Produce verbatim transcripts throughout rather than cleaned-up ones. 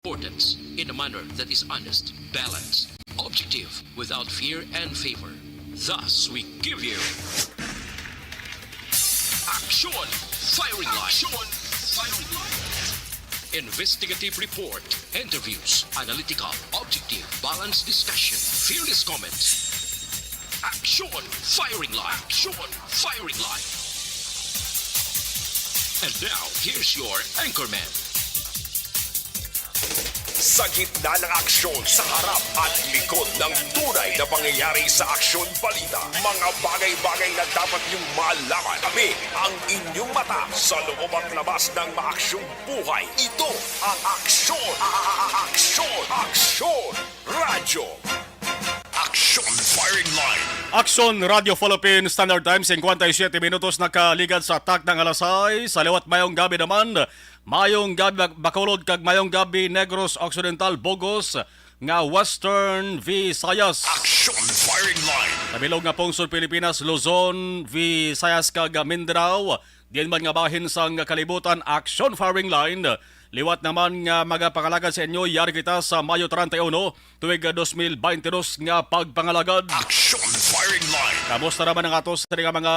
importance in a manner that is honest, balanced, objective, without fear and favor. Thus, we give you Action Firing Line. Action Firing Line. Investigative report, interviews, analytical, objective, balanced discussion, fearless comments. Action Firing Line. Action Firing Line. And now, here's your anchorman. Sa gitna ng aksyon, sa harap at likod ng tunay na pangyayari sa aksyon balita, mga bagay-bagay na dapat niyong malaman. Kami ang inyong mata sa loob at labas ng maaksyong buhay. Ito ang Aksyon, a- a- a- Aksyon, Aksyon Radyo. Aksyon Firing Line. Aksyon Radio Philippine Standard Time, singkwenta y siyete minutos nakaligad sa takna nga alas sais. Sa liwat, mayong gabi naman. Mayong gabi, Bac-, Bacolod, kag mayong gabi, Negros Occidental, Bogos, nga Western Visayas. Aksyon Firing Line. Sa bilog nga pungsod Pilipinas, Luzon, Visayas, kag Mindanao, diin man nga bahin sang kalibutan, Aksyon Firing Line. Liwat naman nga magapangalagad sa inyo, yari kita sa Mayo treinta y uno, tuig dos mil baynte dos nga pagpangalagad. Aksyon Firing Line. Kamusta naman ang ato sa nga mga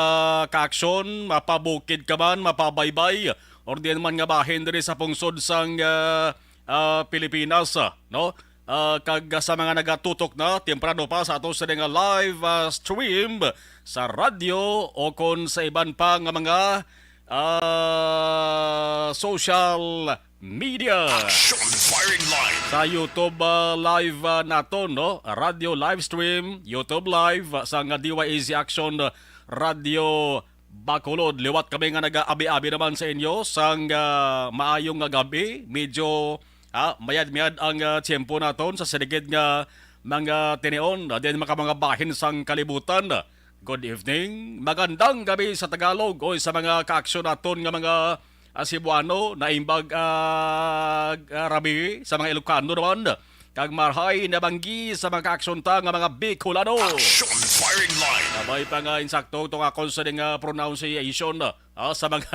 kaaksyon? Mapabukid ka man, mapabaybay, or diin man nga bahin diri sa pungsod sang, ah, ah, Pilipinas, ah, no? Ah, kag sa mga nagatutok na temprano pa sa ato sa nga live, ah, stream sa radyo o kon sa iban pa nga mga, ah, social media. Action Firing Line. Sa YouTube, ah, live, ah, naton, no? Radio live stream, YouTube live, ah, sa nga D Y A Z Action Radio Bacolod. Liwat kami nga nagaabi-abi naman sa inyo sang, ah, maayong nga gabi. Medyo, ah, mayad-mayad ang, ah, tiyempo naton sa siligid nga mga tinion, ah, din maka mga bahin sang kalibutan. Good evening. Magandang gabi sa Tagalog o sa mga kaaksyon naton nga mga, ah, Cebuano, naimbag, ah, ah, rabi sa mga Ilocano naman. Kag marhay na banggi sa mga kaaksyon ta nga mga Bicolano. Action Firing Line. Kabay pa nga insakto itong akon sa nga pronunciation, ah, sa mga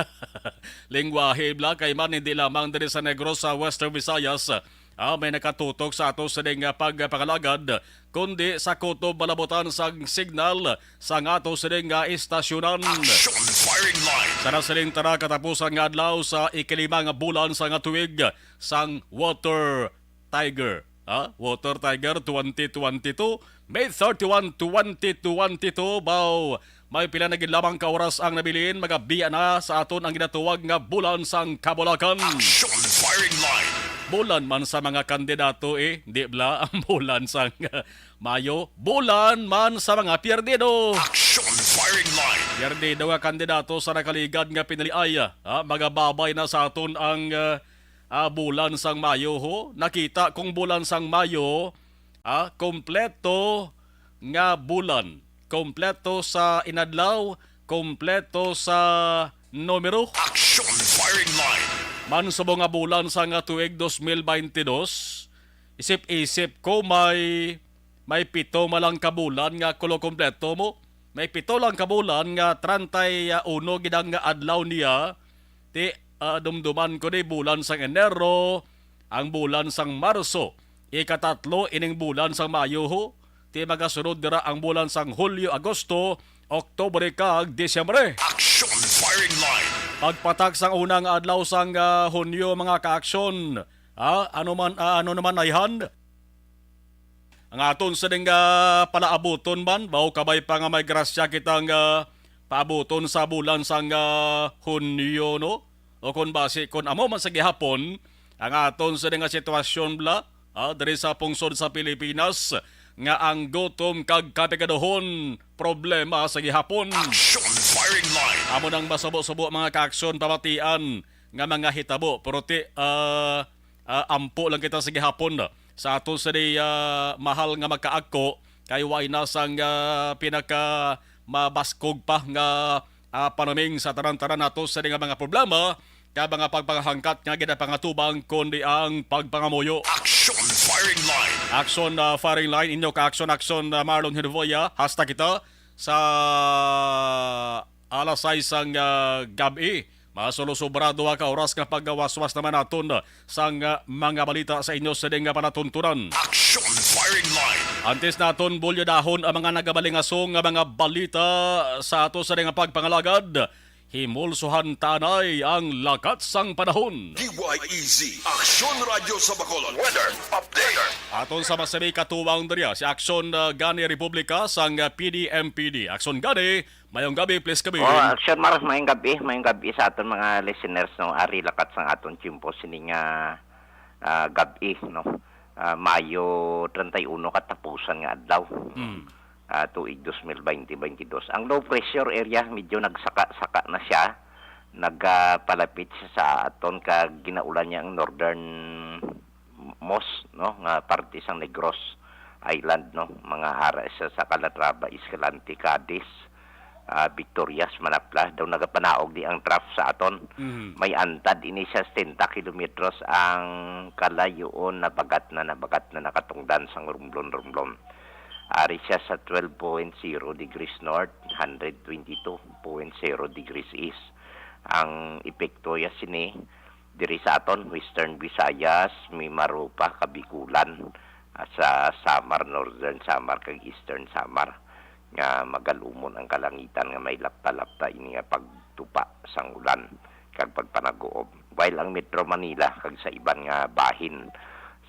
lingwahe, bla, kay man hindi lamang diri sa Negros, sa Western Visayas, ah, may nakatutok sa ato sining, ah, pagpangalagad, kundi sa kutob malabutan sang signal sa nga ato sining, ah, istasyonan. Action Firing Line. Sa nasiling tara katapusan nga adlaw sa ikalima nga bulan sa nga tuig sang Water Tiger. Ha? Water Tiger twenty twenty-two, May thirty-one, twenty twenty-two. Baw, may pila na gid lamang ka oras ang nabilin, magabiya na sa aton ang ginatuwag nga bulan sang kabulakan. Action Firing Line. Bulan man sa mga kandidato, eh, di bla, ang bulan sang Mayo, bulan man sa mga pierdido. Action Firing Line. Pierdido nga kandidato sa nakaligad nga piniliay, ha? Magababay na sa aton ang, ah, ah, bulan sang Mayo, ho. Nakita kung bulan sang Mayo, ah, kompleto nga bulan. Kompleto sa inadlaw, kompleto sa numero. Action Firing Line. Man subong nga bulan sa nga tuig dos mil baynte dos, isip-isip ko may, may pito man lang ka bulan nga kulo kompleto mo. May pito lang ka bulan nga treinta y uno gid ang adlaw niya. Ti, ah, dumduman ko ni bulan sang Enero, ang bulan sang Marso, ikatatlo ining bulan sang Mayo, ho. Ti magasunod dira ang bulan sang Hulyo, Agosto, Oktubre kag Disyembre. Action Firing Line. Pagpatak sang una nga adlaw sang, ah, Hunyo, mga kaaksyon. Ah, ano man, ah, ano naman, ayhan? Ang aton sining, ah, palaabuton man, baw kabay pa nga may grasya kita nga paabuton sa bulan sang, ah, Hunyo, no? O kon basi, kon amo man sa gihapon, ang aton sining nga sitwasyon, bla, ah, diri sa pungsod sa Pilipinas, nga ang gutom kag kapigaduhon problema sa gihapon. Action Firing Line. Amo nang masubo-subo, mga kaaksyon, pamatian nga mga hitabo, pero ti, ah, ah, ampo lang kita sa gihapon sa ato sa di, ah, mahal nga magkaagko, kay way na sang, ah, pinaka mabaskog pa nga, ah, panuming sa tanan-tanan nato sa di nga mga problema kag mga pagpangahangkat nga ginapangatubang, kundi ang pagpangamuyo. Action Firing Line. Action, ah, Firing Line, inyo ka Action, Action, ah, Marlon Hinuvoya, hasta kita sa alas sais sang, ah, gab-i. Ah, sulo sobra duha ka oras nga pagawaswas naman naton sang, ah, mga balita sa inyo sa ding nga palatuntunan. Action Firing Line. Antes naton bulyadahon ang mga nagabalingaso nga mga balita sa ato sa ding nga pagpangalagad, himulsuhan tanay ang lakat sang panahon. D Y E Z, Aksyon Radyo sa Bacolod. Weather update. Aton sa masami katuwang diriya si Aksyon, ah, Gani Republika sang, ah, P D M P D. Aksyon Gani, mayong gabi, please kami. Oh, Aksyon Mar, mayong gabi, mayong gabi sa aton mga listeners, no. Ari lakat sang aton tiyempo sining, ah, ah, gabi, no. Ah, Mayo treinta y uno, katapusan nga adlaw. Mm. Ah, tuig dos mil baynte, baynte dos. Ang low pressure area medyo nagsaka-saka na siya. Nagapalapit siya sa aton kag ginaulan niya ang northern most, no, nga parte sang Negros Island, no, mga ara sa, sa Calatrava, Escalante, Cadiz, ah, Victorias, Manapla, daw nagapanaog di ang trough sa aton. Mhm. May antad ini siya setenta kilometros ang kalayoon, nabagat na, nabagat na nakatungdan sang Romblon, Romblon. Ari siya sa twelve point zero degrees north, hundred twenty-two point zero degrees east. Ang epekto ya sini diri sa aton Western Visayas, Mimaropa, Kabikulan, ah, sa Samar, Northern Samar, kag Eastern Samar, nga magalumon ang kalangitan nga may lapta-lapta ini nga pagtupa sang ulan kag pagpanaguob. While ang Metro Manila kag sa iban nga bahin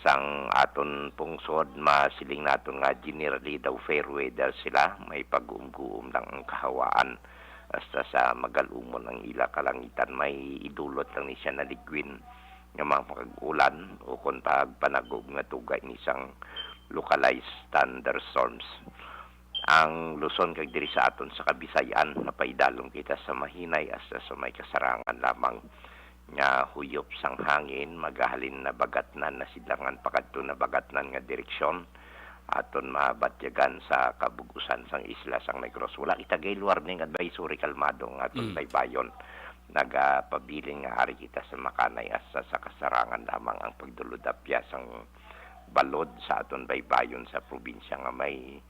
sang aton pungsod, masiling naton nga generally daw fair weather sila, may pag-uumguom lang ang kahawaan. Hasta sa magalumon ang ila kalangitan, may idulot lang ni siya na ligwin nga mga pag-ulan o kon pagpanagob nga tuga ini sang localized thunderstorms. Ang Luzon kag diri sa aton sa Kabisayan, napaidalom kita sa mahinay hasta sa may kasarangan lamang nga huyop sang hangin, magahalin nabagatnan, nasidlangan pakadto nabagatnan nga direksyon, aton mabatyagan sa kabug-usan sang isla sang Negros. Wala kita gale warning advisory, kalmado ang aton Mm. baybayon. Nagapabilin nga ari kita sa makanay hasta sa kasarangan lamang ang pagdulod apya sang balod sa aton baybayon sa probinsya nga may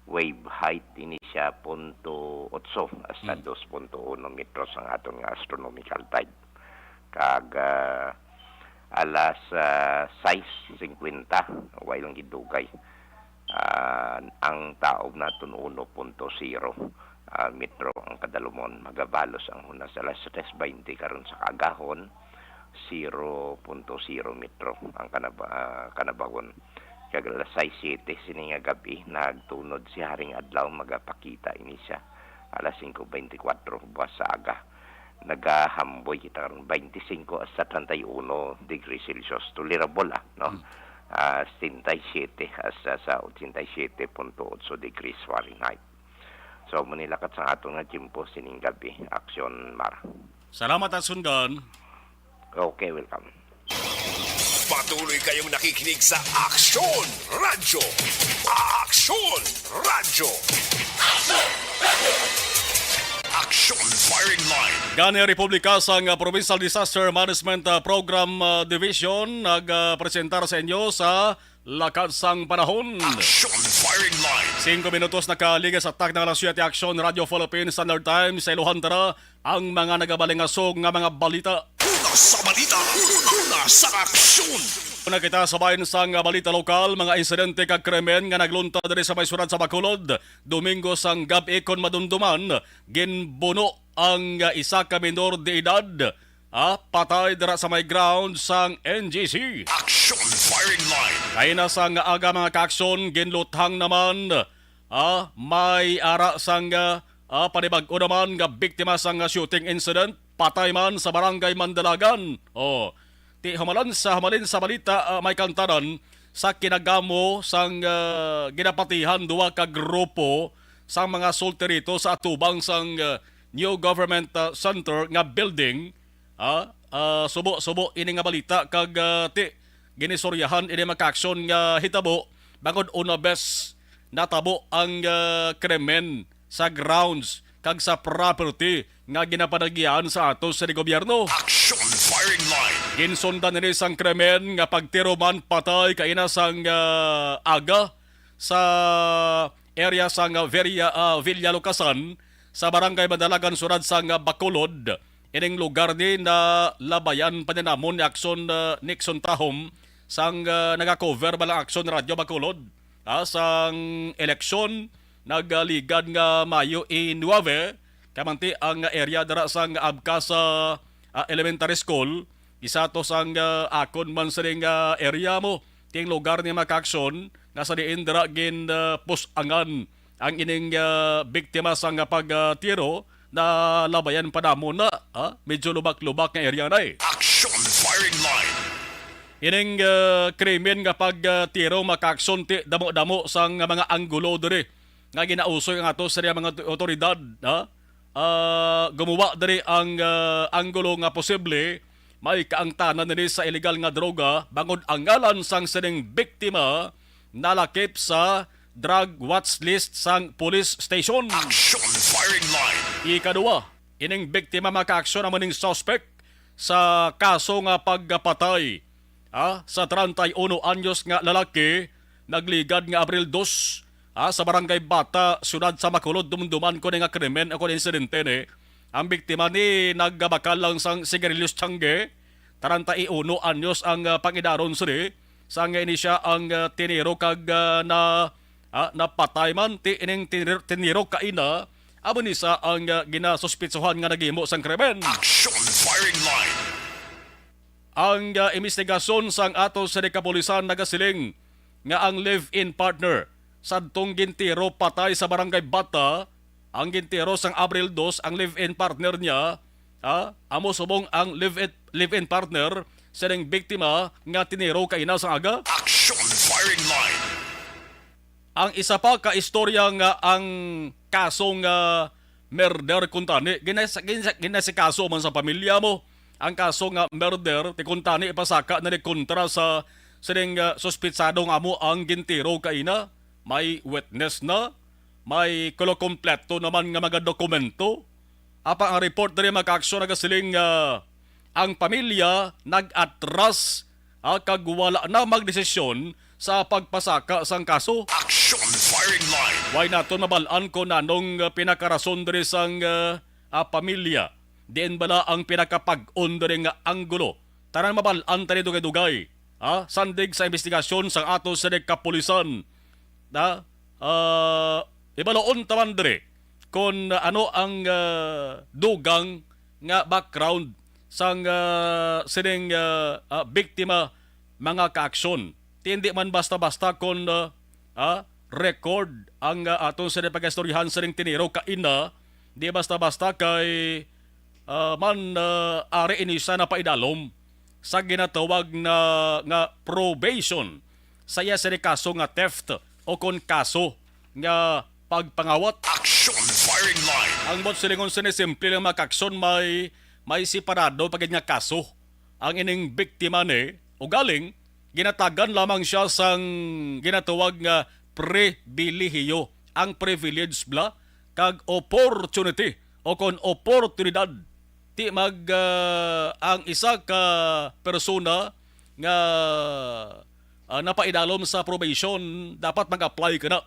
wave height ini siya punto otso hasta Mm. dos punto uno metros ang aton nga astronomical tide. Kag, ah, alas, ah, sais singkwenta, way lang gidugay. Ah, ang taob naton uno punto zero, ah, metro ang kadalumon. Magabalos ang hunas alas tres baynte karon sa kaagahon, zero punto zero metro ang kanaba-, ah, kanabawon. Kag alas sais siete sini nga gab-i, nagtunod si Haring Adlaw, magapakita ini siya alas singko baynte kwatro buwas sa aga. Nagahamboy kita karon, baynte singko hasta treinta y uno degrees Celsius. Tolerable, ah, no? Hmm. Ah, setenta y siete hasta sa ochenta y siete punto otso degrees Fahrenheit. So, amo ni lakat sa aton nga tiyempo sining gabi, Aksyon Mar. Salamat, Aksyon Gan. Okay, welcome. Patuloy kayong nakikinig sa Aksyon Radyo. Aksyon Radyo. Aksyon Firing Line. Gani Republika sang, ah, Provincial Disaster Management, ah, Program, ah, Division nagpresentar sa inyo sa Lakat sang Panahon. Aksyon Firing Line. Singko minutos nakaligas sa takna nga alas siyete, Aksyon Radyo Philippines Standard Time sa Ilohan. Tara, ang mga nagabalingasog nga mga balita. Una sa balita, una sa aksyon. Una kita sa bahin sang balita lokal, mga insidente kag krimen nga naglunta diri sa may syudad sa Bacolod. Domingo sang gab-i kon madumduman, ginbuno ang isa ka minor de edad, ah, patay dira sa may ground sang N G C. Action Firing Line. Kaina sang aga, mga kaaksyon, ginluthang naman, ah, may ara sang, ah, ah, panibag-o naman nga biktima sang, ah, shooting incident, patay man sa Barangay Mandalagan. Oh, ti humalan sa, humalin sa balita, ah, may kantanan sa kinagamo sang, ah, ginapatihan duha ka grupo sang mga sulti rito sa atubang sang, ah, New Government, ah, Center nga building. Ah, ah, subo-subo ini nga balita kag, ah, ti ginisoryahan ini, mga kaaksyon, nga hitabo bangod una bes natabo ang, ah, krimen sa grounds kag sa property nga ginapanagyan sa ato sa gobyerno. Action Firing Line. Ginsundan ini sang krimen nga pagtiro man patay kaina sang, ah, aga sa area sang, ah, Veria-, ah, Villa Lucasan sa Barangay Mandalagan, syudad sang, ah, Bacolod. Ining lugar ni na labayan pa ni namon ni Aksyon, ah, Nixon Tahom sang, ah, nagakover ba lang Aksyon Radyo Bacolod, ah, sang eleksyon nagaligad nga Mayo i nuebe, kamanti ang area dira sang Abcas, ah, ah, Elementary School, isa to sang, ah, akon man sining, ah, area mo, ting lugar ni Maka Aksyon, nga sa diin dira gin, ah, pusangan ang ining, ah, biktima sang pagtiro, nalabayan pa namo na, ah, medyo lubak-lubak nga area na eh. Action firing line. Ining, ah, krimen nga pagtiro, Maka Aksyon, ti damo-damo sang mga anggulo diri nga ginausoy ang ato sa mga otoridad, ha? Ah, gumuwa diri ang, ah, anggulo nga posible may kaangtanan diri sa illegal nga droga, bangod ang ngalan sang sining biktima nalakip sa drug watch list sang police station. Action firing line. Ikaduha, ining biktima, Maka Aksyon, amo ning suspect sa kaso nga pagpatay, ah, sa treinta y uno anyos nga lalaki, nagligad nga Abril dos, ah, sa Barangay Bata, siyudad sa Bacolod. Dumduman ko ni nga krimen o kon insidente ni. Ang biktima ni nagabakal lang sang sigarilyos tiyangge, treinta y uno anyos ang, ah, pangidaron sini. Sang ini siya ang, ah, tiniro kag, ah, na, ah, napatay man ti ining tinir-, tiniro kaina, amo ni sa ang, ah, ginasuspitsuhan nga naghimo sang krimen. Action firing line. Ang, ah, imbestigasyon sang ato sa kapulisan nagasiling nga ang live-in partner sadtong gintiro patay sa Barangay Bata, ang gintiro sang Abril dos, ang live-in partner niya, ah, amo subong ang live-in, live-in partner sining biktima nga tiniro kaina sang aga. Action firing line. Ang isa pa ka istorya nga ang kaso nga murder kuntani, ginas-, ginas-, ginasikaso man sa pamilya mo ang kaso nga murder, ti kuntani ipasaka na ni kontra sa sining, ah, suspitsado nga amo ang gintiro kaina. May witness na, may kulo kompleto naman nga mga dokumento. Apang ang report diri, Maka Aksyon, nagasiling nga ang pamilya nag-atras, ah, kag wala na magdesisyon sa pagpasaka sang kaso. Action firing line. Way naton mabal-an kon anong, ah, pinakarason diri sang, ah, ah, pamilya. Diin bala ang pinakapag-on diri nga anggulo? Tanan mabal-an ta ni dugay-dugay, ha? Sandig sa imbestigasyon sang ato sa kapulisan. Na, ah, ibaloon ta man diri kon ano ang, ah, dugang nga background sang, ah, sining, ah, ah, biktima, mga kaaksyon. Ti hindi man basta-basta kon, ah, ah, record ang, ah, aton sa pag-istoryahan sining tiniro kaina, di basta-basta kay, ah, man, ah, ari ini sa napaidalom sa ginatawag na nga probation sa iya sini kaso nga theft o kon kaso nga pagpangawat. Action firing line. Ang buot silingon sini simple lang, mga kaaksyon, may, may separado pa gid nga kaso ang ining biktima ni, ugaling ginatagan lamang siya sang ginatawag nga pribilehiyo, ang privilege bala, kag opportunity o kon oportunidad. Ti mag, ah, ang isa ka persona nga, ah, napaidalom sa probation, dapat mag-apply ka na.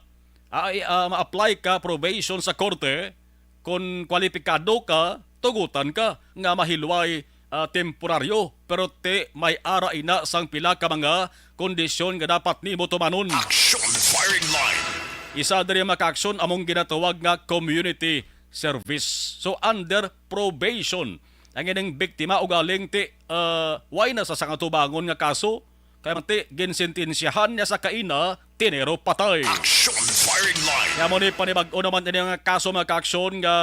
Ah, i-, ah, ma-apply ka probation sa korte, kon kwalipikado ka, tugutan ka nga mahilway, ah, temporaryo, pero ti may ara ina sang pila ka mga kondisyon nga dapat nimo tumanon. Action firing line. Isa diri, mga kaaksyon, among ginatawag nga community service. So, under probation ang ining biktima, ugaling ti, ah, way na sa sang atubangon nga kaso, kay man ti ginsentensyahan niya sa kaina, tiniro patay. Action firing line. Kaya mo ni panibag-o naman ini nga kaso, mga kaaksyon, nga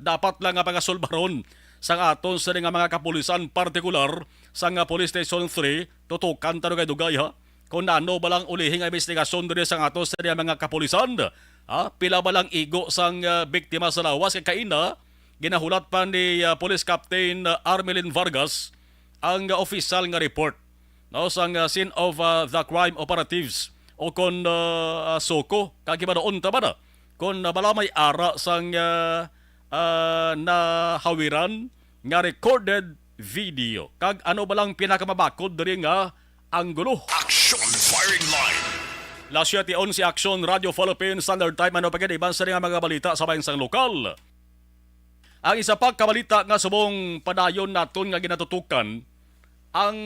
dapat lang nga pagasulbaron sang aton sini nga mga kapulisan, partikular sa nga Police Station three, tutukan ta dugay-dugay, ha, kung ano ba lang ulihi nga investigasyon diri sa aton sini nga mga kapulisan. Ha, pila ba lang igo sang, ah, biktima sa lawas kay kaina, ginahulat pa ni, ah, Police Captain, ah, Armelin Vargas ang, ah, opisyal nga report, no, sang, ah, scene of, ah, the crime operatives o kon, ah, ah, SOCO, kag hibaluon ta ba na kon, ah, bala may ara sang, ah, ah, nahawiran nga recorded video, kag ano ba lang pinakamabakod diri nga anggulo. Action firing line. Las siete onse, Action Radio Philippines Standard Time. Ano pa gid iban sa nga mga balita sa bayan sang lokal? Ang isa pa ka balita nga subong padayon naton nga ginatutukan, ang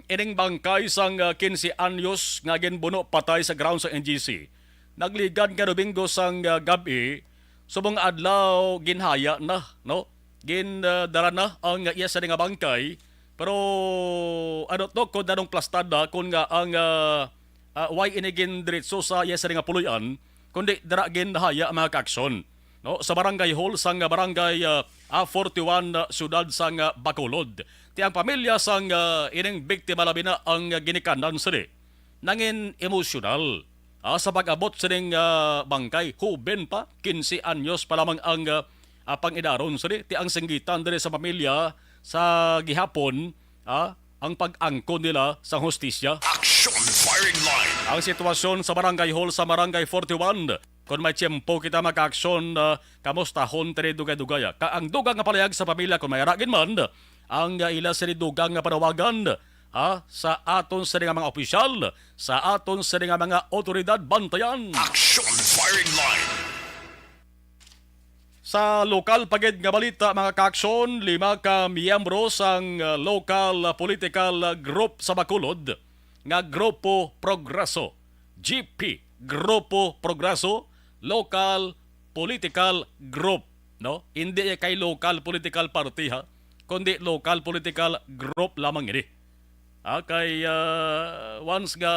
ining bangkay sang, ah, quince anyos nga ginbuno patay sa ground sa N G C. Nagligad nga Domingo sang, ah, gab-i, subong adlaw ginhaya na, no? Gin, ah, dara na ang iya sini nga bangkay, pero ano to, kung anong plastada, kung nga ang, ah, ah, way ini gindiretso sa iya sini nga puloy-an, kundi dira ginhaya ang mga kaaksyon, no? Sa barangay hall sang barangay, ah, ah, forty-one, ah, siyudad sang, ah, Bacolod. Ti ang pamilya sang, ah, ining biktima labi na ang, ah, ginikanan sini nangin emosyonal, ah, sa pag-abot sining, ah, bangkay. Huben pa, quince anyos pa lamang ang, ah, ah, pang-idaron sini. Ti ang singgitan diri sa pamilya sa gihapon, ah, ang pag-angkon nila sa hustisya. Action Firing Line. Ang sitwasyon sa barangay hall sa Barangay forty-one. Kon may tiyempo kita makaaksyon, ah, kamustahon tani dugay-dugay, ah. Ka ang dugang nga palayag sa pamilya, kon may ara gid man, ang, ah, ila sini dugang nga panawagan, ah, sa aton sini nga mga opisyal, sa aton sini nga mga awtoridad, bantayan. Action Firing Line. Sa lokal pa gid nga balita, mga kaaksyon, lima ka miyembro sang, uh, lokal political group sa Bacolod nga Grupo Progreso, G P, Grupo Progreso, Local Political Group, no? Hindi kay local political party, ha, kundi local political group lamang ini. Ah, kay, ah, once nga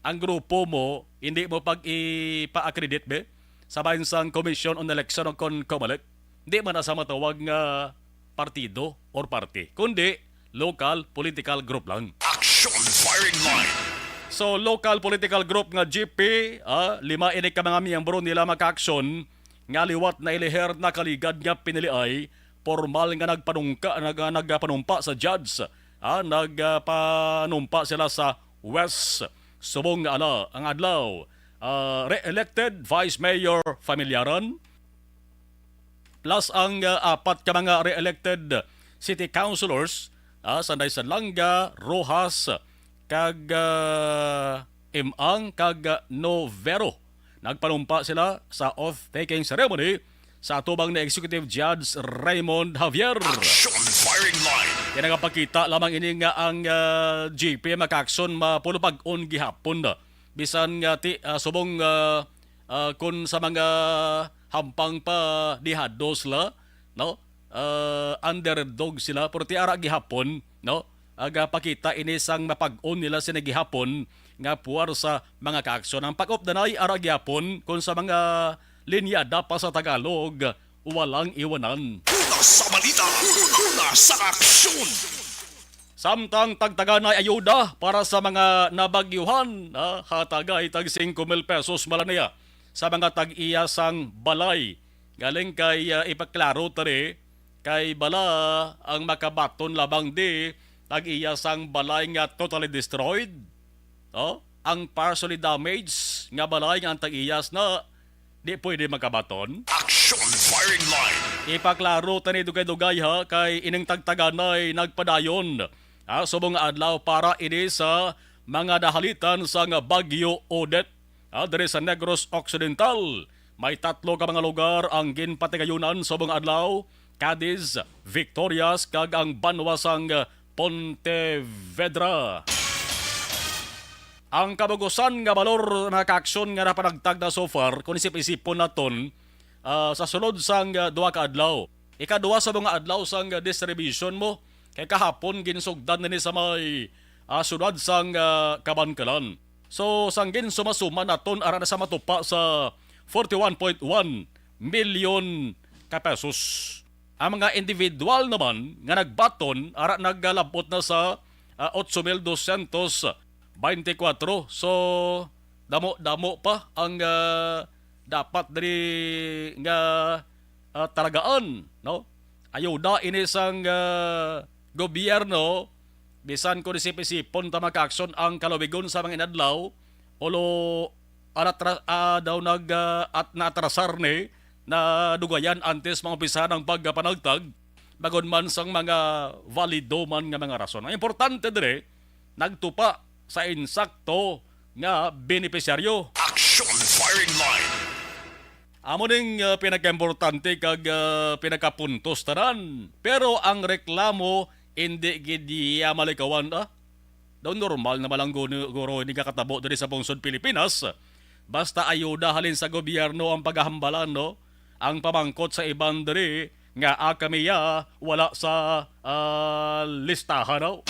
ang grupo mo, hindi mo pag ipa-accredit, be, sa bahin sang Commission on Election o kon COMELEC, di man na sa matawag nga partido or party, kundi local political group lang. Action Firing Line. So, local political group nga G P, ah, lima ini ka mga miyembro nila makaaksyon nga liwat na iliher na kaligad nga piniliay, pormal nga nagpanungka, nag-, nagpanumpa sa judge. Ah, nagpanumpa sila sa West subong nga ala ang adlaw. Ah, re-elected Vice Mayor Familiaran, plus ang, ah, apat ka mga re-elected city councilors, ah, sanday sa Langa, Roxas, kag, ah, Im-ang, kag, ah, Novero. Nagpanumpa sila sa oath-taking ceremony sa atubang ni Executive Judge Raymond Javier. Action Firing Line. Kaya nagapakita lamang ini nga ang, ah, G P makaaksyon mapulupag-on gihapon, bisan nga ti, ah, subong, ah, ah, kun sa mga hampang pa dihado sila, no? Ah, underdog sila, pero ti ara gihapon, no? Aga pakita ini sang mapag-on nila sini gihapon nga puwersa, mga kaaksyon. Ang pag-updanay ara gihapon kun sa mga linyada pa sa Tagalog, walang iwanan. Una sa balita, una sa aksyon. Samtang tagtaganay ayuda para sa mga nabagyuhan, ah, hatagay tag singko mil pesos man la niya sa mga tag-iya sang balay. Galing kay, ah, ipaklaro tani, kay bala ang makabaton lamang di tag-iya sang balay nga totally destroyed, no? Ang partially damaged nga balay nga ang tag-iyas na di pwede makabaton. Action Firing Line. Ipaklaro tani dugay-dugay, ha, kay ining tagtaganay nagpadayon, ha, subong nga adlaw para ini sa mga nahalitan sang Bagyo Odette, ha, diri sa Negros Occidental. May tatlo ka mga lugar ang ginpatigayunan subong adlaw: Cadiz, Victorias, kag ang banwa sang Pontevedra. Ang kabugusan nga balor, mga kaaksyon, nga napanagtag na so far, kung isip-isipon naton, ah, sa sulod sang, ah, duha ka adlaw. Ikaduha sa mga adlaw sang, ah, distribution mo, kay kahapon ginsugdan nini sa may, ah, siyudad sang, ah, Kabankalan. So, sang ginsuma-suma naton, ara na sa matupa sa forty-one point one milyon ka pesos. Ang mga individual naman nga nagbaton, ara nagalabot na sa, ah, otso mil dosyentos beintikwatro. So, damo-damo pa ang, ah, dapat diri nga, ah, talagaan, no? Ayuda ini sang, ah, gobyerno, bisan kon isip-isipon ta makaaksyon ang kalubigon sa mga inadlaw, ulo anatra-, ah, daw nag, ah, at naatrasar ni, nadugayan antes maumpisahan ang pagpanagtag, bag-on man sang mga valido man nga mga rason. Ang importante diri, nagtupa sa insakto nga benepisyaryo. Action Firing Line. Amo ning, ah, pinakaimportante kag, ah, pinakapuntos tanan. Pero ang reklamo, indi gid iya malikawan, ah. Daw normal na malang guni-, guro ini kakatabo diri sa pungsod Pilipinas. Basta ayuda halin sa gobyerno ang pagahambalan, no? Ang pamangkot sa iban diri nga, ah, kami, ah, wala sa, ah, listahan, no?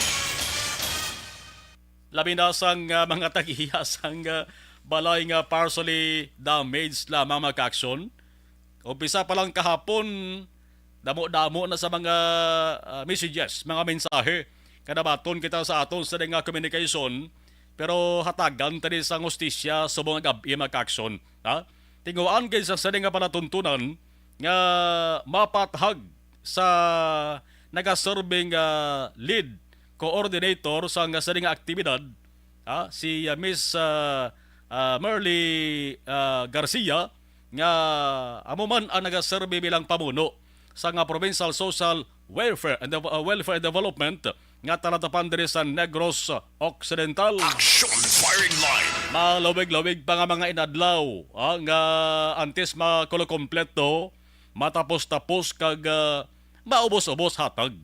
Labi na sang, ah, mga tagiya sang, ah, balay nga partially damaged lamang, mga kaaksyon. Umpisa pa lang kahapon, damo-damo na sa mga, ah, messages, mga mensahe, kanabaton kita sa aton sa nga communication, pero hatagan tani sang hustisya subong nga gab-i, mga kaaksyon, ha? Tinguhaan gid sa sini nga palatuntunan nga mapathag sa nagaserve nga lead coordinator sa nga sini nga aktibidad, ah, si, ah, Miss, ah, ah, Merly, ah, Garcia, nga amo man ang nagaserve bilang pamuno sa nga Provincial Social Welfare and Dev-, ah, Welfare and Development nga talatapan diri sa Negros Occidental. Action Firing Line. Malawig-lawig pa nga mga inadlaw, ah, nga antes makulokompleto, matapos-tapos kag, ah, maubos-ubos hatag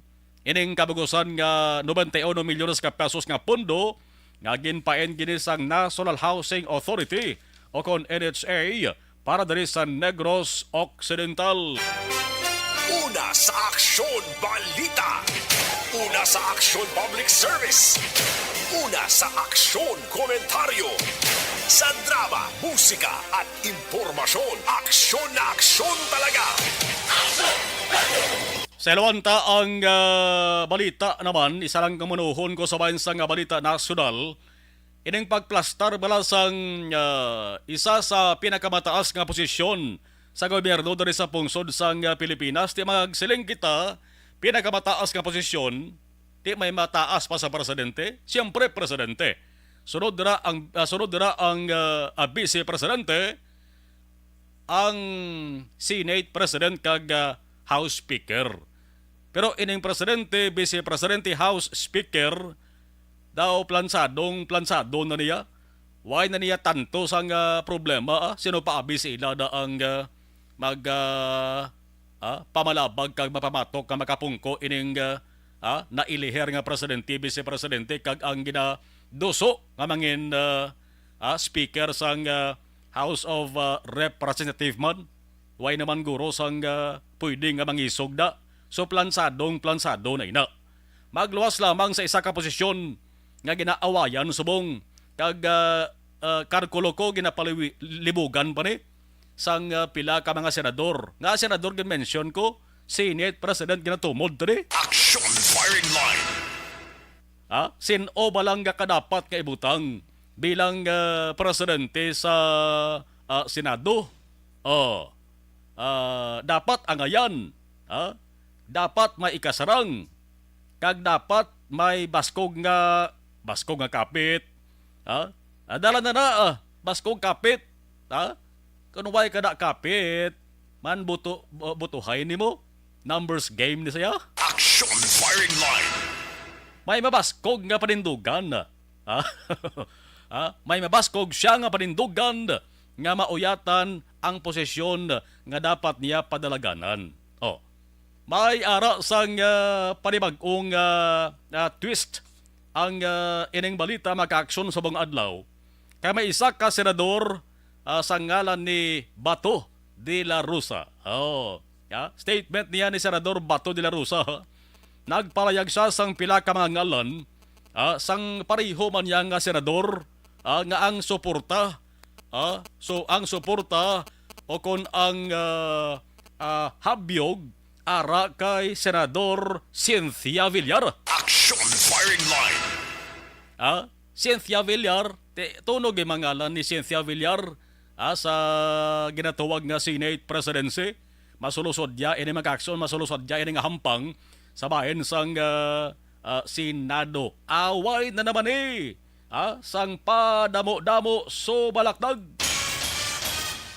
ining kabugusan nga noventa y uno milyones ka pesos nga pondo nga ginpain gini sang National Housing Authority o kon N H A para diri sa Negros Occidental. Una sa Aksyon Balita. Una sa Aksyon Public Service. Una sa Aksyon Komentaryo. Sa drama, musika, at impormasyon, aksyon na aksyon talaga. Sa ilawanta ang, ah, balita naman, isa lang kamunuhon ko sa bayan sa nga balita nasyonal, ining pagplastar bala sang, ah, isa sa pinakamataas nga posisyon sa gobyerno diri sa pungsod sang, ah, Pilipinas. Di magsiling kita, pinakamataas nga posisyon, di may mataas pa sa presidente? Siyempre, presidente. Sunod dira ang, ah, sunod dira ang, ah, ah, vice presidente, ang Senate President kag, ah, House Speaker. Pero ining presidente, vice presidente, House Speaker, daw plansadong plansado na niya. Why na niya tanto sang, ah, problema, ah? Sino pa abi sa ila na ang, ah, mag, ah, ah, pamalabag kag mapamatok nga makapungko ining, ah, ah, nailiher nga presidente, vice presidente, kag ang ginaduso nga mangin, ah, ah, speaker sang, ah, House of, ah, Representative man. Way naman guro sang, ah, pwede nga mangisog da. So, plansadong plansado na ina. Magluwas lamang sa isa ka posisyon nga ginaawayan subong kag, ah, ah, kalkulo ko ginapaliwi-, libugan pa ni sang, ah, pila ka mga senador. Nga senador gin-mention ko, Senate President ginatumod to ni. Action Firing Line. Ha? Sin-o ba lang nga kadapat nga ibutang bilang, ah, presidente sa, ah, Senado? Oh. Ah, dapat angayan, ha? Dapat may ikasarang. Kag dapat may baskog nga, baskog nga kapit, ha? Ah, dala na na, ah, baskog kapit, ha? Kung way ka na kapit, man buto, bu-, butuhay nimo. Numbers game ni siya. Action Firing Line. May mabaskog nga panindugan. Ha? Ha? May mabaskog siya nga panindugan nga mauyatan ang posisyon nga dapat niya padalaganan. Oh. May ara sang, ah, panibag-ong, ah, ah, twist ang, ah, ining balita, mga kaaksyon, subong adlaw. Kay may isa ka senador, ah, sa ngalan ni Bato de la Rosa. Oh, ya, statement niya ni Senador Bato de la Rosa, ha? Nagpalayag siya sang pila ka mga ngalan, ah, sang pareho man niya nga senador, ah, nga ang suporta, ah, so ang suporta o kon ang, ah, ah, habyog ara kay Senador Cynthia Villar. Action Firing Line. Ah, Cynthia Villar, ti-, tunog ang mga ngalan ni Cynthia Villar, ah, sa ginatawag nga Senate presidency. Masulusod ya ini, mga kaaksyon, masulusod ya ini nga hampang sa bahin sang, ah, ah, Senado. Away na naman ni, ah, sang padamo-damo subalakdag.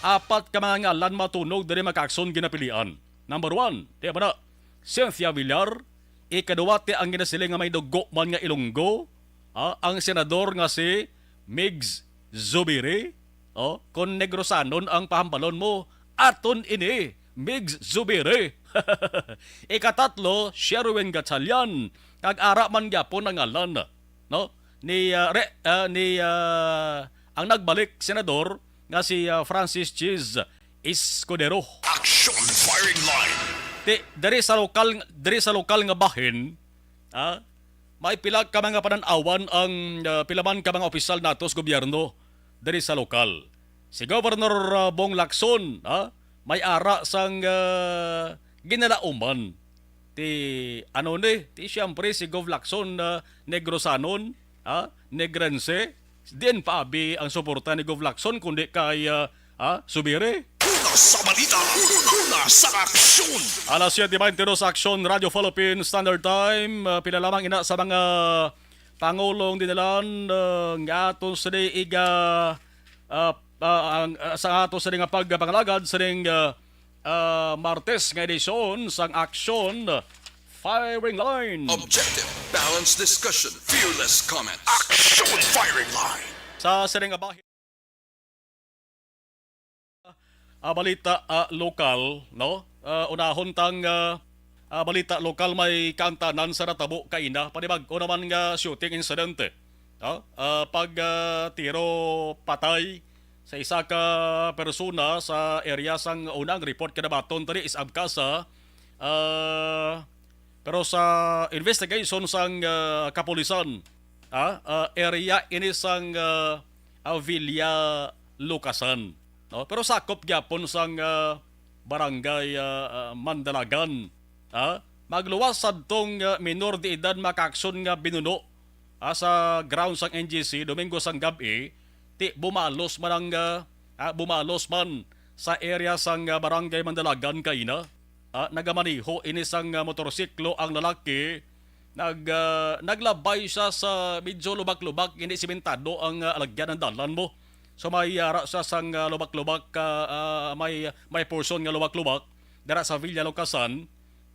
Apat ka mga ngalan matunog diri, mga kaaksyon, ginapilian. Number one, di ba na? Cynthia Villar, ikaduwa ti ang ginasiling nga may dugo man nga Ilonggo, ah, ang senador nga si Migs Zubiri, oh, kon Negrosanon ang pahambalon mo, Aton ini, Migs Zubiri. Ikatatlo, Sherwin Gatchalian. Kag ara man gyapon ang ngalan, no? Ni, ah, re-, ah, ni, ah, ang nagbalik senador nga si, ah, Francis Chiz Escudero. Action Firing Line. Ti, diri sa lokal, diri sa lokal nga bahin, ah, may pila ka mga panan-awan ang, ah, pila man ka mga opisyal nato sa gobyerno diri sa lokal. Si Governor, ah, Bong Lacson, ah, may ara sang, ah, ginalauman. Ti, ano ni, ti siyempre si Gov Lacson, ah, Negrosanon, ah, Negrense. Diin pa abi ang suporta ni Gov Lacson kundi kay, ah, ah, Zubiri? Una sa balita, una sa aksyon. Alas siyete beintidos sa Aksyon, Radyo Philippine Standard Time. Ah, pila lamang ina sa mga pangulong dinalan, ah, nga aton sini iga, ah, ah, ang, ah, sa ato sini nga pagpangalagad sining, ah, ah, Martes nga edisyon sang Aksyon Firing Line. Objective, balanced discussion, fearless comment. Action Firing Line. Sa sining nga bahin, ah, balita, ah, lokal, no? Ah, unahon tang, ah, ah, balita lokal, may kaangtanan sa natabo kaina. Panibag-o naman nga shooting incident, no? Ah, pag, ah, tiro patay sa isa ka persona sa area sang una ang report kanabaton diri is Abcasa. Ah, pero sa investigation sang, ah, kapulisan, ah, ah, area ini sang, ah, ah, Villa Lucasan, no? Pero sakop gyapon sang, ah, barangay, ah, ah, Mandalagan, ah, magluwas sadtong, ah, minor de edad makaaksyon nga binuno, ah, sa ground sang N G C Domingo sang gab-i, ti bumalos man ang, ah, ah, bumalos man sa area sang, ah, barangay Mandalagan kaina. Ah, nagamaneho ini sang, ah, motorsiklo ang lalaki. Nag, ah, naglabay siya sa medyo lubak-lubak, hindi simentado ang, ah, alagyan ng dalan mo. So may ara siya sang, ah, lubak-lubak, ah, ah, may, may portion nga lubak-lubak dira sa Villa Lucasan.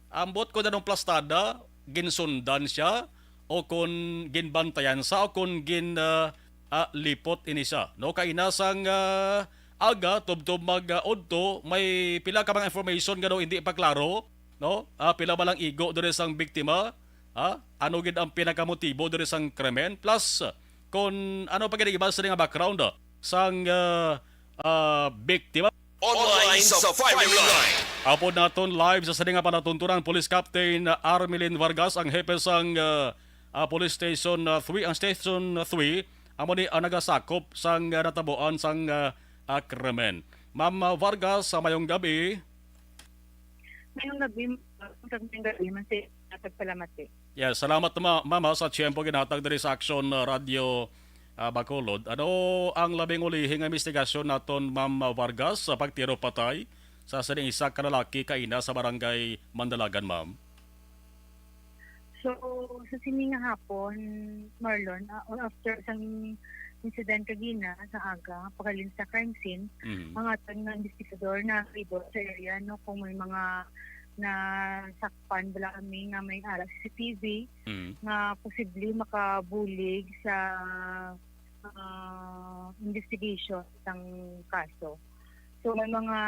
Ambot ko na nung plastada, ginsundan siya, o kon ginbantayan sa, o kon gin, ah, ah, lipot ini siya. No, kaina sang, ah, aga, tubtob mag, ah, udto, may pila ka mga information nga daw hindi pa klaro, no? Ah, pila ba lang igo diri sang biktima? Ah, ano gid ang pinakamotibo diri sang krimen? Plus, kon ano pa gid ang iba sa nga background, ah, sang, ah, ah, biktima? Online sa firing line. Upod naton live sa sini nga palatuntunan, Police Captain Armelin Vargas, ang hepe sang, ah, ah, Police Station, ah, three, ang Station three, amo ni ang nagasakop sang, ah, natabuan sang, ah, ah, krimen. Ma'am, ah, Vargas, sa mayong gabi. Mayong gabi, ma'am. Mayong gabi, man sa nagpalamat, eh. Yes, salamat, ma-, ma'am, ha, sa tiyempo ginhatag diri sa Aksyon, ah, Radyo, ah, Bacolod. Ano ang labing ulihi nga investigasyon naton, Ma'am Vargas, sa pagtiro patay sa sining isa ka lalaki kaina sa Barangay Mandalagan, ma'am? So, sa sini nga hapon, Marlon, ah, or after sang incident kagina sa aga, paghalin sa crime scene, Mhm. ang aton nga investigador na sa area, no, kung may mga nasakpan bala kami nga may ara C C T V Mhm. nga posible makabulig sa, ah, investigation sang kaso. So, may mga,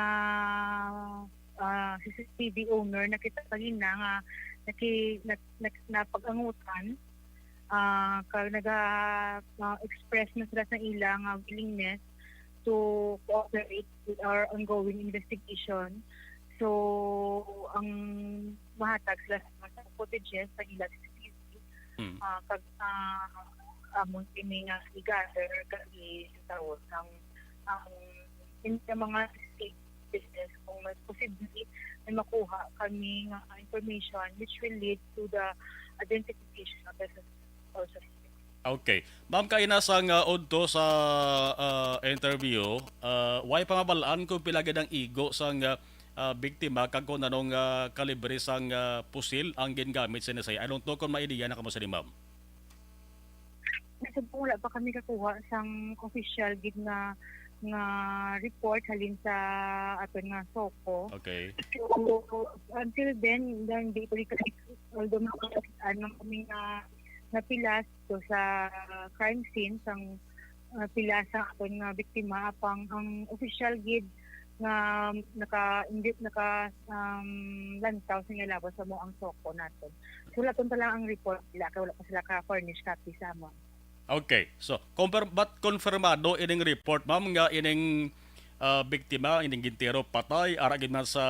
ah, C C T V owner na kita kagina nga naki-, na, na, napag-angutan, ah, kag naga, ah, express na sila sa ila nga willingness to cooperate with our ongoing investigation. So, ang mahatag sila sa mga footages sa ila C C T V, Mm. ah, kag, ah, amon kini nga i-gather kag i-, sa ang, ang, in-, sa mga state business kung may posible may makuha kami nga information which will lead to the identification of the suspect or suspect. Okay. Ma'am, kaina sang, ah, udto sa, ah, interview, ah, way pa mabal-an kung pila gid ang igo sang, ah, ah, biktima kag kung anong, ah, kalibre sang, ah, pusil ang gingamit sa N S A. I don't know kung may ideya na kamo sini, ma'am. Nasa po, wala pa kami kakuha sang official gid nga, nga report halin sa aton nga SOCO. Okay. So, until then, then di pa rin kami, although makakita naman kami nga napilas to sa crime scene sang, ah, pila sa aton nga biktima, apang ang official gid nga naka-, hindi, naka, um, lantaw sa nga lawas sa mo ang SOCO naton. Sulaton pa lang ang report nila kay wala pa sila ka-furnish copy sa amon. Okay. So, confirm, but konfirmado ining report, ma'am, nga ining, ah, biktima, ining gintiro patay, ara gid man sa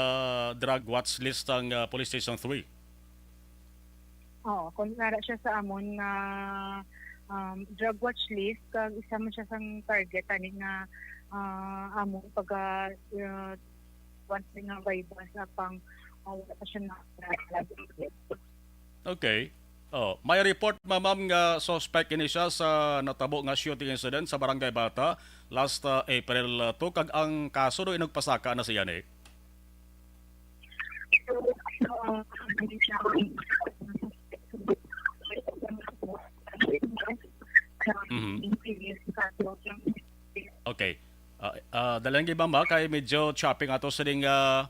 drug watch list sang, ah, Police Station three? Oo, kung nara siya sa amon nga, um, drug watch list, kag isa man siya sang target tani nga, ah, amon pagka, ah, once nga vibe sa pang, ah, wala pa siya na. Okay. Oh, may report, ma-, ma'am, nga suspect ini siya sa natabo nga shooting incident sa Barangay Bata last, uh, April, uh, two, kag ang kaso do inugpasaka na siya ni. Mhm. Okay. Ah, ah, dalang iba, ma, kay medyo chopping ato sa ding, ah,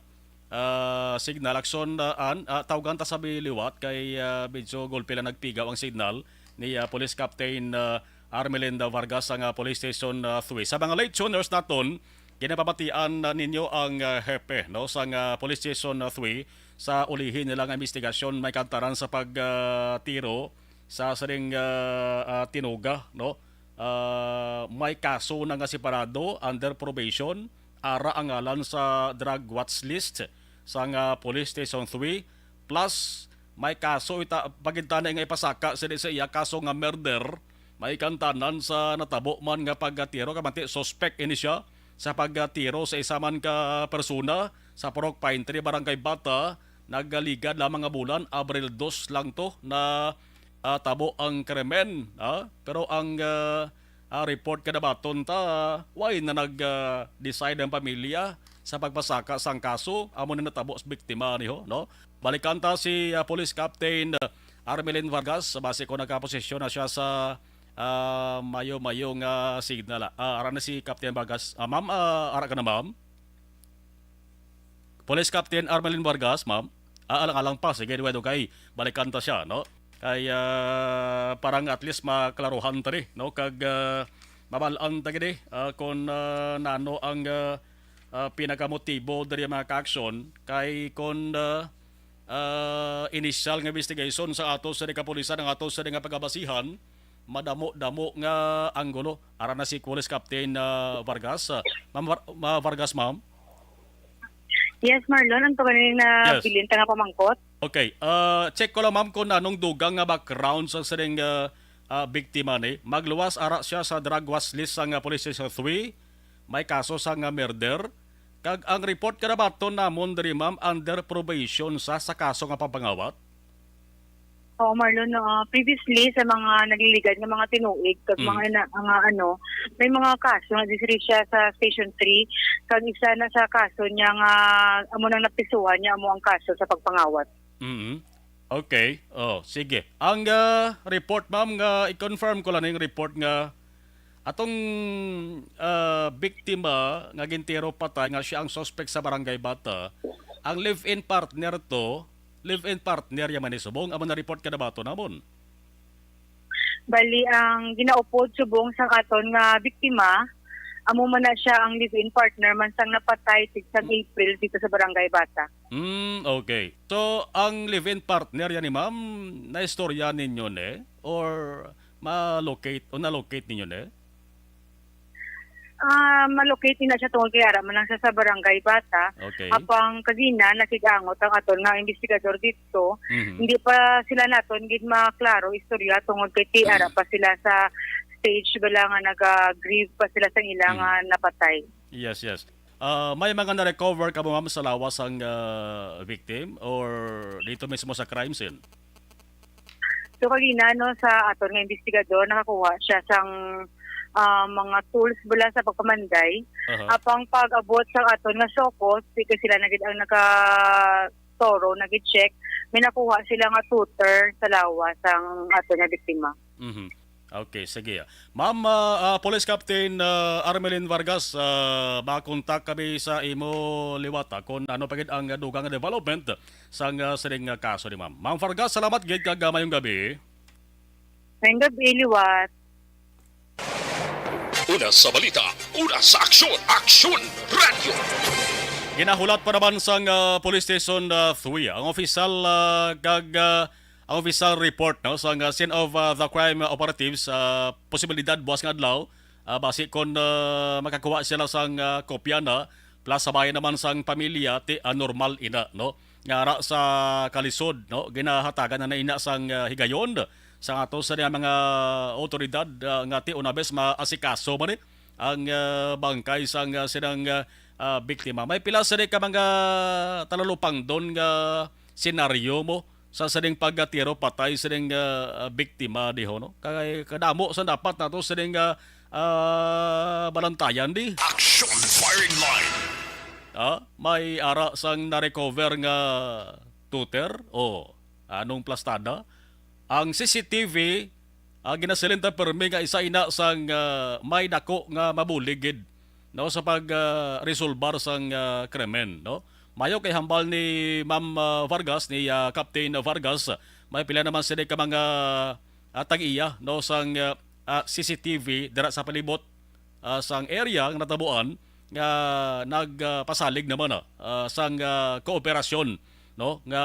ah, signal. Akson, ah, an, ah, tawgan ta sa liwat kay, ah, medyo gulpi lang nagpigaw ang signal ni, ah, Police Captain, ah, Armelinda Vargas sa, ah, Police Station, ah, three. Sa mga late tuners naton, ginapamatian na ninyo ang, ah, hepe, no, sa, ah, Police Station, ah, three. Sa ulihi nila nga investigasyon, may kantaran sa pag, ah, tiro sa sining, ah, ah, tinuga, no? Ah, may kaso na nga separado under probation, ara ang ngalan sa drug watch list sang, ah, Police Station three. Plus, may kaso ita, pagintana nga ipasaka sini sa iya kaso nga murder. May kantanan sa natabo man nga pagtiro, kamanti suspect ini siya sa pagtiro sa isa man ka persona sa Purok Pine Tree, Barangay Bata. Nagaligad lamang nga bulan, Abril dos lang to na, ah, tabo ang krimen, ah. Pero ang, ah, ah, report kadabaton ta, way na nag, ah, decide ang pamilya sa pagpasaka sang kaso, amo na natabo sa biktima niho, no? Balikan ta si, ah, Police Captain, ah, Armelin Vargas, basi ko nagkaposisyon na siya sa, ah, mayo-mayo nga signal. Ah, ara na si Captain Vargas. Ah, ma'am, ah, ara ka na, ma'am? Police Captain Armelin Vargas, ma'am. Ah, alang-alang pa. Sige, anyway, okay. Balikan ta siya, no? Kay, ah, parang at least maklaruhan ta ni, no? Kag, ah, mabal-an ta gid, ah, kung, ah, nano ang, ah, ah, pinakamotibo diri mga ka-aksyon. Kay kung, ah, ah, initial nga investigation sa ato sa kapulisan, ang ato sa nga pagabasihan, madamo-damo nga anggulo. Ara na si Police Captain, ah, Vargas. Ah, Ma'am Var-, Ma-, Vargas, ma'am? Yes, Marlon, ang ganing na Yes. bilin ta nga pamangkot. Okay, ah, check ko lang, ma'am, kung anong dugang nga background sa sining, ah, ah, biktima ni. Magluwas ara siya sa drug watch list sa nga Police Station three. May kaso sa nga murder. Kag ang report kadabaton namon diri, ma'am, under probation sa, sa kaso nga pagpangawat. Oo, Marlon, no, ah, previously sa mga nagliligad nga mga tinuig kag Mm. mga ina-, nga ano, may mga kaso nga diri siya sa Station three, kag isa na sa kaso niya nga amo nang napisuhan niya amo ang kaso sa pagpangawat. Mm. Okay. Oh, sige. Ang, ah, report, ma'am, nga i-confirm ko lang yung report nga atong, ah, biktima nga gintiro patay nga siya ang suspect sa Barangay Bata, ang live-in partner to, live-in partner ya man ni subong, amo na report kadabaton namon. Bali, ang ginaupod subong sa aton nga biktima, amo man na siya ang live-in partner man sang napatay tig sang April dito sa Barangay Bata. Mm, okay. So, ang live-in partner yan ni ma'am, naistorya ninyo ni? Or ma-locate, o na-locate ninyo ni? Ah, ma-locate na siya tungod kay ara man lang siya sa Barangay Bata. Okay. Apang kagina, nakig-angot ang aton nga investigador dito. Mhm. Hindi pa sila naton gid maklaro istorya tungod kay ti ara pa sila sa stage bala nga naga-grieve pa sila sa ilang, Mhm. ah, napatay. Yes, yes. Ah, may mga na-recover ka mo, ma'am, sa lawas ang, ah, victim or dito mismo sa crime scene? So, kagina, no, sa aton nga investigador, nakakuha siya sang, ah, mga tools bala sa pagpamanday. Aha. Apang pag-abot sa aton nga SOCO, di kay sila na gid ang naka-, thorough, nag-check, may nakuha sila nga tutor sa lawas sang aton nga biktima. Mhm. Okay, sige. Ma'am, ah, ah, Police Captain, ah, Armelin Vargas, ah, makontak kami sa imo liwat, ah, kung ano pa gid ang dugang nga development sang, ah, sining, ah, kaso ni ma'am. Ma'am Vargas, salamat gid kag, ah, mayong gabi. Mayong gabi, liwat. Una sa balita, una sa aksyon, Aksyon Radio. Ginahulat pa naman sang, ah, Police Station, ah, three ang official, ah, kag, ah, ang official report, no, sang, ah, scene of, ah, the crime, ah, operatives, ah, posibilidad buwas nga adlaw, ah, basi kon, ah, makakuha sila sang, ah, kopya na, plus sa bahin naman sang pamilya, ti, ah, normal ina, no, nga ara sa kalisod, no, ginahatagan na na ina sang, ah, higayon sang ato sa mga awtoridad, ah, nga ti una bes maasikaso man, eh, ang, ah, bangkay sang, ah, sinang, ah, ah, biktima. May pila sini ka mga talalupangdon nga senaryo mo sa sining pagtiro patay sining, ah, ah, biktima diho, no? Kay kadamo sa dapat nato sining, ah, ah, balantayan di. Action Firing Line. Ah, may ara sang na-recover nga tuter o anong plastada. Ang C C T V, ah, ginasiling ta permi nga isa ina sang, ah, may dako nga mabulig gid, no, sa pag, ah, resolbar sang, ah, krimen, no? Mayo kay hambal ni Ma'am, ah, Vargas, ni, ah, Captain Vargas, may pila naman sini ka mga, ah, tag-iya, no, sang, ah, ah, C C T V dira sa palibot, ah, sang area nga natabuan nga nagpasalig naman, ah, ah, sang, ah, kooperasyon, no, nga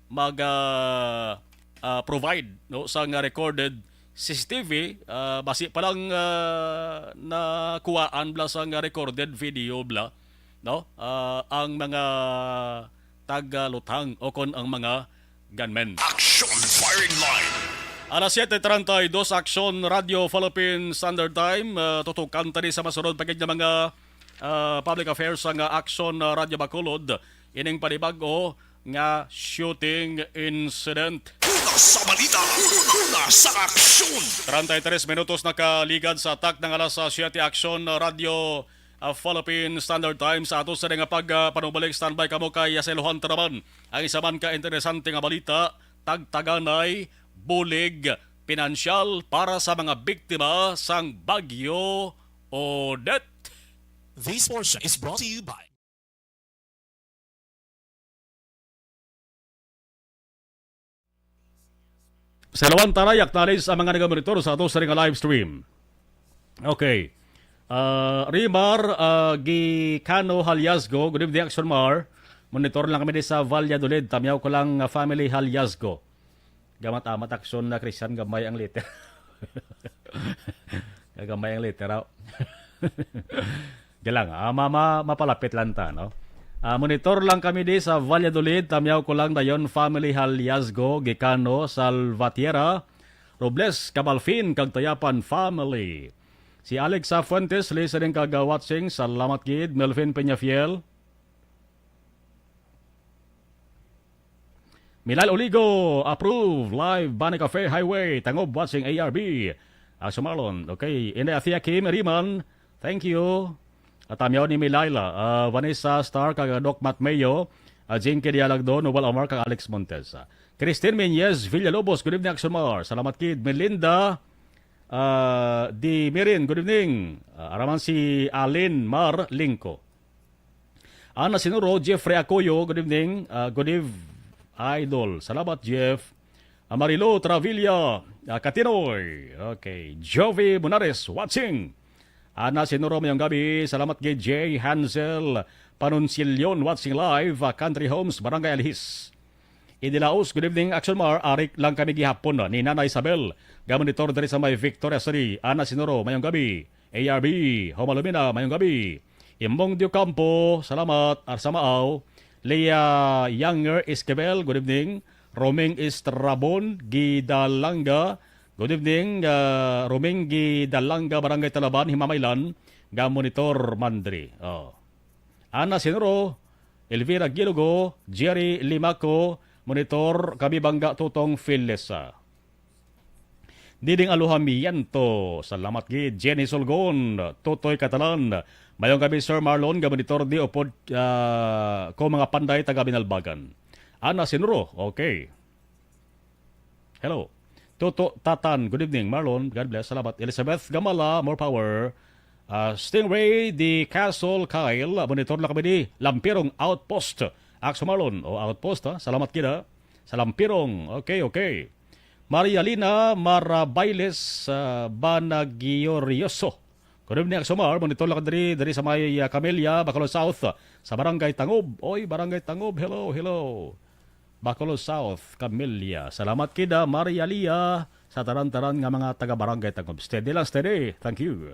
mag, ah, ah, provide, no, sang recorded C C T V, ah, basi pa lang, ah, nakuhaan bla sang recorded video bla, no, ah, ang mga tagaluthang o kon ang mga gunmen. Action Firing Line. Alas siete treinta y dos, Action Radio Philippine Standard Time. Ah, tutukan ta ni sa masunod pa gid nga mga, ah, public affairs sang, ah, Action, ah, Radio Bacolod. Ining panibag-o nga shooting incident. Una sa balita, una sa aksyon. Treinta y tres minutos nakaligad sa atak ng alas, ah, siete, Action, ah, Radio, ah, Philippine Standard Time. Sa ato sa nga pag, ah, panubalik, standby kamo kay, ah, sa iluhan ta naman ang isa man ka interesante nga balita, tagtaganay, bulig, pinansyal para sa mga biktima sang Bagyo Odette. This portion is brought to you by Sa lawan, tara, yaktalis ang mga nagamonitor sa ato sa ring live stream. Okay. Ah, Rimar, ah, Gicano Haliasgo, good evening, Action Mar. Monitor lang kami di sa Valladolid. Tamyaw ko lang, ah, family Haliasgo. Gamat-amat aksyon na Christian, gamay ang letter. Gamay ang letter, aw. Di lang, ah, ma-, ma-, mapalapit lang ta, no? Ah, monitor lang kami di sa Valladolid, tamyaw ko lang dayon, family Haliasgo, Gicano, Salvatierra, Robles, Cabalfin, kag Tayapan family. Si Alexa Fuentes, listening kag, ah, watching, salamat gid, Melvin Peñafiel. Milal Oligo, approve. Live, Bani Cafe Highway, Tangob, watching A R B. Ah, Sumalon. Okay. Inday Athea Kim Riman, thank you. At tamyaw ni Milaila, ah, Vanessa Star, kag Doc Matt Mayo, ah, Jinky Dialagdo, Noel Amar, kag Alex Montes. Ah, Christine Menyes Villalobos, good evening, Action Mar. Salamat kid. Melinda, ah, Di Mirin, good evening. Ah, araman si Alin Mar Lingko. Ana Sinuro, Jeffrey Acoyo, good evening. Ah, good eve, Idol. Salamat, Jeff. Amarillo Travilla, ah, Katinoy. Okay. Jovi Munares, watching. Ana Sinuro, mayong gabi. Salamat kay J Hansel Panunsilyon, watching live, ah, Country Homes, Barangay Alhis. Idilaos, good evening, Action Mar. Arik lang kami gihapon ni Nana Isabel. Gamonitor diri sa may Victoria City. Ana Sinuro, mayong gabi. A R B, Homalumina, mayong gabi. Imbong Diocampo, salamat. Arsamaaw, Leah Younger Esquivel, good evening. Roming Estrabon Gidalanga, good evening. Ah, Roming Gidalanga, Barangay Talaban, Himamaylan, ga monitor mandri. Oh. Ana Sinuro, Elvira Gilogo, Jerry Limaco, monitor, kami bangga Tutong Filesa. Diding Aluhamiento, salamat gid. Jenny Sulgon, Totoy Catalan. Mayong gabi, Sir Marlon, gamonitor di upod, ah, ko mga panday taga Binalbagan. Ana Sinuro, okay. Hello. Toto Tatan, good evening, Marlon. God bless. Salamat. Elizabeth Gamala, more power. Ah, Stingray, the Castle, Kyle. Monitor na kami di Lampirong Outpost. Akso Marlon, o Outpost, ha? Salamat kita. Sa Lampirong. Okay, okay. Maria Lina Marabailes, ah, Banagiorioso. Good evening, Axomar. Monitor lang diri, diri sa may, ah, Camellia, Bacolod South, sa Barangay Tangob. Oy, Barangay Tangob, hello, hello. Bacolod South, Camellia. Salamat kida, Maria Lia, sa tanan-tanan nga mga taga Barangay Tangob. Steady lang, steady. Thank you.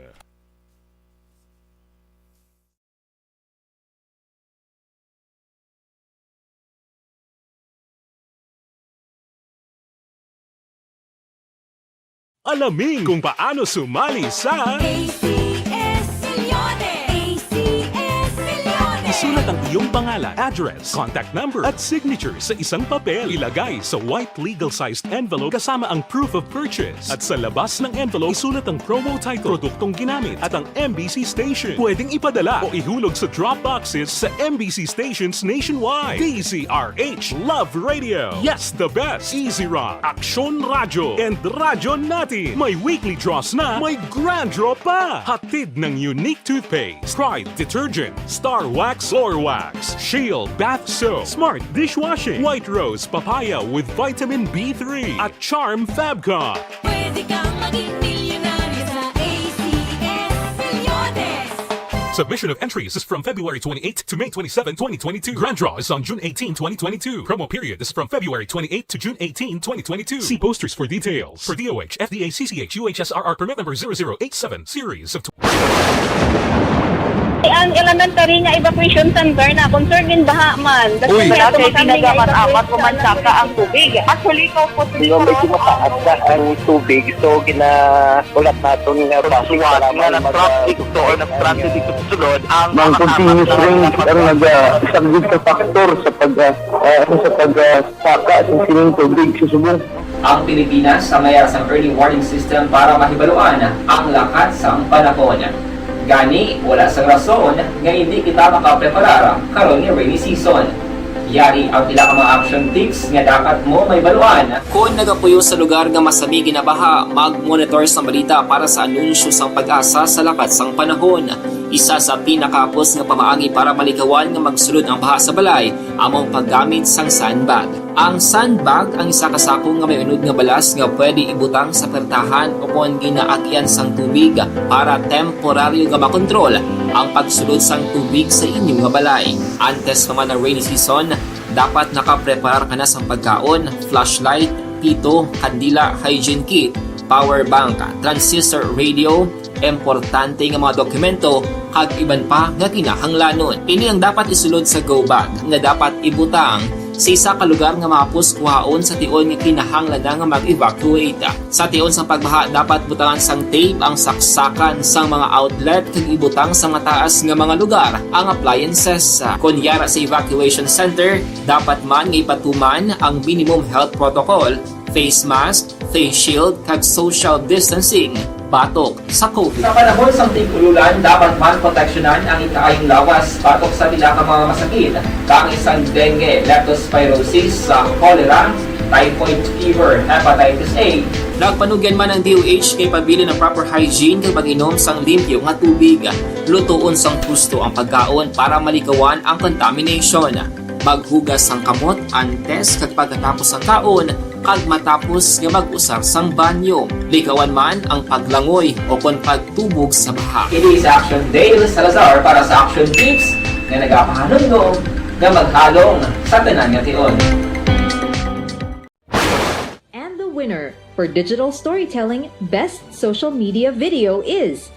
Alamin kung paano sumali sa A C S Millones. A C S Millones. Isulat ang iyong pangalan, address, contact number, at signature sa isang papel. Ilagay sa white legal-sized envelope kasama ang proof of purchase. At sa labas ng envelope, isulat ang promo title, produktong ginamit, at ang M B C station. Pwedeng ipadala o ihulog sa drop boxes sa M B C stations nationwide. D Z R H, Love Radio. Yes, the best. Easy Rock, Aksyon Radyo, and Radyo Natin. May weekly draws na, may grand draw pa. Hatid ng Unique Toothpaste, Pride Detergent, Star Wax Floor Wax, Shield Bath Soap, Smart Dishwashing, White Rose Papaya with Vitamin B three, at Charm Fabcon. Pwede kang maging milyonaryo sa A C S Millones. Submission of entries is from February twenty-eighth to May twenty-seven, twenty twenty-two. Grand draw is on June eighteen, twenty twenty-two. Promo period is from February twenty-eighth to June eighteen, twenty twenty-two. See posters for details. For D O H, F D A, C C H, U H S R R permit number zero zero eight seven, series of Ang elementary nga evacuation center na concern in baha man. Uy. Wala kay ginagamit-amat ko man saka ang tubig. Actually, ko po siguro medyo mataas na ang tubig. So, ginahulat naton nga base nga traffic to or nag-transit dito sa sulod ang Ang continuous rain ang nagasaglit sa factor sa pag, ah, ah, sa pag, ah, saka sa sining tubig sa subong. Ang Pilipinas ang mayara sang early warning system para mahibaluan ang lakat sang panahon. Gani, wala sang rason nga indi kita makapreparar karon nga rainy season. Yari ang pila ka mga action tips nga dapat mo mahibaluan. Kon nagapuyo sa lugar nga masami ginabaha, mag-monitor sang balita para sa anunsyo sang PAGASA sa lakat sang panahon. Isa sa pinakahapos nga pamaagi para malikawan nga magsulod ang baha sa balay amo ang paggamit sang sandbag. Ang sandbag ang isa ka sako nga may unod nga balas nga pwede ibutang sa pertahan o kon ginaagian sang tubig para temporaryo nga makontrol ang pagsulod sang tubig sa inyo nga balay. Antes pa man ang rainy season, dapat nakapreparar ka na sang pagkaon, flashlight, pito, kandila, hygiene kit, power bank, transistor radio, importante nga mga dokumento, kag iban pa nga kinahanglanon. Ini ang dapat isulod sa go bag nga dapat ibutang sa isa ka lugar nga mahapos kuhaon sa tion nga kinahanglan na nga mag-evacuate. Sa tion sang pagbaha, dapat butangan sang tape ang saksakan sang mga outlet kag ibutang sa mataas nga mga lugar ang appliances. Kon yara sa evacuation center, dapat man nga ipatuman ang minimum health protocol, face mask, face shield, kag social distancing batok sa COVID. Sa panahon sang tig-ululan, dapat man proteksyonan ang ikaayong lawas batok sa pila ka mga masakit, kaangay sang dengue, leptospirosis, sa cholera, typhoid fever, hepatitis A. Nagpanugyan man ang D O H nga ipabilin ang proper hygiene kag pag-inom sang limpyo nga tubig. Lutoon sang husto ang pagkaon para malikawan ang contamination. Maghugas sang kamot antes kag pagkatapos sang kaon, kag matapos nga mag-usar sang banyo. Likawan man ang paglangoy o kon pagtubog sa baha. Ini si Action Dale Salazar para sa Action Tips nga nagapahanumdom nga maghalong sa tanan nga tion. And the winner for digital storytelling best social media video is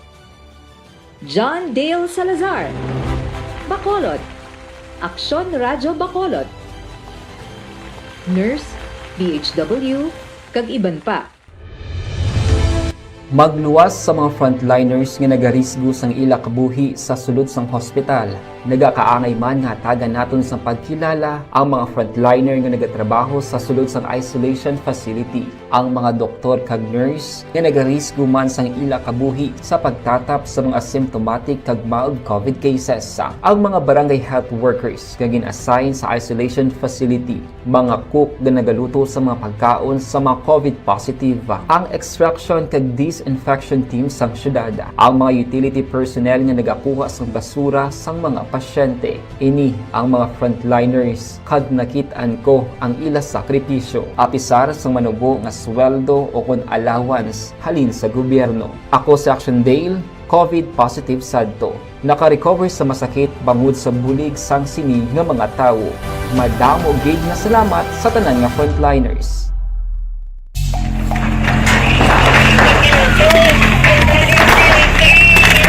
John Dale Salazar, Bacolod, Aksyon Radyo Bacolod, Nurse, D H W, kag iban pa. Magluwas sa mga frontliners nga nagarisgo sang ila kabuhi sa sulod sang hospital. Nagakaangay man nga hatagan naton sang pagkilala ang mga frontliner nga nagatrabaho sa sulod sang isolation facility, ang mga doktor kag nurse nga nagarisgo man sang ila kabuhi sa pagtatap sa mga symptomatic kag mild COVID cases, ang mga barangay health workers nga gin-assign sa isolation facility, mga cook nga nagaluto sa mga pagkaon sa mga COVID positive, ang extraction kag disinfection team sang syudad, ang mga utility personnel nga nagakuha sang basura sang mga pasyente. Ini ang mga frontliners, kag nakit-an ko ang ila sakripisyo, apisar sang manubo nga sweldo o kon allowance halin sa gobyerno. Ako si Action Dale, COVID positive sadto. Naka-recover sa masakit bangod sa bulig sang sini nga mga tawo. Madamo gid nga salamat sa tanan nga frontliners.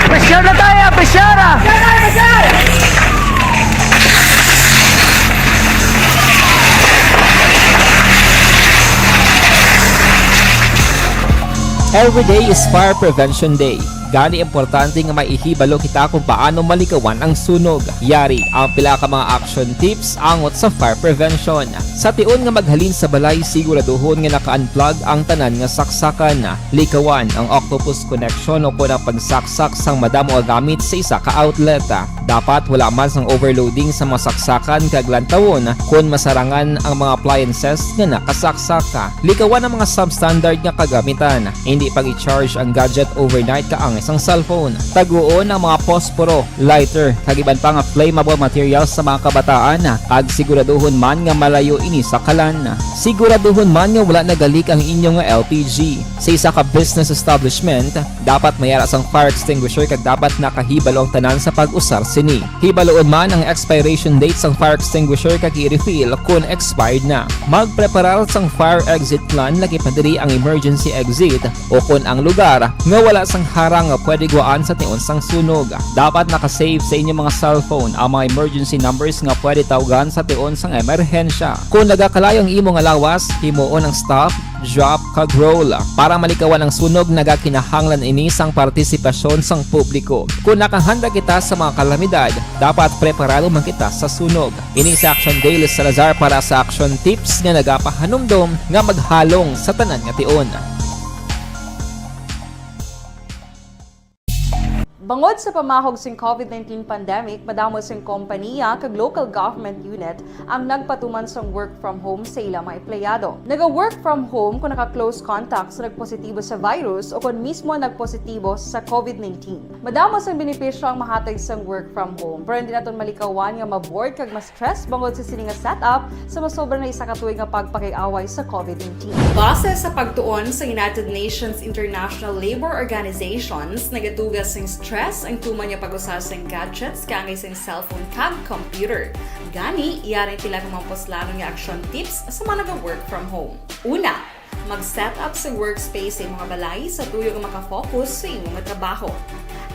Pressure na tayo! Pressure! Every day is Fire Prevention Day. Gani, importante nga maihibalo kita kung paano malikawan ang sunog. Yari ang pila ka mga action tips angot sa fire prevention. Sa tion nga maghalin sa balay, siguraduhon nga naka-unplug ang tanan nga saksakan. Likawan ang octopus connection o kon ang pagsaksak sang madamo nga gamit sa isa ka outlet. Dapat wala man sang overloading sa mga saksakan kag lantawon kon masarangan ang mga appliances nga nakasaksak. Likawan ang mga substandard nga kagamitan. Hindi pag-i-charge ang gadget overnight kaangay sang cellphone. Taguon ang mga posporo, lighter, kag iban pa nga flammable materials sa mga kabataan, kag siguraduhon man nga malayo ini sa kalan. Siguraduhon man nga wala nagalik ang inyo nga L P G. Sa isa ka business establishment, dapat may ara sang fire extinguisher kag dapat nakahibalo ang tanan sa pag-usar sini. Hibaloon man ang expiration date sang fire extinguisher kag i-refill kon expired na. Magpreparar sang fire exit plan, lakip na diri ang emergency exit o kon ang lugar nga wala sang harang nga pwede guwaan sa tion sang sunog. Dapat naka-save sa inyo mga cellphone ang mga emergency numbers nga pwede tawgan sa tion sang emerhensya. Kon nagakalayo ang imo nga lawas, himuon ang stop, drop, kag roll. Para malikawan ang sunog, nagakinahanglan ini sang partisipasyon sang publiko. Kon nakahanda kita sa mga kalamidad, dapat preparado man kita sa sunog. Ini si Action Dale Salazar para sa Action Tips nga nagapahanumdom nga maghalong sa tanan nga tion. Bangod sa pamahog sing COVID nineteen pandemic, madamo sing kompaniya kag local government unit ang nagpatuman sang work from home sa ila mga empleyado. Naga-work from home kon naka-close contact sa nagpositibo sa virus o kon mismo nagpositibo sa COVID nineteen. Madamo sang benepisyo ang mahatag sang work from home, pero hindi naton malikawan nga ma-bored kag ma-stress bangod sa sini nga setup sa masobra na isa ka tuig nga pagpakig-away sa COVID nineteen. Base sa pagtuon sa United Nations International Labour Organizations, nagatuga sing stress ang tuman nga pag-usa sing gadgets kaangay sing cellphone kag computer. Gani, yari ang pila ka mga puslanon nga action tips sa mga naga-work from home. Una, mag-set up sa workspace sa imo nga balay sa tuyo nga maka-focus sa imo nga trabaho.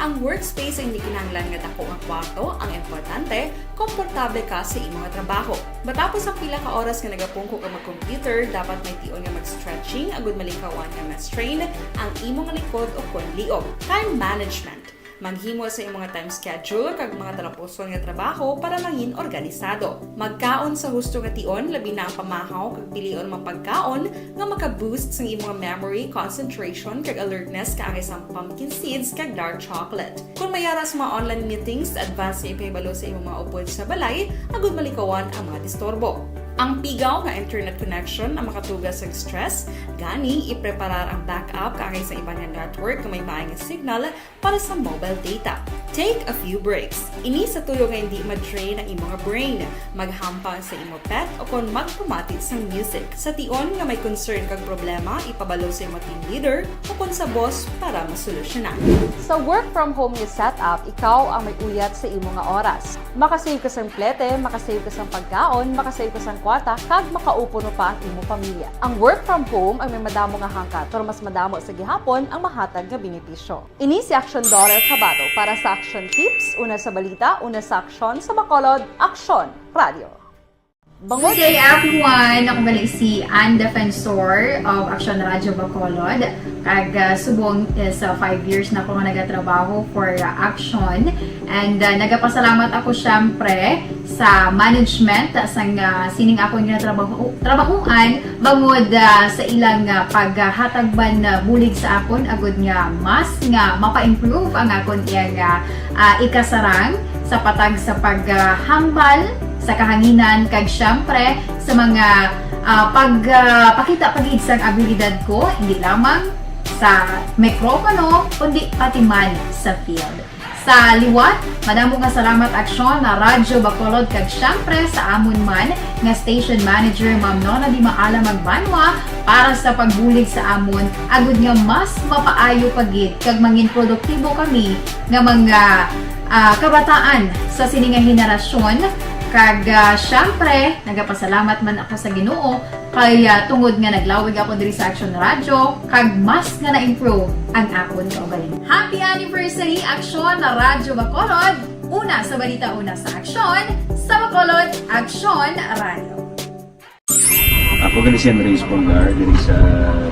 Ang workspace ay hindi kinahanglan nga dako nga kwarto, ang importante, komportable ka sa imo nga trabaho. Matapos ang pila ka oras nga nagapungko ka mag-computer, dapat may tion nga mag-stretching agud malikawan nga ma-strain ang imo nga likod o kon liog. Time management. Maghimo sa imo nga time schedule kag mga talapuson nga trabaho para mangin organisado. Magkaon sa husto nga tion, labi na ang pamahaw, kag pilion ang mga pagkaon nga maka-boost sang imo nga memory, concentration, kag alertness, kaangay sang pumpkin seeds kag dark chocolate. Kon may ara sa mga online meetings, advance nga ipahibalo sa imo mga upod sa balay agud malikawan ang mga disturbo. Ang pigaw nga internet connection ang makatuga sa stress, gani ipreparar ang backup kaangay sa iban nga network nga may maay nga signal para sa mobile data. Take a few breaks. Ini sa tuyo nga hindi ma-drain ang imo nga brain. Maghampang sa imo pet o kon magpamati sang music. Sa tion nga may concern kag problema, ipabalo sa imo team leader o kon sa boss para masolusyonan. Sa work from home nga setup, ikaw ang may uyat sa imo nga oras. Makasave ka sang plete, makasave ka sang pagkaon, makasave ka sang kwarta, kag makaupo pa ang imo pamilya. Ang work from home ang may madamo nga hangkat, pero mas madamo sa gihapon ang mahatag nga benepisyo. Ini si Action Daughter Kabato para sa Action Tips, una sa balita, una sa aksyon, sa Bacolod, Aksyon Radio. Bangod Good day, everyone! Ako gali si Ann Defensor of Action Radio Bacolod. Kag, ah, subong is, ah, five years na ako nga nagatrabaho for, ah, Action. And, ah, nagapasalamat ako, syempre, sa management, ah, sang, ah, sining akon nga trabaho, trabahoan, bangod, ah, sa ilang, ah, paghatag man, ah, bulig sa akon, agud nga mas nga mapa-improve ang akon iyang, ah, ah, ikasarang sa patag sa paghambal sa kahanginan, kag, syempre, sa mga, ah, pag, ah, pakita pa gid sang abilidad ko, hindi lamang sa mikropono, kundi pati man sa field. Sa liwat, madamo nga salamat, Aksyon na Radyo Bacolod, kag siyempre sa amon man nga station manager, Ma'am Nona Di Maala Magbanwa, para sa pagbulig sa amon, agud nga mas mapaayo pa gid kag mangin produktibo kami nga mga, ah, kabataan sa sini nga henerasyon. Kag, ah, siyempre, nagapasalamat man ako sa Ginoo kay, ah, tungod nga naglawig ako diri sa Aksyon Radyo, kag mas nga na-improve ang akon kaugalingon. Happy anniversary, Aksyon na Radyo Bacolod! Una sa balita, una sa aksyon, sa Bacolod, Aksyon Radyo. Ako gali si Henry Espolgar diri sa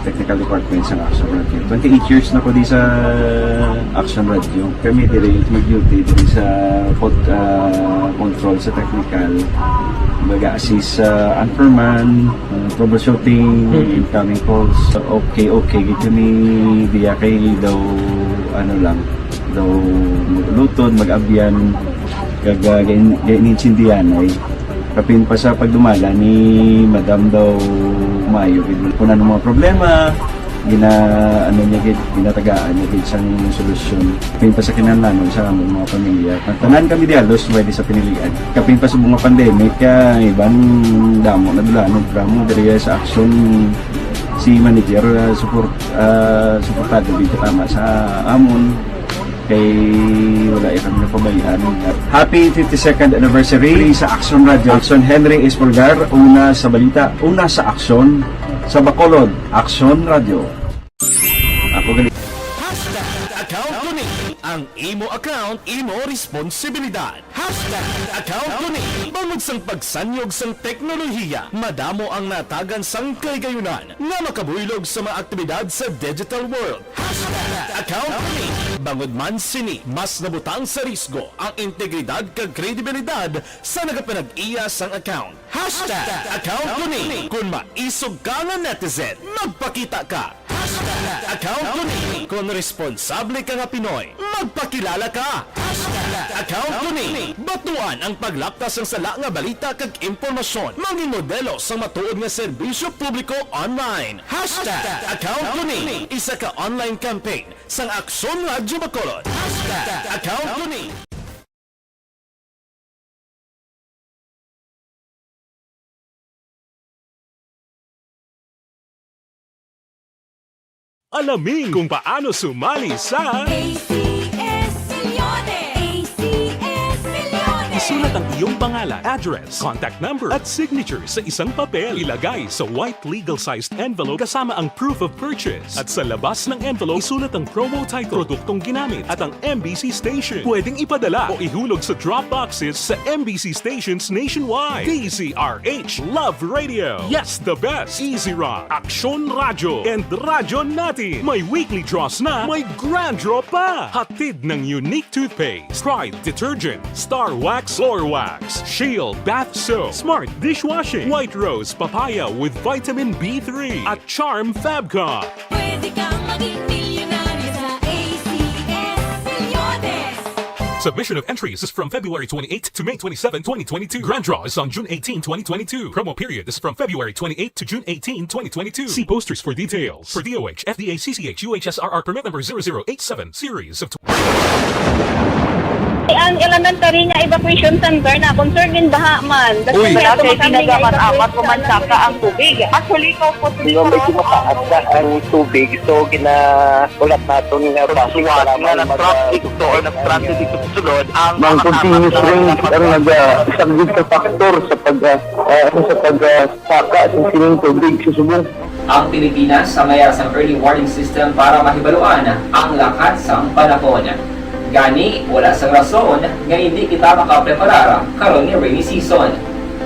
technical department sa Action Radio. Twenty-eight years na ko di sa Action Radio. Kami diri mag-duty diri sa pod, ah, control sa technical. Baga assist sa anchorman, ah, troubleshooting, incoming calls. Okay, okay. Gid kami diya kay daw ano lang, daw luton, mag-abyan, kag ah, gain- gainintindihan ay kapin pa sa pagdumala ni Madam daw maayo gid. Kung ano mga problema, gina ano niya gid, ginatagaan niya gid sang solusyon. Kapin pa sa kinahanglanon sa among mga pamilya. Ang tanan kami di halos pwede sa pinilian. Kapin pa sa mga pandemic, kaya iban damo na dulanon, drama diri sa action si manager, ah, support, ah, suportado gid tama sa amon. Kay wala ya kami napabayaan. Happy fifty-second anniversary sa Action Radio. Action Henry Espolgar, una sa balita, una sa aksyon, sa Bacolod, Action Radio. Ako gali. Hashtag account ko ni. Ang imo account, imo responsibilidad. Hashtag account ko ni. Bangod sang pagsanyog sang teknolohiya, madamo ang natagan sang kahigayonan nga makabuylog sa mga aktibidad sa digital world. Hashtag account ko ni. Bangod man sini, mas nabutang sa risgo ang integridad kag kredibilidad sa nagapanag-iya sang account. Hashtag account ko ni. Kon maisog ka nga netizen, magpakita ka. Hashtag account ko ni. Kon responsable ka nga Pinoy, magpakilala ka. Hashtag account ko ni. Batuan ang paglapta sang sala nga balita kag impormasyon. Mangin modelo sang matuod nga serbisyo publiko online. Hashtag account ko ni. Isa ka online campaign sang Aksyon Radyo Bacolod. Hashtag account ko ni. Alamin kung paano sumali sa A C S Millones! A C S Millones! Isulat ang iyong pangalan, address, contact number, at signature sa isang papel. Ilagay sa white legal-sized envelope kasama ang proof of purchase. At sa labas ng envelope, isulat ang promo title, produktong ginamit, at ang M B C station. Pwedeng ipadala o ihulog sa drop boxes sa M B C stations nationwide. D Z R H Love Radio. Yes, the best. Easy Rock, Aksyon Radyo, and Radyo Natin. May weekly draws na, may grand draw pa. Hatid ng Unique Toothpaste, Pride Detergent, Star Wax Floor Wax, Shield Bath Soap, Smart Dishwashing, White Rose Papaya with Vitamin B three, at Charm Fabcon. Pwede kang maging milyonaryo sa A C S Millones! Submission of entries is from February twenty-eighth to May twenty-seven, twenty twenty-two. Grand draw is on June eighteen, twenty twenty-two. Promo period is from February twenty-eighth to June eighteen, twenty twenty-two. See posters for details. For D O H, F D A, C C H, U H S R R permit number zero zero eight seven, series of Ang elementary nga evacuation center na concern in baha man. Uy. Wala kay ginagamit-amat ko man saka ang tubig. Actually, ikaw po, Hindi mo medyo mataas na ang tubig, so ginaulat naton nga basic Suwat nga nag-traffic to or nag-transit dito sa sulod, ang Ang mga continuous kasama rain ang naga isang sa factor sa pag ah, ah, ano, sa pag ah, saka sa sining tubig sa subong. Ang Pilipinas samaya sang early warning system para mahibaluan ang lakat sang panahon. Gani, wala sang rason nga indi kita makapreparar karon nga rainy season.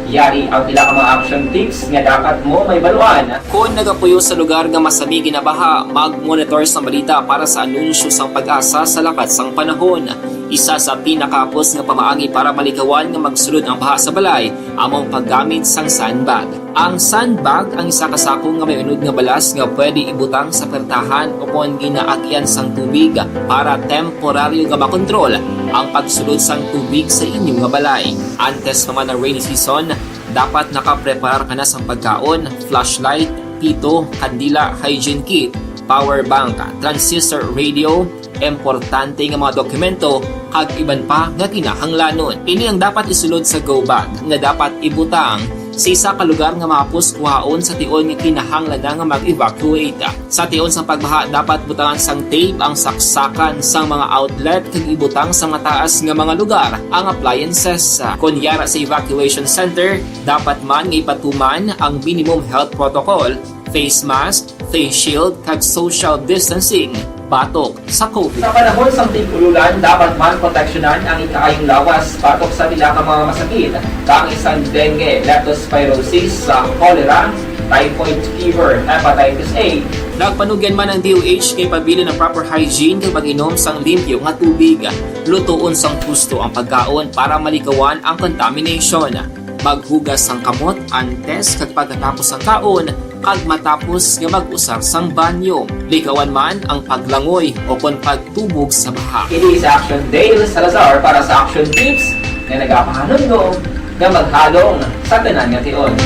Yari ang pila ka mga action tips nga dapat mo mahibaluan. Kon nagapuyo sa lugar nga masami ginabaha, mag-monitor sang balita para sa anunsyo sang PAGASA sa lakat sang panahon. Isa sa pinakahapos nga pamaagi para malikawan nga magsulod ang baha sa balay amo ang paggamit sang sandbag. Ang sandbag ang isa ka sako nga may unod nga balas nga pwede ibutang sa pertahan ukon ginaagyan sang tubig para temporaryo nga makontrol ang pagsulod sang tubig sa inyo nga balay. Antes pa man ang rainy season, dapat nakapreparar ka na sang pagkaon, flashlight, pito, kandila, hygiene kit, power bank, transistor radio, importante nga mga dokumento, kag iban pa nga kinahanglanon. Ini ang dapat isulod sa go bag nga dapat ibutang sa isa ka lugar nga mahapos kuhaon sa tion nga kinahanglan na nga mag-evacuate. Sa tion sang pagbaha, dapat butangan sang tape ang saksakan sang mga outlet kag ibutang sa mataas nga mga lugar ang appliances. Kon yara sa evacuation center, dapat man nga ipatuman ang minimum health protocol, face mask, face shield, kag social distancing batok sa COVID. Sa panahon sang tig-ululan, dapat man proteksyonan ang ikaayong lawas batok sa pila ka mga masakit, kaangay sang dengue, leptospirosis, sa cholera, typhoid fever, hepatitis A. Nagpanugyan man ang D O H kay pabilin ang proper hygiene kag pag-inom sang limpyo nga tubig. Lutoon sang husto ang pagkaon para malikawan ang contamination. Maghugas sang kamot antes kag pagkatapos sang kaon, kag matapos nga mag-usar sang banyo. Likawan man ang paglangoy o kon pagtubog sa baha. Ini sa Action Dale Salazar para sa Action Tips nga nagapahanumdom nga maghalong sa tanan nga tion.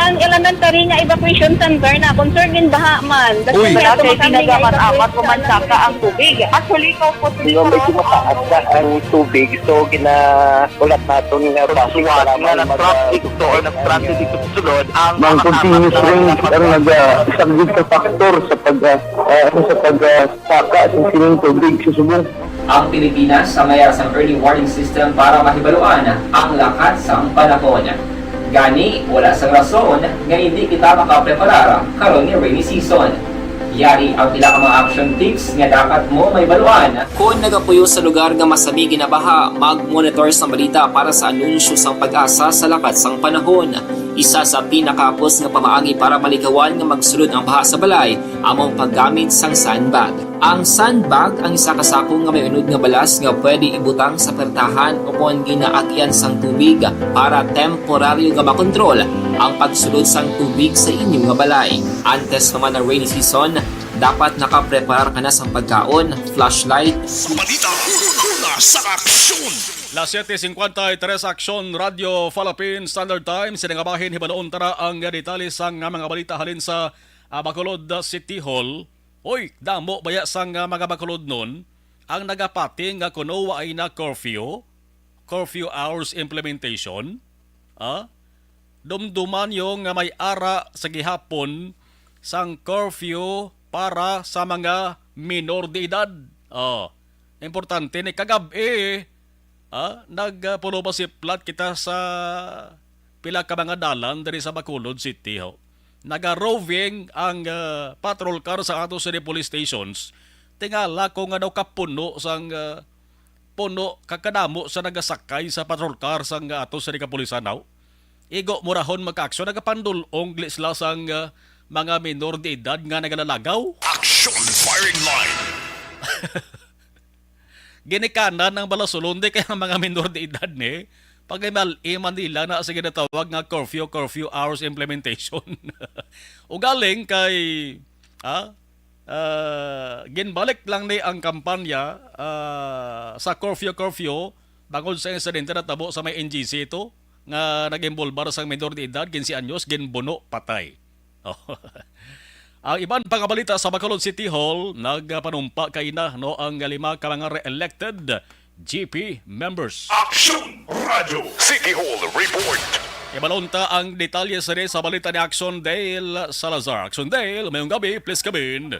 Ang elementary nga evacuation center na concern din baha man. Uy. Kasi Wala medyo kay masami nga tinaga man evacuation amat ko man center. Saka ang tubig. Actually, ikaw po, Di ba, medyo mataas na ang tubig, so ginaulat naton nga bus Suwat para nga may nag-traffic mag- to or nag-transit dito sa sulod, ang Mang amat-amat continuous na rain ang nag-, nagsaglit sa factor sa pag, ah, ah, sa pag, ah, saka sa sining tubig sa subong. Ang Pilipinas sa mayar sang early warning system para mahibaluan ang lakat sang panahon. Gani, wala sang rason nga hindi kita makapreparar karon nga rainy season. Yari ang pila ka mga action tips nga dapat mo mahibaluan. Kon nagapuyo sa lugar nga masami ginabaha, mag-monitor sang balita para sa anunsyo sang PAGASA sa lakat sang panahon. Isa sa pinakahapos nga pamaagi para malikawan nga magsulod ang baha sa balay amo ang paggamit sang sandbag. Ang sandbag ang isa ka sako nga may unod nga balas nga pwede ibutang sa pertahan o kon ginaagian sang tubig para temporaryo nga makontrol ang pagsulod sang tubig sa inyo nga balay. Antes pa man ang rainy season, dapat nakapreparar ka na sang pagkaon, flashlight, Balita una sa aksyon. Las siete cincuenta y tres, Aksyon Radio Philippine Standard Time. Sini nga bahin, hibaloon ta na ang detalye sang mga balita halin sa, ah, Bacolod City Hall. Oy, damo baya sang, ah, mga Bacolodnon ang nagapati nga kuno waay na curfew, curfew hours implementation? Ah? Dumduman niyo nga may ara sa gihapon sang curfew para sa mga minor de edad. Oh, importante ni kagab-i, ah, nagpulupasiplat kita sa pila ka mga dalan diri sa Bacolod City, ho. Naga-roving ang, ah, patrol car sa ato city police stations. Tingala ko nga daw kapuno sang, ah, puno kag kadamo sa nagasakay sa patrol car sang ato city kapulisan, ho. Igo mo rahon magkaaksyon, nagapandul-ong gali sila sang, ah, mga minor de edad nga nagalalagaw. Action firing line. Ginikanan ang balasulon di kay ang mga minor de edad ni paghimal-i man nila na sa ginatawag nga curfew, curfew hours implementation. Ugaling kay, ah, ah, ginbalik lang ni ang kampanya, ah, sa curfew, curfew bangod sa insidente natabo sa may N G C ito nga nag-imbolbar sang minor de edad, quince anyos, ginbuno patay. Oh. Ang iban pa nga balita sa Bacolod City Hall, nagpanumpa kaina, no, ang lima ka mga re-elected G P members. Action Radio City Hall Report. Ibalon ta ang detalye sini sa balita ni Action Dale Salazar. Action Dale, mayong gabi, please come in.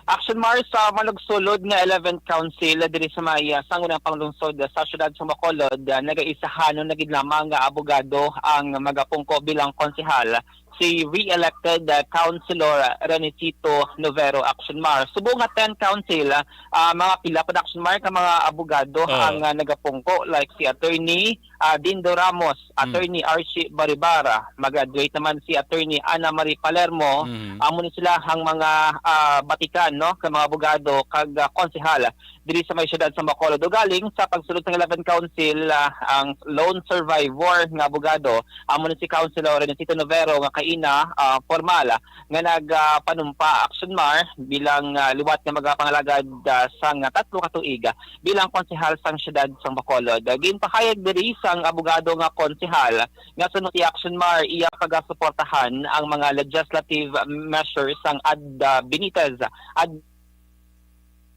Action Mars, sa manugsulod nga eleventh Council diri sa may, ah, sangguniang panglungsod sa siyudad sa Bacolod, ah, nagaisahanon na gid lamang nga abogado ang magapungko bilang konsehal, si re-elected, ah, Councilor Renicito Novero. Action Mars, subong nga ten Council, ah, mga pila pa, Action Mars, ka mga abogado Oh. ang, ah, nagapungko, like si Attorney, ah, Dindo Ramos, Mm. Attorney Archie Baribara, mag-graduate naman si Attorney Ana Marie Palermo. Mhm. Amo ni sila ang mga, ah, batikan, no, ka mga abogado kag, ah, konsehal diri sa may siyudad sa Bacolod. Ugaling sa pagsulod sa eleventh Council, ah, ang lone survivor nga abogado, amo ni si Councilor Renicito Novero nga kaina, ah, formal, ah, nga nag, ah, panumpa, Action Mar, bilang, ah, liwat nga magapangalagad, ah, sang tatlo ka tuig, ah, bilang konsehal sang siyudad sang Bacolod. Ginpahayag diri sang abogado nga konsehal nga suno si Action Mar, iya pagasuportahan ang mga legislative measures sang Ad, ah, Benitez Ad-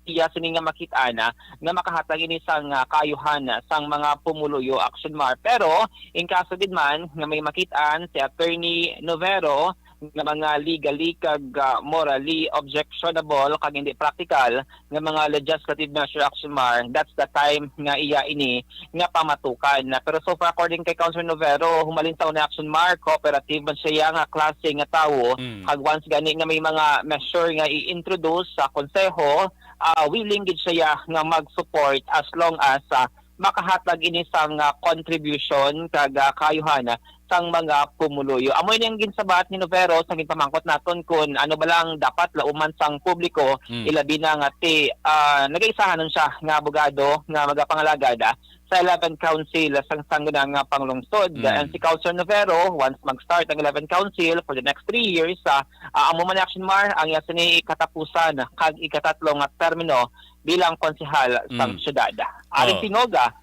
iya sini nga makit-an, ah, nga makahatag ini sang, ah, kaayuhan, ah, sang mga pumuluyo, Action Mar. Pero in kaso gid man nga may makit-an si Attorney Novero nga mga legally kag, ah, morally objectionable kag hindi practical nga mga legislative measure, Action Mar, that's the time nga iya ini nga pamatukan. Pero so far, according kay Councilor Novero, humalin sa una, Action Mar, cooperative man siya nga klase nga tawo. Mm. Kag once gani nga may mga measure nga i-introduce sa konseho, ah, willing gid siya nga mag-support as long as, ah, makahatag ini sang, ah, contribution kag, ah, kaayuhan sang mga pumuluyo. Amo ini ang ginsabat ni Novero sa ginpamangkot naton kun ano ba lang dapat lauman sang publiko, Mm. ilabi na nga ti, ah, nagaisahanon siya nga abogado nga magapangalagad, ah, sa eleventh Council sang Sangguniang Panglungsod. Mm. And si Councilor Novero, once mag-start ang eleventh Council for the next three years, ah, ah, amo man, Action Mar, ang iya sini katapusan kag ikatatlo nga termino bilang konsehal sang Mm. syudad. Aring Oh. tingog, ah,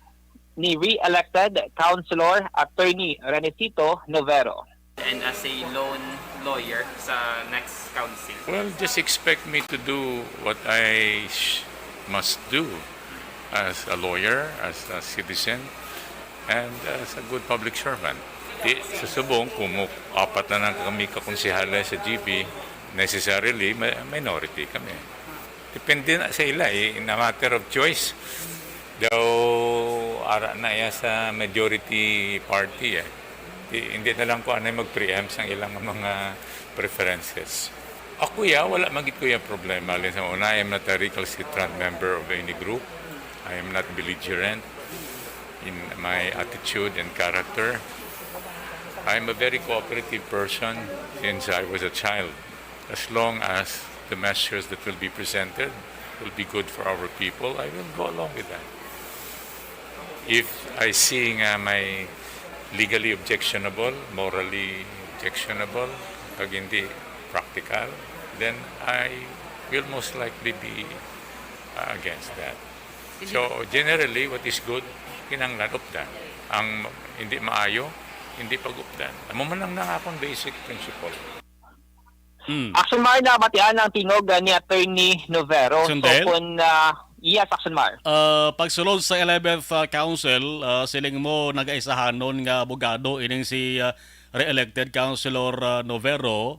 ni re-elected Councilor Attorney Renesito Novero. And as a lone lawyer sa next council? Well, just expect me to do what I sh- must do as a lawyer, as a citizen, and as a good public servant. Di, sa subong, kung mo apat na lang kami kakonsehal sa G B, necessarily, ma- minority kami. Depende na sa ila, eh. In a matter of choice, daw ara na iya sa majority party, eh. Di, hindi na lang ko anay mag-preempt sang ilang mga preferences. Ako, ya, wala man gid ko yung problema. Alin sa una, I am not a recalcitrant member of any group. I am not belligerent in my attitude and character. I am a very cooperative person since I was a child. As long as the measures that will be presented will be good for our people, I will go along with that. If I see nga may legally objectionable, morally objectionable, kag hindi practical, then I will most likely be, uh, against that. So, generally, what is good, kinahanglan updan. Ang hindi maayo, hindi pag-updan. Amo man lang ang akong basic principle. Mm. Action Mar, nabatian ang tingog, ah, ni Attorney Novero. So, Sundel? Kung, ah, yes, Action Mar. Ah, pagsulod sa eleventh, ah, Council, ah, siling mo nagaisahanon nga abogado ining si, ah, re-elected Councilor, ah, Novero,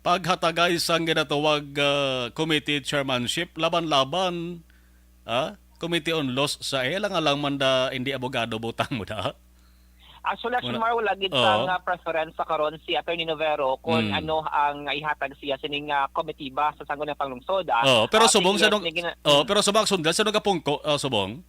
paghatagay sang ginatawag, ah, committee chairmanship, laban-laban, ah, Committee on Laws sa, eh, lang, alang man da, hindi abogado, butang mo da. Actually, Action Mar, wala gid Oo. sang, ah, preference sa karon si Attorney Novero kung Mm. ano ang ihatag siya sining, ah, komitiba sa Sangguniang Panglungsod, ah. Oo, pero Ah, subong sa sige, nung, sige na. Oo, Mm. pero subong, Sundel, sa nagapungko, ah, subong?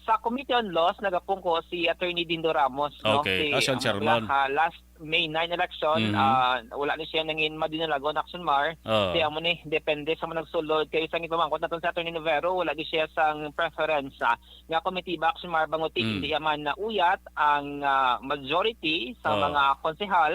Sa Committee on Laws, nagapungko si Attorney Dindo Ramos, no? Okay, Si, ah, siya ang ang chairman. wala ka last May nine election, Mhm. ah, wala ni siya nangin madinalagon, Action Mar. Oo. Kaya mo ni, depende sa mga nagsulod. Kaya sa gipamangkot naton sa Attorney Novero, wala di siya sang preference, ah, nga komitiba, Action Mar, bangod ti Mm. hindi man nauyat ang, ah, majority sa Oo. mga konsehal.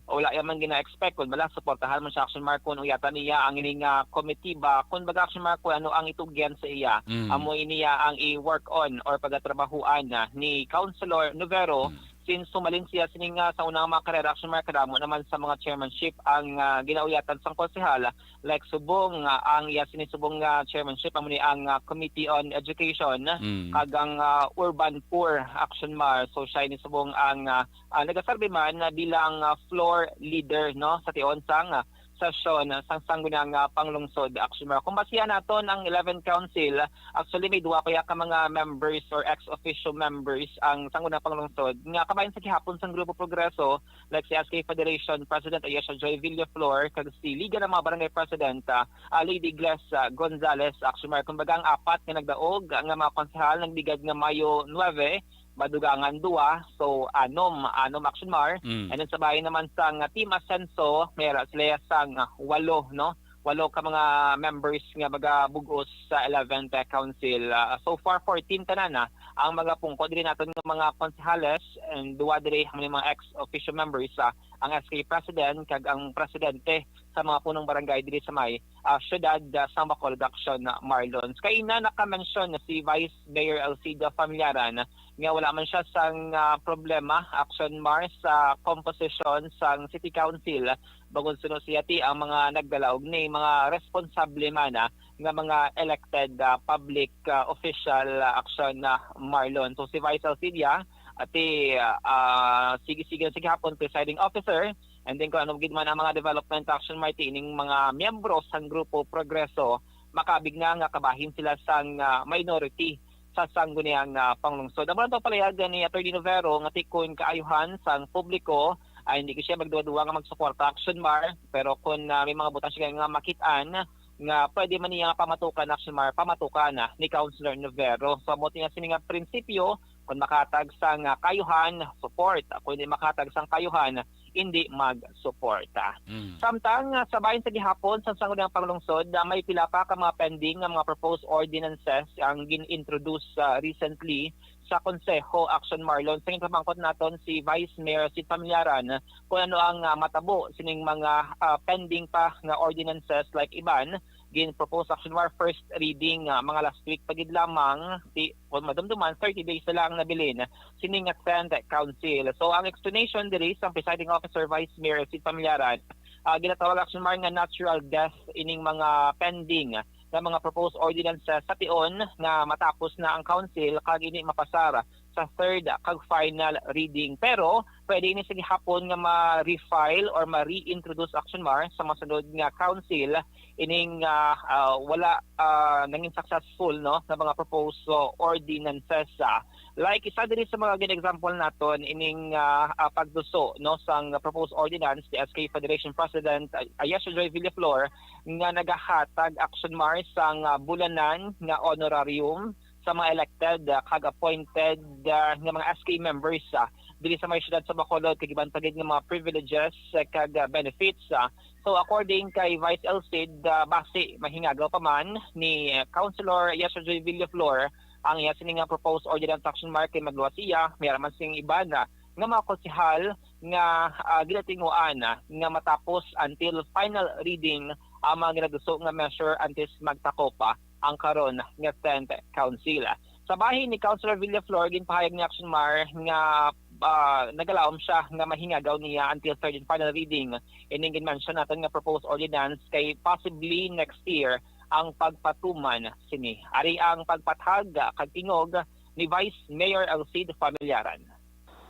Wala ya man gina-expect, kun bala, suportahan man siya, Action Mar, kun uyatan niya ang ining, ah, komitiba. Kun baga, Action Mar, kun ano ang itugyan sa iya, Mm. amo ini ya ang i-work on or pagatrabahuan na ni Councilor Novero. Mm. Since sumalin siya sining, ah, sa unang mga karera, Action Mar, kadamo naman sa mga chairmanship ang, ah, ginauyatan sang konsehal. Like subong, ah, ang iya sining subong nga chairmanship, amo ni ang, ah, Committee on Education, Mm. kag ang, ah, Urban Poor, Action Mar. So siya ini subong ang, ah, ah, nagasarbi man na bilang, ah, floor leader, no, sa tion sang, ah, sesyon, ah, sang Sangguniang, ah, Panglungsod, Action Mar. Kung basihan naton ang eleventh Council, actually may duwa pa ya ka mga members or ex officio members ang Sangguniang Panglungsod nga kabahin sa gihapon sang Grupo Progreso, like si S K Federation President Ayesha Joy Villaflor kag si Liga ng mga Barangay President, ah, ah, Lady Gles, ah, Gonzales, Action Mar. Kumbaga, ang apat nga nagdaog nga mga konsehal nagligad nga Mayo nuebe, Madugangan dua, so anom, anom, Action Mar. Mm. And then sa bahin naman sang, ah, Team Asenso, may ara sila sang, ah, walo, no? Walo ka mga members nga magabug-os sa eleventh Council. Ah, so far, fourteen tanan na ang mga pungko diri naton nga mga konsehales, and duwa diri ang mga ex officio members, ah, ang S K president kag ang presidente sa mga punong barangay diri sa may, ah, siyudad, ah, sa Bacolod, Action Marlon. Kay na naka-mention na si Vice Mayor Alcida Familiaran nga wala man siya sang, ah, problema, Action Mar, sa komposisyon sang City Council, bangod suno siya ti ang mga nagdala og ni mga responsable man, ah, nga mga elected, ah, public, ah, official, ah, Action, ah, Marlon. So si Vice Alcidia, ati, ah, ah, sige, sige, sige hapon, presiding officer, and then kung ano gid man ang mga development, Action Mar, ti ining mga miyembro sang Grupo Progreso, makabig na nga kabahin sila sang, ah, minority sa sangguniang, ah, panglungsod. Amo lang to palayagan ni Attorney Novero nga ti kon kaayuhan sang publiko, ay hindi ko siya magduwa-duwa nga magsuporta, Action Mar, pero kung, ah, may mga butang siya nga makit-an nga pwede man niya nga pamatukan, Action Mar, pamatukan na ni Councilor Novero. So, amo ti nga sini nga prinsipyo, kung makatag sang, ah, kaayuhan, support. Kung hindi makatag sang kaayuhan, hindi magsuporta. Mm. Samtang, ah, sa bahin sa gihapon sa sangguniang panglungsod, ah, may pila pa ka mga pending nga mga proposed ordinances ang gin-introduce, ah, recently sa Konseho, Action Marlon. Sa ginpamangkot naton si Vice Mayor Sid Familiaran kung ano ang, ah, matabo sining mga, ah, pending pa nga ordinances, like iban gin-propose, Action Mar, first reading, ah, mga last week pa gid lamang, ti, kung madumduman, thirty days na lang nabilin sining nga tenth Council. So ang explanation diri sang presiding officer, Vice Mayor Sid Familiaran, ah, ginatawag, Action Mar, nga natural death ining mga pending nga mga proposed ordinances sa tion nga matapos na ang council kag ini mapasar sa third kag final reading. Pero pwede ini sa gihapon nga ma-refile or ma-reintroduce, Action Mar, sa masunod nga council ining, ah, ah, wala, ah, nangin successful, no, nga mga proposed, ah, ordinances, ah. Like isa diri sa mga gin-example naton ining, ah, ah, pagduso, no, sang proposed ordinance ni S K Federation President, ah, Ayesha Joy Villaflor, nga nagahatag, Action Mar, sang, ah, bulanan nga honorarium sa mga elected, ah, kag appointed, ah, nga mga S K members, ah, diri sa may siyudad sa Bacolod, kag iban pa gid nga mga privileges, ah, kag, ah, benefits, ah. So, according kay Vice Alcid, ah, basi mahingagaw pa man ni, ah, Councilor Yasser Joy Villaflor ang iya sini nga proposed ordinance, Action Mar, kay magluwas iya, may ara man sing iban, ah, nga mga konsehal nga, ah, ginatinguan, ah, nga matapos until final reading ang mga ginaduso nga measure antes magtakop, ah, ang karon nga tenth Council. Sa bahin ni Councilor Villaflor, ginpahayag ni Action Mar nga, ah, nagalaom siya nga mahingagaw niya until third and final reading ining gin-mention naton nga proposed ordinance, kay possibly next year ang pagpatuman sini. Ari ang pagpatag, ah, kag tingog ni Vice Mayor Alcid Familiaran.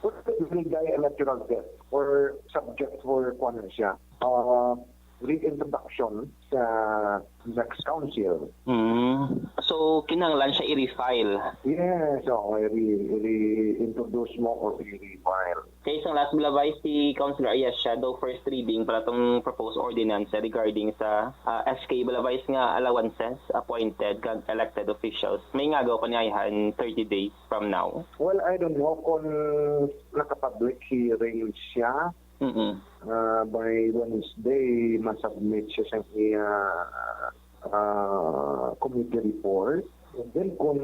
Pwede binigay ang natural death or subject for, kuwan na siya, ah, reintroduction sa next council. Mm. So, kinahanglan siya i-refile? Yes, oo, i-re- i-reintroduce mo or i-refile. Kay sang last, bala, Vice, si Councilor Ayesha, daw first reading para tong proposed ordinance regarding sa, ah, S K, bala, Vice, nga allowances, appointed kag elected officials. May ngagaw pa niya ihan thirty days from now? Well, I don't know kung naka-public hearing siya. Mm-mm. Ah, by Wednesday, masubmit siya sa iya, ah, committee report. And then kung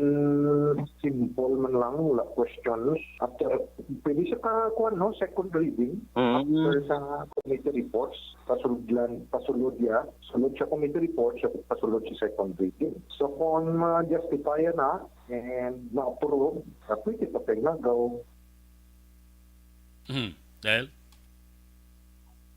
simple man lang, wala questions, after, pwede siya ka, kuwan, no, second reading. Mm. After sa committee reports, pasulod lang, pasulod ya, sulod sa committee reports, pasulod sa second reading. So kung ma-justify na and ma-approve, ah, pwede pa pengagaw. Hmm. Dahil?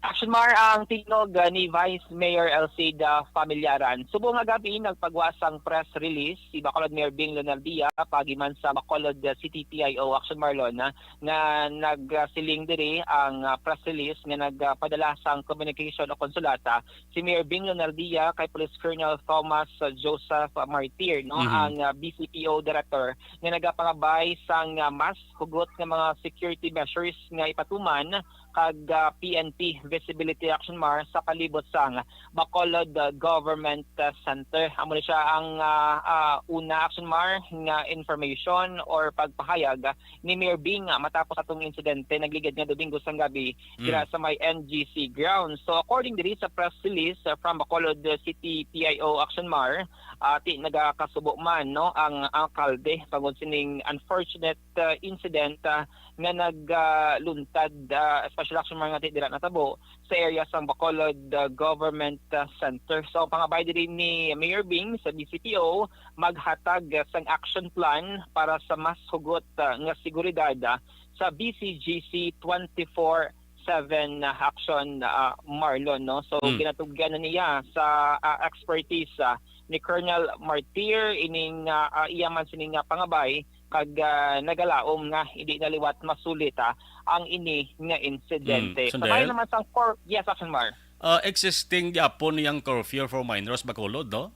Action Mar, ang tingog, uh, ni Vice Mayor Alcida Familiaran. Subong nga gabi, nagpagwa sang press release si Bacolod Mayor Bing Leonardia, paagi man sa Bacolod, uh, City P I O, Action Marlon, na, nga nagsiling diri ang, uh, press release nga nagpadala sang communication o konsulata si Mayor Bing Leonardia kay Police Colonel Thomas, uh, Joseph Martir, no, Mhm. ang, uh, B C P O Director, nga nagapangabay sang, uh, mas hugot nga mga security measures nga ipatuman kag, ah, P N P Visibility Action Mar sa palibot sang Bacolod, ah, Government, ah, Center. Amo ni siya ang, ah, ah, una, Action Mar, nga information or pagpahayag ni Mayor Bing, ah, matapos atong insidente nagligad nga Domingo sang gabi dira sa may N G C grounds. So according diri sa press release, ah, from Bacolod, ah, City P I O, Action Mar, ah, ti nagakasubo man, no, ang alkalde tungod sining unfortunate, ah, incident, ah, nga nagluntad, ah, Siya, Action Mar, nga ti dira natabo sa area sang Bacolod, uh, Government, uh, Center. So, ang pangabay diri ni Mayor Bing sa B C P O, maghatag, uh, sang action plan para sa mas hugot, uh, nga seguridad, uh, sa B C G C twenty-four seven, uh, Action, uh, Marlon, no? So, Mm. ginatugyan na niya sa, uh, expertise, uh, ni Colonel Martir ining, uh, uh, iya man sining, uh, pangabay, kag, ah, nagalaom nga hindi na liwat masulit, ah, ang ini nga insidente. Mm, Sa sandali. Bahin naman sang cor-, yes, Action Mar. Ah, existing gyapon niyang curfew for minors, Bacolod, no?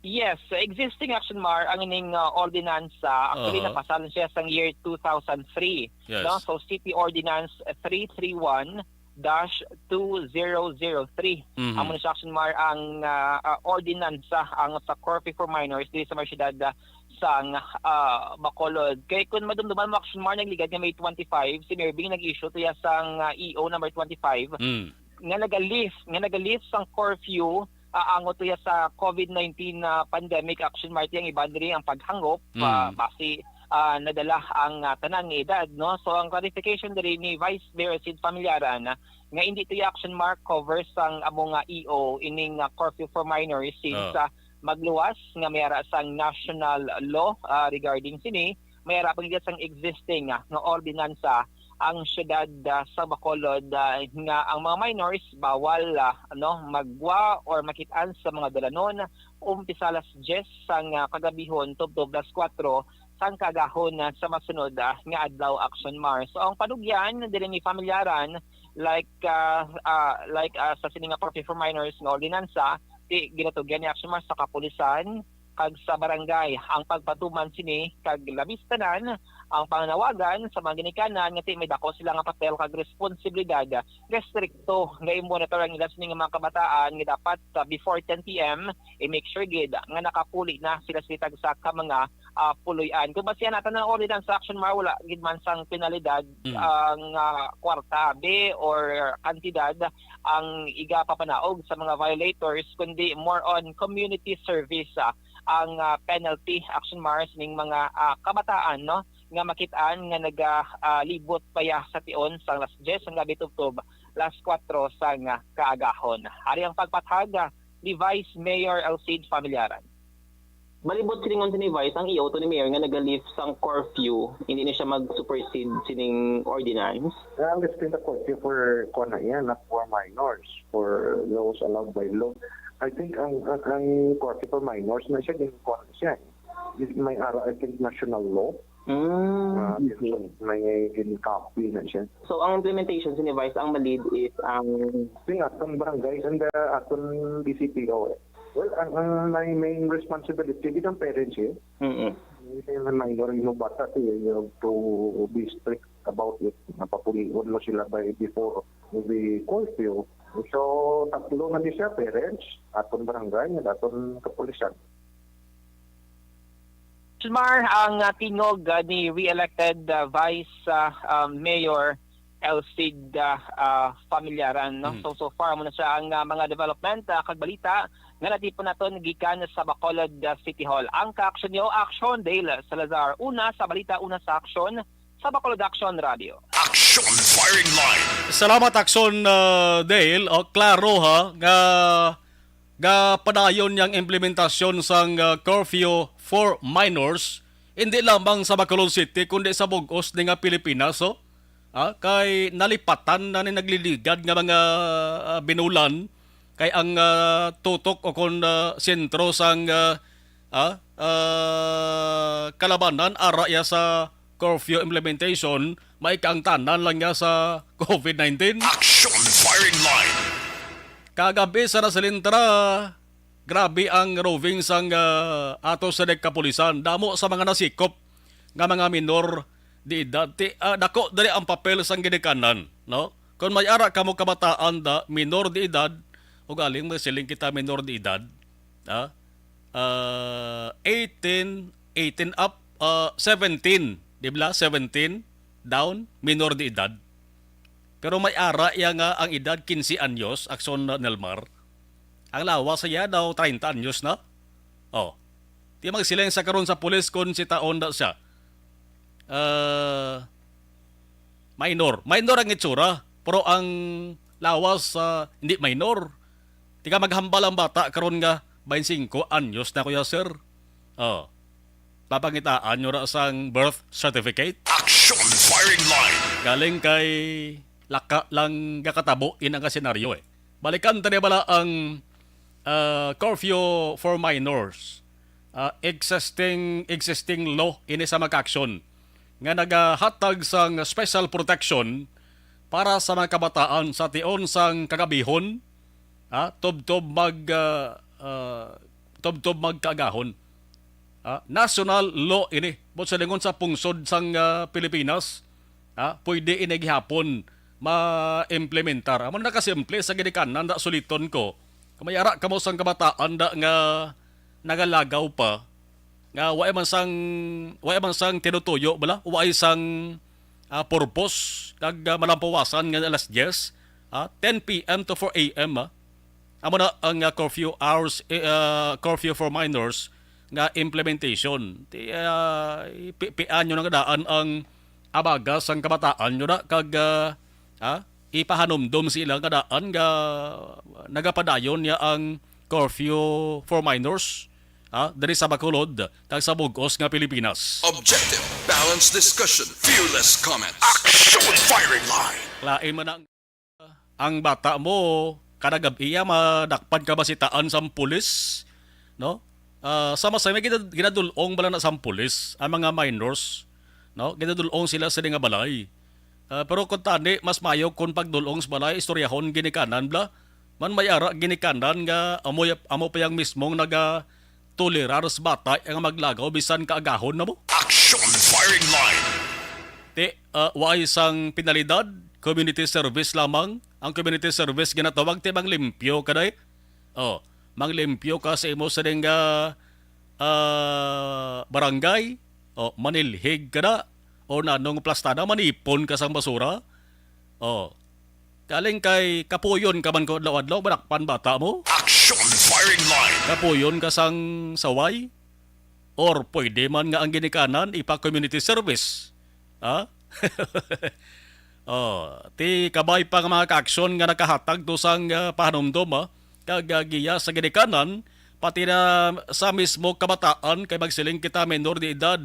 Yes, existing, Action Mar, ang ining, ah, ordinansa. Actually, Aha. napasal siya sang year two thousand three, Yes. no? So, City Ordinance three three one dash two zero zero three. Mhm. Amo ni siya, Action Mar, ang, ah, ah, ordinansa ang sa curfew for minors diri sa mga syudad, ah, sang, ah, Bacolod. Kay kun madumduman mo, Action Mar, nagligad nga May twenty-five, si Mayor Bing nag-issue to iya sang, ah, E O number twenty-five Mm. nga naga-lift, nga naga-lift sang curfew, ah, angot to iya sa COVID nineteen na pandemic, Action Mar, ti ang iban diri ang paghangop, Mm. ah, basi, ah, nadala ang, ah, tanan nga edad, no? So, ang clarification diri ni Vice Mayor Sid Familiaran, ah, nga indi to iya, Action Mar, cover sang amo nga E O ining, ah, curfew for minors since, Ah. ah, magluwas nga may ara sang national law, ah, regarding sini, may ara pa gid sang existing, ah, nga ordinansa ang syudad, ah, sa Bacolod, ah, nga ang mga minors bawal, ah, ano, magwa or makit-an sa mga dalanon, umpisa alas diyes sang, ah, kagabihon tubtob alas kuwatro sang kaagahon, ah, sa masunod, ah, nga adlaw, Action Mar. So, ang panugyan diri ni Familiaran, like, ah, ah, like, ah, sa sini nga curfew for minors nga ordinansa, ti ginatugyan ni, Action Mar, sa kapulisan kag sa barangay ang pagpatuman sini, kag labis tanan ang panganawagan sa mga ginikanan nga ti may dako sila nga papel kag responsibilidad nga estrikto nga i-monitor ang ila sini nga mga kabataan nga dapat, ah, before ten P M, i-make sure gid nga nakapuli na sila sa tagsa ka mga, ah, puloy-an. Kung basihan naton ang ordinance sa, Action Mar, wala gid man sang penalidad Mm. ang, ah, kwarta abi or kantidad ang igapapanaog sa mga violators, kundi more on community service, ah, ang, ah, penalty, Action Mar, ning mga, ah, kabataan, no, nga makit-an nga naga, ah, libot pa ya sa tion sang alas diyes sang gabi tubtob alas kuwatro sang, ah, kaagahon. Ari ang pagpathag, ah, ni Vice Mayor Elcid Familiaran. Malibot silingon si ni Vice, ang E O to ni Mayor nga naga-lift sang curfew, hindi na siya mag-supersede sining ordinance. Well, it's still a curfew for, kuwan na yan, not for minors, for those allowed by law. I think ang, ang, ang curfew for minors na siya, gin-, kuwan na siya, eh. May ara, I think, national law. Mm, Ah, okay. May gin-copy na siya. So, ang implementation si ni Vice, ang malid is ang Sing aton barangay and the aton B C P O, eh. Well, ang, ang may main responsibility gid ang parents, eh. Mm-mm. Yung minor, yung bata, eh, you have to be strict about it. Napapulion mo sila by before the curfew. So, tatlo na ni siya, parents, aton barangay, and aton kapulisan. Mar, ang, ah, tingog, ah, ni re-elected, ah, Vice, ah, ah, Mayor Elcid, ah, ah, Familiaran, no? Mm. So, so far, amo na siya ang, ah, mga development, ah, kag balita nga natipon naton gikan sa Bacolod, ah, City Hall. Ang kaaksyon niyo, Action Dale Salazar, una sa balita, una sa aksyon, sa Bacolod Action Radio. Action Firing Line. Salamat, Action, ah, Dale. O, klaro, ha, nga gapadayon yang implementasyon sang, ah, curfew for minors, hindi lamang sa Bacolod City, kundi sa bug-os ni nga Pilipinas, oh. Ah, kay nalipatan na ni nagliligad nga mga, ah, binulan, kay ang, ah, tutok o kon, ah, sentro sang, ah, ah, ah, kalabanan ara iya sa curfew implementation, may kaangtanan lang niya sa COVID nineteen. Action Firing Line. Kagabi sa Nasilin, tara, grabe ang roving sang, ah, ato sa kapulisan. Damo sa mga nasikop nga mga minor de edad. Ti, ah, dako diri ang papel sang ginikanan, no? Kung may ara kamo kabataan da, minor de edad, ug aling magsiling kita minor de edad, ha? Ah, eighteen, eighteen up, ah, seventeen, di ba? Seventeen down, minor de edad. Pero may ara iya nga ang edad quince anyos, Akson Nelmar. Ang lawas sa iya daw treinta anyos na. Oh. Di magsiling sa karon sa pulis kung si taon na siya. Ah, minor. Minor ang itsura. Pero ang lawas, ah, hindi minor. Tiga maghambal ang bata karon nga twenty-five anyos na, kuya sir. Oh. Papangitaan nyo ra sang birth certificate. Action firing line. Galing kay laka lang gakatabo in ang senaryo eh. Balikan ta niya bala ang, ah, curfew for minors. Ah, existing, existing law ini sa mag-action nga nagahatag sang special protection para sa mga kabataan sa tion sang kagabihon, ah, tubtob mag, ah, ah, tubtob magkaagahon. Ah, national law ini. Buot silingon sa pungsod sang, ah, Pilipinas, ah, pwede ini gihapon ma-implementar. Amo na nakasimple sa ginikanan da suliton ko. Kung may ara kamo sang kabataan da nga nagalagaw pa, nga wa man sang, wa man sang tinutuyo bala, wa sang, ah, purpose, kag, ah, malampawasan nga alas diyes, ah, ten p m to four a m, ah. Amo na ang, ah, curfew hours, eh, ah, curfew for minors nga implementation. Ti, ah, ipi-, pian nyo na nga daan ang abaga sang kabataan nyo na kag, ah, ah, ipahanumdom sila nga daan nga nagapadayon niya ang curfew for minors, ah, diri sa Bacolod kag sa bug-os nga Pilipinas. Objective, balanced discussion, fearless comment. Action firing line. Lain man ang, ang bata mo, kada gab-iya madakpan ka ba sitaan sang pulis, no? Ah, sama sa may gina-, ginadul-ong bala na sang pulis ang mga minors, no? Ginadul-ong sila sa nga balay. Ah, pero kung tani, mas mayo kung pagdul-ong sa balay, istoryahon ginikanan bala. Man may ara ginikanan nga amo, amo pa yang mismong naga tolerar sa bata nga maglagaw bisan kaagahon na mo. Action firing line. Ti, ah, waay sang penalidad, community service lamang. Ang community service ginatawag ti manglimpyo ka day. Oh, manglimpyo ka sa imo sa ding, ah, ah, barangay. Oh, manilhig ka na. O nanong plastada, manipon ka sang basura. Oh. Galing kay kapuyon ka man ko adlaw-adlaw, manakpan bata mo. Action firing line. Kapuyon ka sang saway. Or pwede man nga ang ginikanan ipa-community service. Ha? Oh, ti kabay pa nga mga kaaksyon nga nakahatag to sang, ah, pahanumdom, ah, kag, ah, giya sa ginikanan, pati na sa mismo kabataan, kay magsiling kita menor de edad,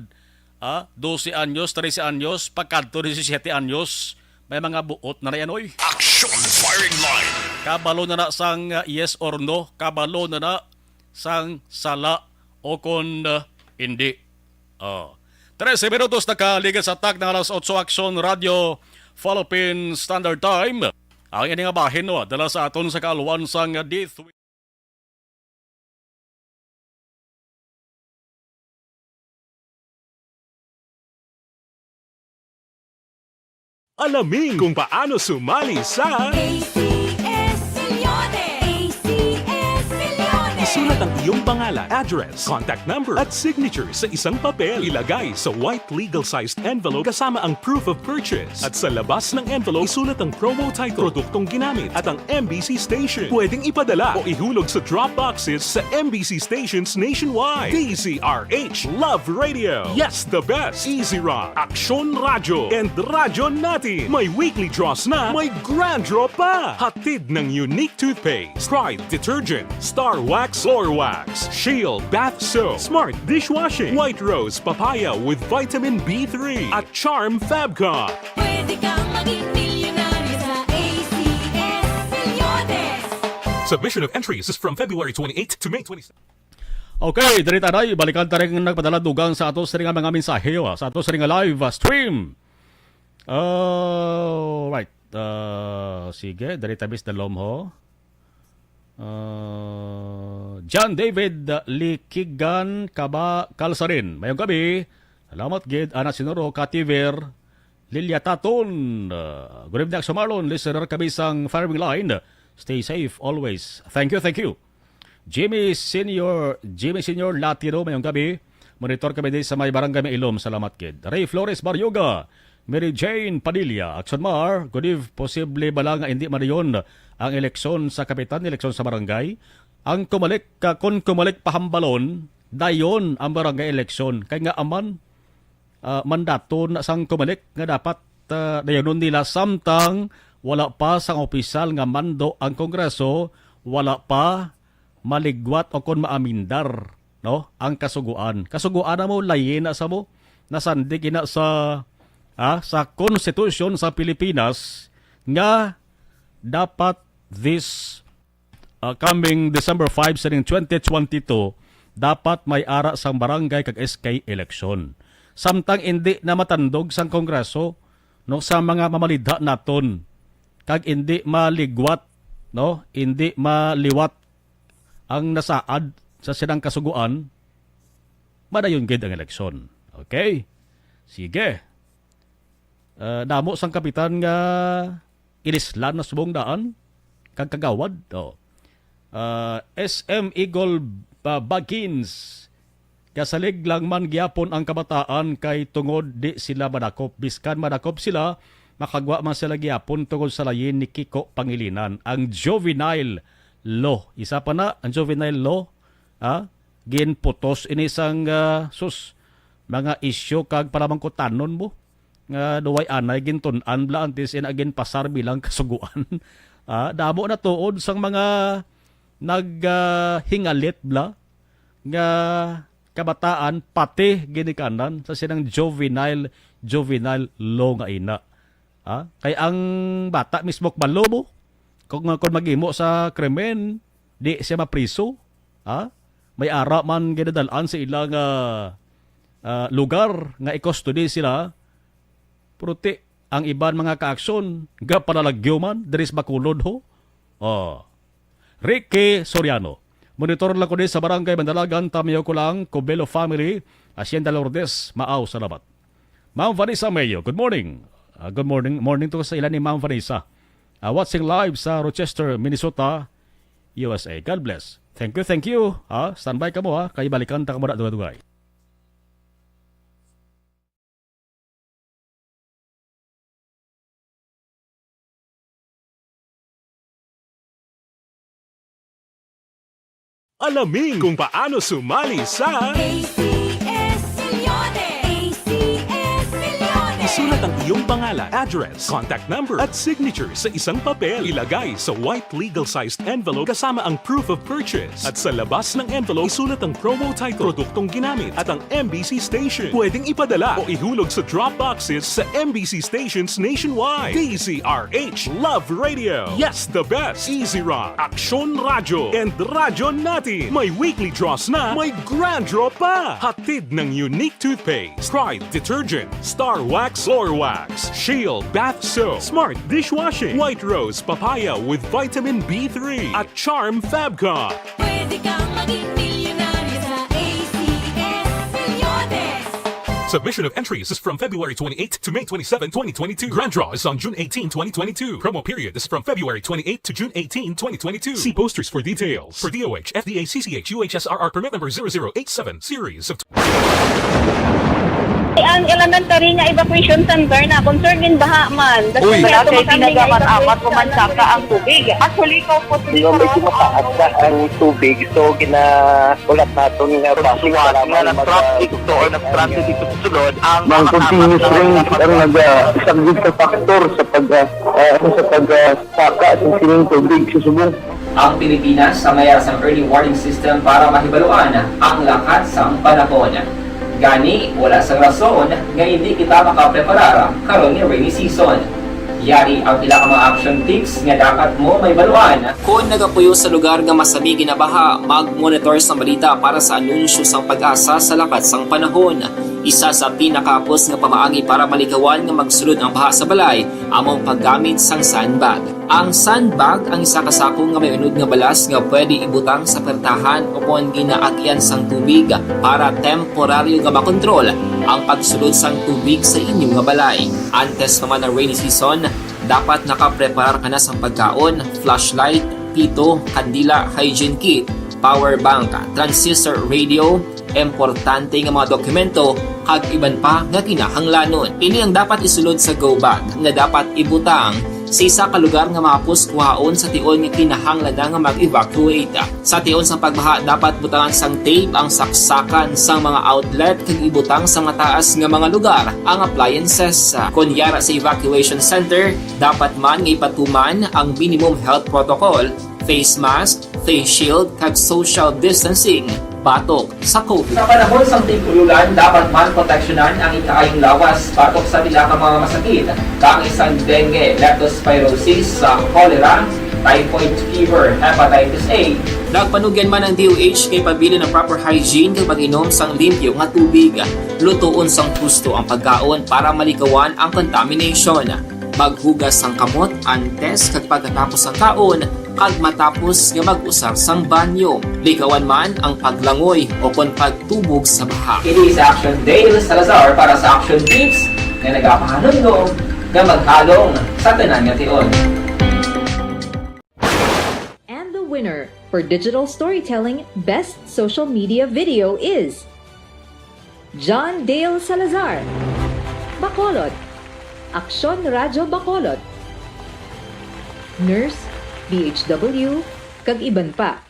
ah, dose anyos, trese anyos, pagkadto disisiete anyos, may mga buot na na yan, oy. Action firing line. Kabalo na na sang, ah, yes or no, kabalo na na sang sala o kon, ah, hindi. Oh. Trese minutos nakaligid sa takna nga alas otso, Action Radio Philippine Standard Time. Ang ini nga bahin, no, dala sa aton sa kaalwan sang D three. Alamin kung paano sumali sa A C S Millones. A C S Millones. Isulat ang iyong pangalan, address, contact number, at signature sa isang papel. Ilagay sa white legal-sized envelope kasama ang proof of purchase. At sa labas ng envelope, isulat ang promo title, produktong ginamit, at ang M B C station. Pwedeng ipadala o ihulog sa drop boxes sa M B C stations nationwide. D Z R H Love Radio. Yes, the best. Easy Rock, Aksyon Radyo, and Radyo Natin. May weekly draws na, may grand draw pa. Hatid ng Unique Toothpaste, Pride Detergent, Star Wax, Floor Wax, Shield Bath Soap, Smart Dishwashing, White Rose Papaya with Vitamin B three, at Charm Fabcon. Pwede kang maging milyonaryo sa A C S Millones. Submission of entries is from February twenty-eighth to May twenty-seventh. Okay, diri ta na, balikan ta rin nagpadala dugang sa ato sa nga mga mensahe, ah, sa ato sa nga live, ah, stream. Alright. Ah, sige, diri ta bis dalom ho. Ah, John David Likigan Kaba Kalsarin. Mayong gabi. Salamat gid, Ana Sinuro, Kativer, Lilia Taton. Ah, good evening, Action Marlon. Listener kami sang firing line. Stay safe always. Thank you, thank you. Jimmy Senior, Jimmy Senior Latino, mayong gabi. Monitor kami din sa may Barangay Mailom. Salamat gid. Ray Flores Baryoga, Mary Jane Padilla, Action Mar, good eve. Posible bala nga hindi madayon ang eleksyon sa kapitan, eleksyon sa barangay? Ang Comelec, ka, kon Comelec pahambalon, dayon ang barangay eleksyon. Kay nga aman, ah, mandato na sang Comelec nga dapat, ah, dayonon nila samtang wala pa sang opisyal nga mando ang Kongreso, wala pa maligwat o kon maamindar, no, ang kasugoan. Kasugoan na mo, layi na sa mo, nasandig ina sa, ah, sa Constitution sa Pilipinas nga dapat this, ah, coming December five sining twenty twenty-two, dapat may ara sang barangay kag S K election. Samtang indi na matandog sang Kongreso, no, sa mga mamalidha naton, kag indi maligwat, no, indi maliwat ang nasaad sa silang kasugoan, madayon gid ang eleksyon. Okay? Sige. Ah, damo sang kapitan nga ilislan na subong daan kag kagawad. Oh. Ah, S M Eagle, ah, Bagins, kasalig lang man gyapon ang kabataan kay tungod di sila madakop. Biskan madakop sila, makagwa man sila gyapon tungod sa layin ni Kiko Pangilinan. Ang juvenile law. Isa pa na, ang juvenile law, ah, ginputos ini sang, ah, sus, mga isyu kag palamangkutanon mo nga duway anay gintun-an bla antes ina ginpasar bilang kasugoan. Ah, damo na tuod sang mga nag, ah, hingalit bla nga kabataan, pati ginikanan sa sinang juvenile, juvenile law nga ina. Ha? Kay ang bata mismo kabalo mo, kung, kung maghimo sa krimen, di siya mapriso. Ha? May ara man ginadal-an sa ila nga, ah, lugar nga i-custody sila, pero ti, ang iban mga kaaksyon, gapanalagyo man, diri sa Bacolod, ho. Oh. Ricky Soriano. Monitor lang ko din sa Barangay Mandalagan, Tamyo ko lang, Cubelo family, Hacienda Lourdes, Maaw, salamat. Ma'am Vanessa Mayo, good morning. Ah, good morning. Morning to sa ila ni Ma'am Vanessa. Ah, watching live sa Rochester, Minnesota, U S A. God bless. Thank you, thank you. Ah, standby ka mo, ha. Kay balikan ta ka mo na dugay-dugay. Alamin kung paano sumali sa A C S Milyones! A C S Milyones! Isulat ang iyong pangalan, address, contact number, at signature sa isang papel. Ilagay sa white legal-sized envelope kasama ang proof of purchase. At sa labas ng envelope, isulat ang promo title, produktong ginamit, at ang M B C station. Pwedeng ipadala o ihulog sa drop boxes sa M B C stations nationwide. D Z R H Love Radio. Yes, the best. Easy Rock, Aksyon Radyo, and Radyo Natin. May weekly draws na, may grand draw pa. Hatid ng Unique Toothpaste, Pride Detergent, Star Wax, Floor Wax, Shield Bath Soap, Smart Dishwashing, White Rose Papaya with Vitamin B three, at Charm Fabcon. Pwede kang maging milyonaryo sa A C S Milyones. Submission of entries is from February twenty-eighth to May twenty-seven, twenty twenty-two. Grand draw is on June eighteen, twenty twenty-two. Promo period is from February twenty-eighth to June eighteen, twenty twenty-two. See posters for details. For D O H, F D A, C C H, U H S R R permit number zero zero eight seven, series of Ang elementary nga evacuation center na concern in baha man. Uy. Wala kay ginagamat-amat ko man saka ang tubig. Actually, ko po Yung medyo mataas na ang tubig, so ginahulat naton nga basi nga kailangan na mag- traffic to or nag-transit dito sa sulod ang Ang continuous rain ang nag-, ah, isang big factor sa pag, ah, ah, sa pag, ah, saka sa sining tubig sa subong. Ang Pilipinas sa mayara sang early warning system para mahibaluan ang lakat sang panahon. Gani, wala sang rason nga indi kita makapreparar karon nga rainy season. Yari ang pila ka mga action tips nga dapat mo mahibaluan. Kon nagapuyo sa lugar nga masami ginabaha, mag-monitor sang balita para sa anunsyo sang PAGASA sa lakat sang panahon. Isa sa pinakahapos nga pamaagi para malikawan nga magsulod ang baha sa balay amo ang paggamit sang sandbag. Ang sandbag ang isa ka sako nga may unod nga balas nga pwede ibutang sa pertahan ukon ginaagyan sang tubig para temporaryo nga makontrol ang pagsulod sang tubig sa inyo nga balay. Antes pa man ang rainy season, dapat nakapreparar ka na sang pagkaon, flashlight, pito, kandila, hygiene kit, power bank, transistor radio, importante nga mga dokumento, kag iban pa nga kinahanglanon. Ini ang dapat isulod sa go bag nga dapat ibutang Sa isa ka lugar nga mahapos kuhaon sa tion nga kinahanglan na nga mag-evacuate. Sa tion sang pagbaha, dapat butangan sang tape ang saksakan sang mga outlet kag ibutang sa mataas nga mga lugar ang appliances. Kon yara sa evacuation center, dapat man nga ipatuman ang minimum health protocol, face mask, face shield, kag social distancing batok sa COVID. Sa panahon sang tig-ululan, dapat man proteksyonan ang ikaayong lawas batok sa pila ka mga masakit, kaangay sang dengue, leptospirosis, sa cholera, typhoid fever, hepatitis A. Nagpanugyan man ang D O H kay pabilin ang proper hygiene kag pag-inom sang limpyo nga tubig. Lutoon sang husto ang pagkaon para malikawan ang contamination. Maghugas sang kamot antes kag pagkatapos sang kaon, kag matapos nga mag-usar sang banyo. Likawan man ang paglangoy o kon pagtubog sa baha. Ini si Action Dale Salazar para sa Action Tips nga nagapahanumdom nga maghalong sa tanan nga tion. And the winner for digital storytelling best social media video is John Dale Salazar, Bacolod, Aksyon Radyo Bacolod, Nurse, D H W, kag iban pa.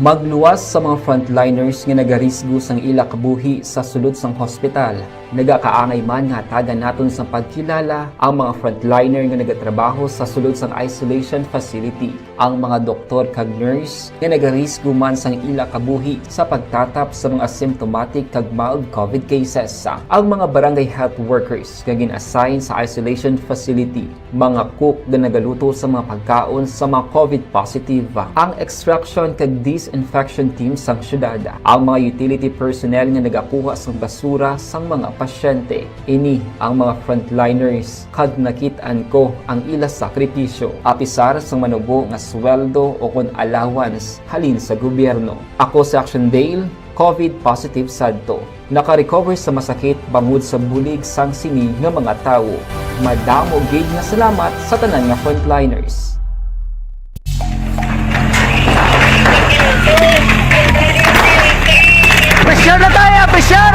Magluwas sa mga frontliners nga nagarisgo sang ila kabuhi sa sulod sang hospital. Nagakaangay man nga hatagan naton sang pagkilala ang mga frontliner nga nagatrabaho sa sulod sang isolation facility, ang mga doktor kag nurse nga nagarisgo man sang ila kabuhi sa pagtatap sa mga asymptomatic kag mild COVID cases, ang mga barangay health workers nga gin-assign sa isolation facility, mga cook nga nagaluto sa mga pagkaon sa mga COVID positive, ang extraction kag disinfection team sang syudad, ang mga utility personnel nga nagakuha sang basura sang mga pasyente. Ini ang mga frontliners kag nakit-an ko ang ila sakripisyo, apisar sang manubo nga sweldo o kon allowance halin sa gobyerno. Ako si Action Dale, COVID positive sadto. Naka-recover sa masakit bangod sa bulig sang sini nga mga tawo. Madamo gid nga salamat sa tanan nga frontliners. Pressure na tayo! Pressure!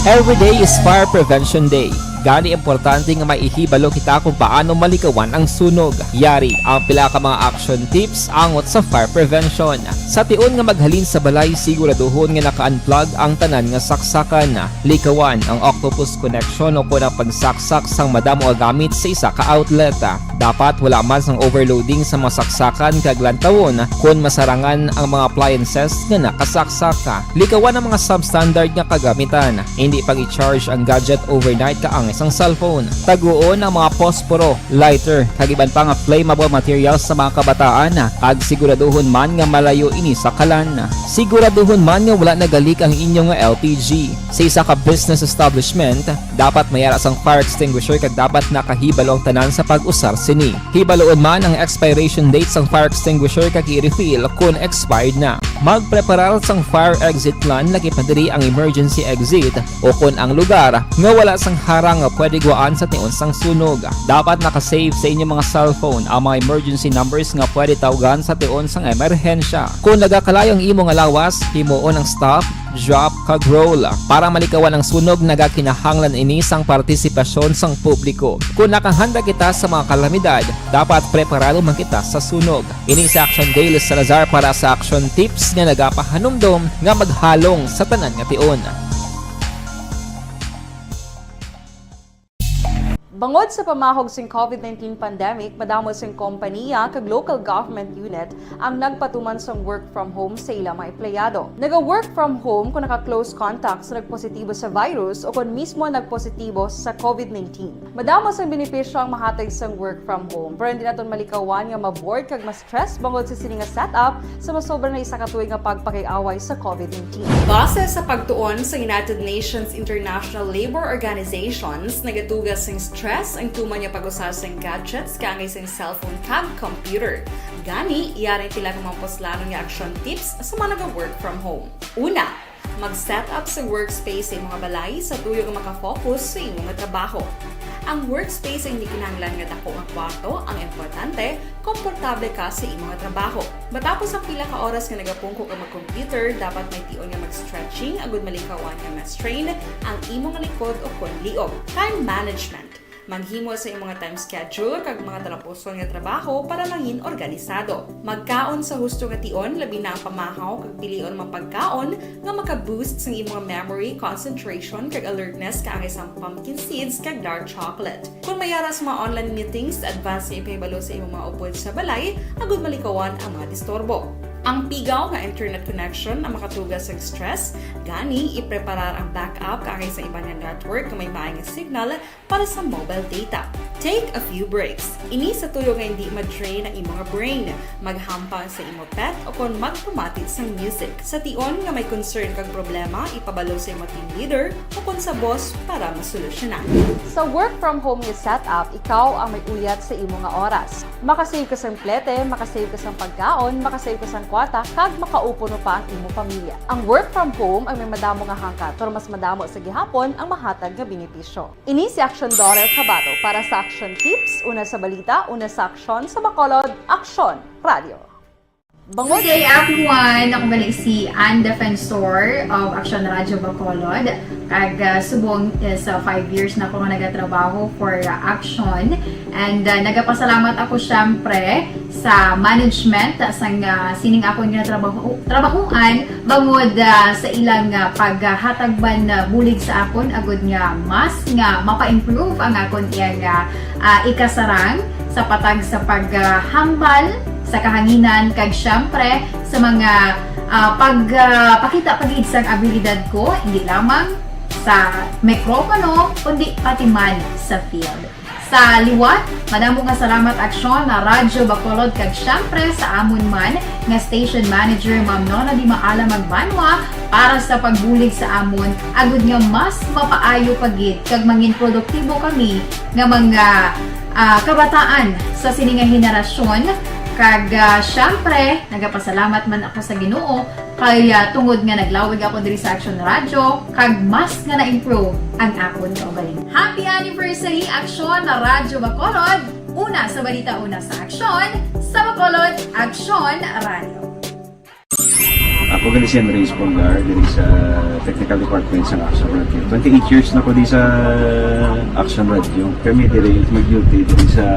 Every day is Fire Prevention Day. Gani importante nga maihibalo kita kung paano malikawan ang sunog. Yari ang pila ka mga action tips angot sa fire prevention. Sa tion nga maghalin sa balay, siguraduhon nga naka-unplug ang tanan nga saksakan. Likawan ang octopus connection o kon ang pagsaksak sang madamo nga gamit sa isa ka outlet. Dapat wala man sang overloading sa mga saksakan kag lantawon kon masarangan ang mga appliances nga nakasaksak. Likawan ang mga substandard nga kagamitan. Indi pag-i-charge ang gadget overnight kaangay sang cellphone. Taguon ang mga posporo, lighter, kag iban pa nga flammable materials sa mga kabataan, kag siguraduhon man nga malayo ini sa kalan. Siguraduhon man nga wala nagalik ang inyo nga L P G. Sa isa ka business establishment, dapat may ara sang fire extinguisher kag dapat nakahibalo ang tanan sa pag-usar sini. Hibaloon man ang expiration date sang fire extinguisher kag i-refill kon expired na. Magpreparar sang fire exit plan, lakip na diri ang emergency exit o kon ang lugar nga wala sang harang nga pwede guwaan sa tion sang sunog. Dapat naka-save sa inyo mga cellphone ang mga emergency numbers nga pwede tawgan sa tion sang emerhensya. Kon nagakalayo ang imo nga lawas, himuon ang stop, drop, kag roll. Para malikawan ang sunog, nagakinahanglan ini sang partisipasyon sang publiko. Kon nakahanda kita sa mga kalamidad, dapat preparado man kita sa sunog. Ini si Action Dale Salazar para sa Action Tips nga nagapahanumdom nga maghalong sa tanan nga tion. Bangod sa pamahog sing COVID nineteen pandemic, madamo sing kompaniya kag local government unit ang nagpatuman sang work from home sa ila mga empleyado. Naga-work from home kon naka-close contact sa nagpositibo sa virus o kon mismo nagpositibo sa COVID nineteen. Madamo sang benepisyo ang mahatag sang work from home, pero hindi naton malikawan nga ma-bored kag ma-stress bangod sa sini nga setup sa masobra na isa ka tuig nga pagpakig-away sa COVID nineteen. Base sa pagtuon sa United Nations International Labor Organizations, nagatuga sing stress ang tuman nga pag-usa sing gadgets kaangay sing cellphone kag computer. Gani, yari ang pila ka mga puslanon nga action tips sa mga naga-work from home. Una, mag-set up sa workspace sa imong balay sa tuyo nga maka-focus sa imo nga trabaho. Ang workspace ay hindi kinahanglan nga dako nga kwarto, ang importante, komportable ka sa imo nga trabaho. Matapos ang pila ka oras nga nagapungko ka mag-computer, dapat may tion nga mag-stretching agud malikawan nga ma-strain ang imo nga likod o kon liog. Time management. Maghimo sa imo nga time schedule kag mga talapuson nga trabaho para mangin organisado. Magkaon sa husto nga tion, labi na ang pamahaw kag pilion mga pagkaon nga maka-boost sang imo nga memory, concentration, kag alertness, kaangay sang pumpkin seeds kag dark chocolate. Kon may ara sa mga online meetings, advance nga ipahibalo sa imo mga upod sa balay agud malikawan ang mga disturbo. Ang pigaw nga internet connection ang makatuga sa stress, gani ipreparar ang backup kaangay sa iban nga network nga may maay nga signal para sa mobile data. Take a few breaks. Ini sa tuyo nga hindi ma-drain ang imo nga brain. Maghampang sa imo pet o kon magpamati sang music. Sa tion nga may concern kag problema, ipabalo sa imo team leader o kon sa boss para masolusyonan. Sa work from home nga setup, ikaw ang may uyat sa imo nga oras. Makasave ka sang plete, makasave ka sang pagkaon, makasave ka sang kwarta, kag makaupo pa ang imo pamilya. Ang work from home ang may madamo nga hangkat, pero mas madamo sa gihapon ang mahatag nga benepisyo. Ini si Aksyon Daughter Kabato para sa Aksyon Tips, una sa balita, una sa aksyon, sa Bacolod, Aksyon Radio. Bangod Good day, everyone. Ako gali si Ann Defensor of Aksyon Radio Bacolod. Kag, ah, subong is, ah, five years na ako nga nagatrabaho for, ah, Aksyon. And, ah, nagapasalamat ako, syempre, sa management, ah, sang, ah, sining akon nga trabaho, trabahoan, bangod, ah, sa ilang, ah, paghatag man, ah, bulig sa akon, agud nga mas nga mapa-improve ang akon iyang, ah, ah, ikasarang sa patag sa paghambal sa kahanginan, kag siyempre sa mga, ah, pag, ah, pakita pa gid sang abilidad ko, hindi lamang sa mikropono, kundi pati man sa field. Sa liwat, madamo nga salamat, Aksyon Radyo Bacolod, kag siyempre sa amon man nga station manager, Ma'am Nona Di Maala Magbanwa, para sa pagbulig sa amon, agud nga mas mapaayo pa gid kag mangin produktibo kami nga mga, ah, kabataan sa sini nga henerasyon. Kag, ah, siyempre, nagapasalamat man ako sa Ginoo kay, ah, tungod nga naglawig ako diri sa Aksyon Radyo, kag mas nga na-improve ang akon kaugalingon. Happy anniversary, Aksyon Radyo Bacolod! Una sa balita, una sa aksyon, sa Bacolod, Aksyon Radyo. Ako gali si Andres Polgar, diri sa technical department sa Aksyon Radyo. Twenty-eight years na ko di sa Aksyon Radyo. Kami diri mag-duty diri sa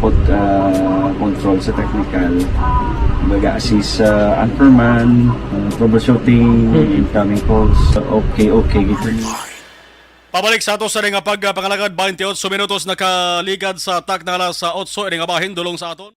pod-, ah, control sa technical. Mag-assist sa anchorman, ah, troubleshooting, Mm. incoming calls. Okay, okay. Pabalik sa ato sa nga pagpangalagad, twenty-eight minutos nakaligad sa takna alas otso, ini nga bahin dulong sa aton.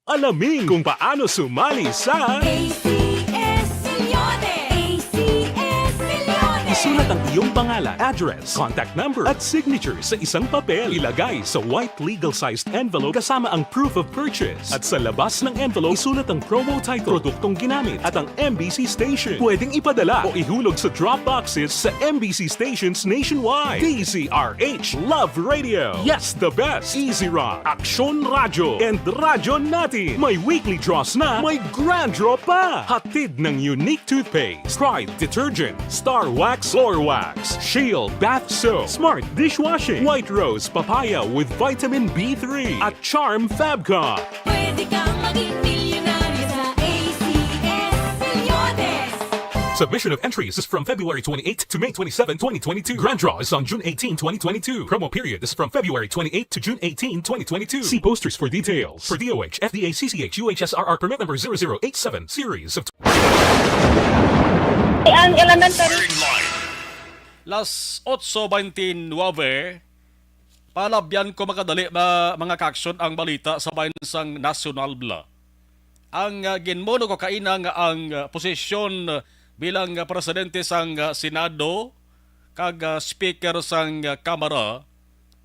Alamin kung paano sumali sa A C S Millones. A C S Millones. Isulat ang iyong pangalan, address, contact number, at signature sa isang papel. Ilagay sa white legal-sized envelope kasama ang proof of purchase. At sa labas ng envelope, isulat ang promo title, produktong ginamit, at ang M B C station. Pwedeng ipadala o ihulog sa drop boxes sa M B C stations nationwide. D Z R H Love Radio. Yes, the best. Easy Rock, Aksyon Radyo, and Radyo Natin. May weekly draws na, may grand draw pa. Hatid ng Unique Toothpaste, Pride Detergent, Star Wax, Floor Wax, Shield Bath Soap, Smart Dishwashing, White Rose Papaya with Vitamin B three, at Charm Fabcon. Pwede kang maging milyonaryo sa A C S Millones. Submission of entries is from February twenty-eighth to May twenty-seven, twenty twenty-two. Grand draw is on June eighteen, twenty twenty-two. Promo period is from February twenty-eighth to June eighteen, twenty twenty-two. See posters for details. For D O H, F D A, C C H, U H S R R permit number zero zero eight seven, series of Ang elementary. Las otso veintinuebe, palabyan ko makadali na mga kaaksyon ang balita sa bahin sang Nacional Bla. Ang, ah, ginmuno ko kaina nga ang, ah, posisyon, ah, bilang, ah, presidente sang, ah, Senado kag, ah, speaker sang, ah, Kamara,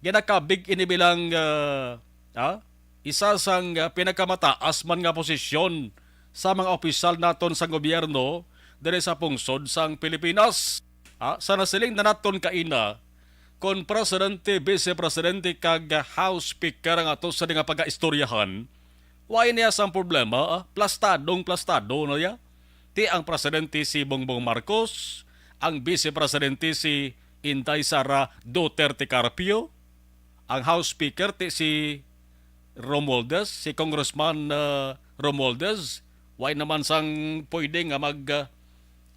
ginakabig ini bilang, ah, ah, isa sang, ah, pinakamataas man nga posisyon sa mga opisyal naton sang gobyerno diri sa pungsod sang Pilipinas. Ah, sa nasiling na naton kaina, kon presidente, vice presidente, kag House Speaker ang ato sa nga pagaistoryahan, Why niya sang problema, ah? Plastadong plastado na niya. Ti ang presidente si Bongbong Marcos, ang vice presidente si Inday Sara Duterte Carpio, ang House Speaker ti si Romualdez, si Congressman, ah, Romualdez. Why naman sang pwede nga mag, ah,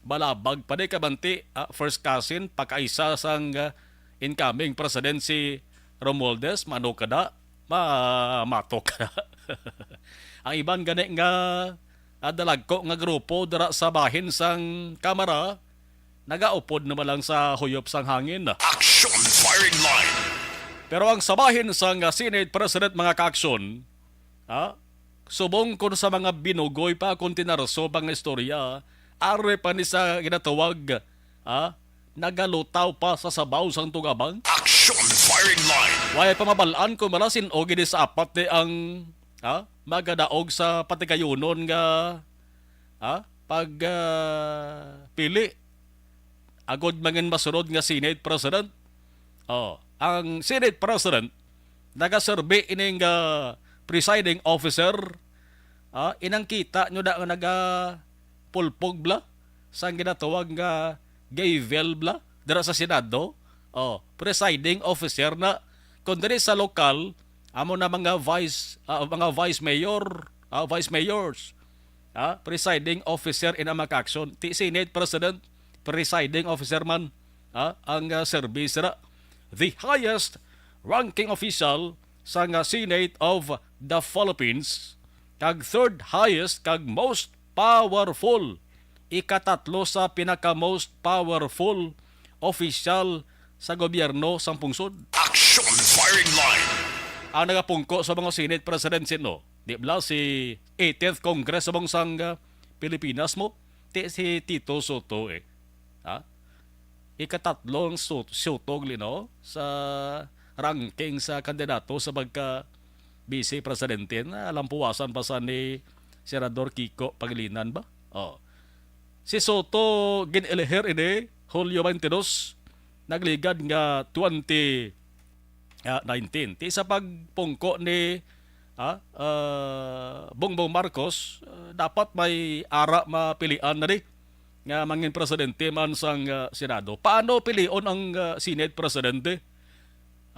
balabag pa di kabanti, ah, first cousin, pakaisa sang, ah, incoming president si Romualdez, mano kada, ma-, mato kada. Ang iban gani nga, ah, dalagko nga grupo dira sa bahin sang Kamara, nagaupod naman lang sa huyop sang hangin. Action firing line. Pero ang sa bahin sang, ah, Senate President, mga kaaksyon, ha? Subong kun sa mga binugoy pa, kun tinarso pa nga istorya, ari pa ni sa ginatawag, ha? Nagalutaw pa sa sabaw sang tugabang. Action firing line. Way pa mabal-an kung malasin o gini sa apat ni ang, ha? Magadaog sa patigayunon nga, ha? Pag, ah, pili. Agod mangin masunod nga Senate President. Oh, ang Senate President, nagaserbi ining, ah, presiding officer, ah, inang kita nyo na nga nagapulpog bla, sang ginatawag nga gavel bla, dira sa Senado. Oh, presiding officer na. Kung diri sa lokal, amo na mga vice, ah, mga vice mayor, ah, vice mayors, ah, presiding officer in ang mga action. Ti Senate President, presiding officer man, ah, ang, ah, service ra. The highest ranking official sa nga Senate of the Philippines, kag third highest kag most powerful, ikatatlo sa pinaka most powerful official sa gobyerno sang pungsod. Action firing line. Ang nagapungko sa mga Senate President sino? Di bala si eighteenth Congress sa bansang, ah, Pilipinas mo? Ti si Tito Soto, eh. Ha? Ikatatlo ang Sot-, Soto, no? Sa ranking sa kandidato sa pagka vice presidente, na lampuwasan pa sa ni Senador Kiko Pangilinan ba? Oh. Si Soto gin-elehir ini Hulyo twenty-two, nagligad nga twenty, ah, nineteen. Ti sa pagpungko ni, ah, ah, Bongbong Marcos, ah, dapat may ara mapilian na di nga mangin presidente man sang, ah, Senado. Paano pilion ang, ah, Senate Presidente?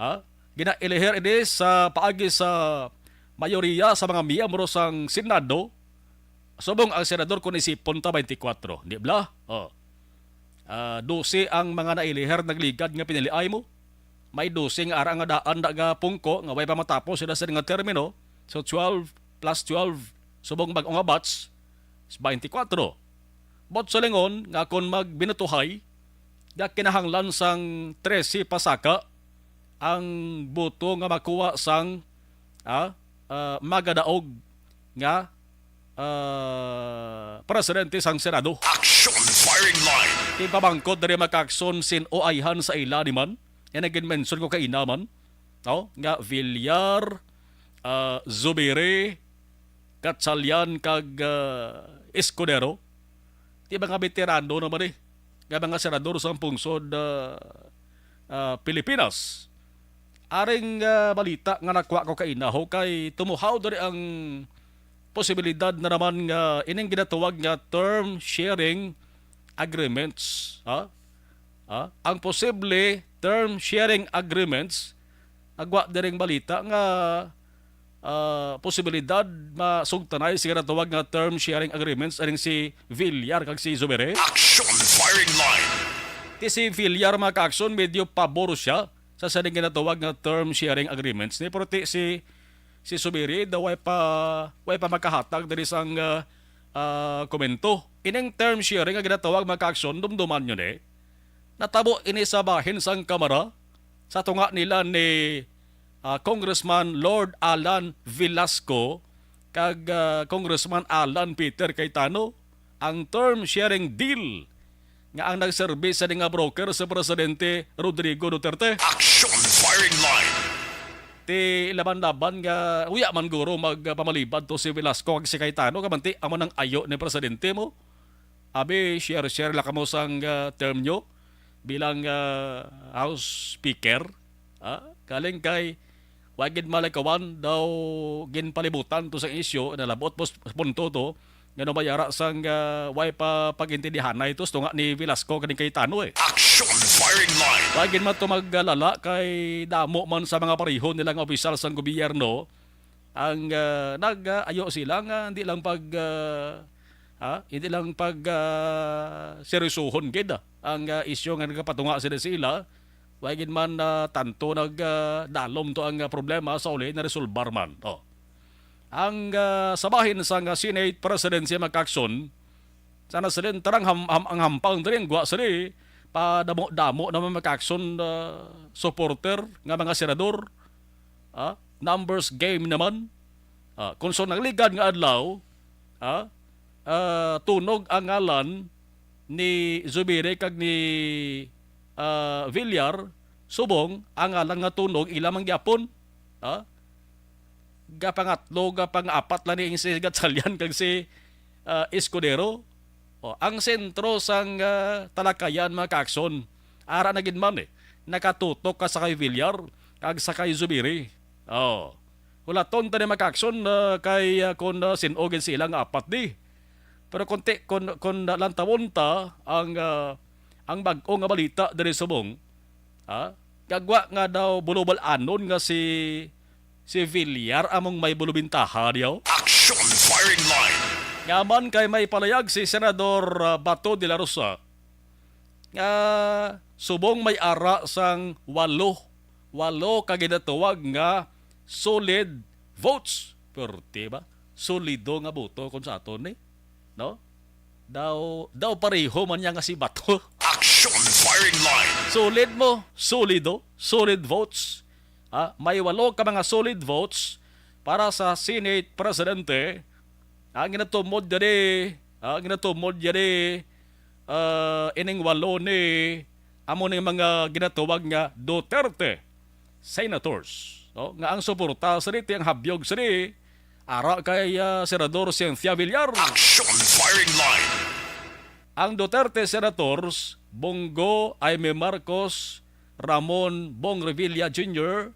Ha? Ginaelehir ini sa paagi sa mayoriya sa mga miyembro sang Senado. Subong ang senador, kung isipon ta, twenty-four, di bala? Oh. Ah, dose ang mga nailihir nagligad nga piniliay mo. May dose nga ara nga daan na nga pungko nga way pa matapos sila sa nga termino. So, twelve plus twelve, subong bag-o nga batch, is twenty-four. But sa lingon nga kon magbinutuhay, nga kinahanglan sang trese pasaka ang boto nga makuha sang, ah, ah, magadaog nga, ah, presidente sang Senado. Action firing line. Ipamangkot diri, mga kaaksyon, sin-o ayhan sa ila ni man. Yan ang ginmension ko kaina man. No? Nga Villar, ah, Zubiri, Gatchalian, kag, ah, Escudero. Di mga veterano naman eh, nga mga senador sa pungsod, ah, ah, Pilipinas. Aring, ah, balita nga nakuha ko kaina, ho, kay tumuhaw diri ang posibilidad na naman nga ining ginatawag nga term sharing agreements, ha? Ha? Ang posible term sharing agreements, nagwa diring balita nga, ah, posibilidad masugtanay sa ginatawag nga term sharing agreements aning si Villar kag si Zubiri. Action firing line. Ti si Villar, mga kaaksyon, medyo pabor siya sa sining ginatawag nga term sharing agreements ni, pero ti si, si Zubiri daw way pa, way pa makahatag diri sang, ah, ah, komento. Ining term sharing nga ginatawag, mga kaaksyon, dumduman nyo ni. Natabo ini sa bahin sang Kamara, sa tunga nila ni, ah, Congressman Lord Alan Velasco kag, ah, Congressman Alan Peter Cayetano, ang term sharing deal nga ang nagserbi sa nga broker sa Presidente Rodrigo Duterte. Action firing line. Ti laban-laban nga uya man guro magpamalibad to si Velasco kag si Cayetano, kamanti amo nang ayo ni presidente mo. Abi, share-share la kamo sang, ah, term nyo bilang, ah, House Speaker. Ah, galing kay Wa gid malikawan daw ginpalibutan to sa isyu, nalabot po s-, punto to, nga no may ara sang, ah, way pa pagintindihanay to, tunga ni Velasco kaning Cayetano, eh. Action firing line. Wa gid man to magalala kay damo man sa mga pareho nila nga opisyal sang gobyerno ang, ah, nag-ayo sila nga hindi lang pag, ah, ha, hindi lang pag, ah, seryosohon gid, ah, ang, ah, isyu nga nagapatunga sila sila. Wa gid man, ah, tanto nag, ah, dalom to ang, ah, problema sa uli na resolbar man. Oh. Ang, ah, sa bahin sang, ah, Senate President si Mac Action, sana silin tarang ham, ham, ang hampang diri, ang gwa sila, padamo-damo naman Mac Action, ah, supporter nga mga senador. Ah, numbers game naman. Ah, kung sa nagligad nga adlaw, ah, ah, tunog ang ngalan ni Zubiri kag ni, ah, Villar, subong ang ngalan nga tunog ila man gyapon. Ah, gapangatlo, gapang-apat lang ni si Gatchalian kag si, ah, Escudero. O, ang sentro sang, ah, talakayan, mga kaakson, ara na gid man, eh. Nakatutok ka sa kay Villar kag sa kay Zubiri. Oh. Hulaton ta ni, mga kaakson, ah, kay, ah, kun, ah, sin-o gid sila nga apat di. Pero kun ti-, kun, kun lantawon ta ang, ah, ang bag-o nga balita diri subong, ha? Gagwa nga daw bulubal anon nga si, si Villar among may bulubintaha diyaw. Action firing line. Nga man kay may palayag si Senador, ah, Bato de la Rosa nga subong may ara sang walo, walo ka ginatawag nga solid votes. Perti ba? Solido nga boto kung sa aton ni, no? Daw, daw pareho man niya nga si Bato. Action firing line. Solid mo, solido, solid votes. Ah, may walo ka mga solid votes para sa Senate Presidente. Ang ginatumod diri, ang ginatumod diri, ah, ining walo ni amo ning mga ginatawag nga Duterte senators, no? Nga ang suporta sini ti ang habyog sini ara kay, ah, Senador Cynthia Villar. Action firing line. Ang Duterte senators, Bongo, Imee Marcos, Ramon, Bong Revilla Junior,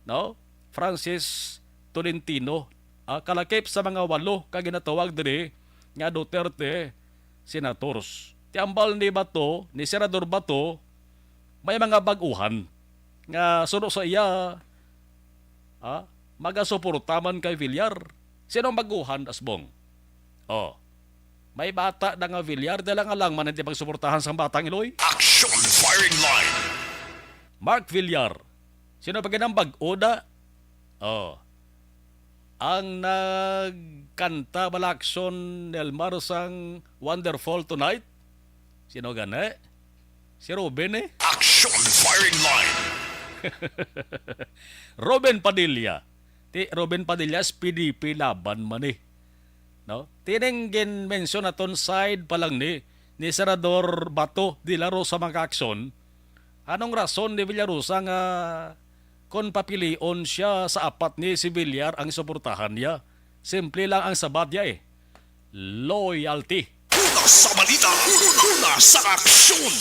no? Francis Tolentino, ah, kalakip sa mga walo ka ginatawag diri nga Duterte senators. Ti ambal ni Bato, ni Senador Bato, may mga bag-uhan nga suno sa iya, ah, magasuporta man kay Villar. Sino ang bag-uhan, Asbong? Oh. May bata na nga Villar, dala nga lang man ang di pagsuportahan sang batang Iloy. Action firing line. Mark Villar. Sino pa gid ang bag-o da? Oh. Ang nagkanta bala, Action, Nelmar, sang Wonderful Tonight? Sino gani? Si Robin, eh. Action firing line. Robin Padilla. Ti Robin Padilla, S P D P laban man, eh. No? Tining gin-mention naton side pa lang ni, ni Senador Bato de la Rosa, mga kaakson. Anong rason ni Villarosa nga kon papilion siya sa apat ni si Villar ang suportahan niya? Simple lang ang sabat niya, eh. Loyalty. Una sa balita, una sa aksyon.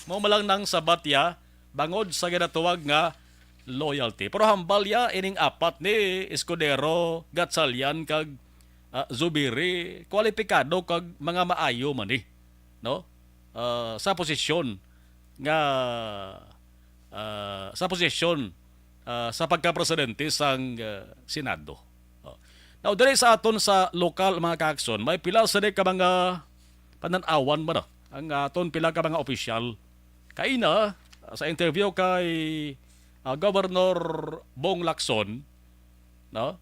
Mao man lang nang sabat niya bangod sa ginatawag nga loyalty. Pero hambal niya ining apat ni Escudero, Gatchalian, kag, ah, Zubiri, kwalipikado kag mga maayo man ni, no? Ah, sa posisyon nga, ah, sa posisyon, ah, sa pagkapresidente sang, ah, Senado. Oh. Now, diri sa aton sa lokal, mga kaakson, may pila sini ka mga panan-awan man, ah, ang aton pila ka mga opisyal. Kaina, sa interview kay, ah, Governor Bong Lacson, no?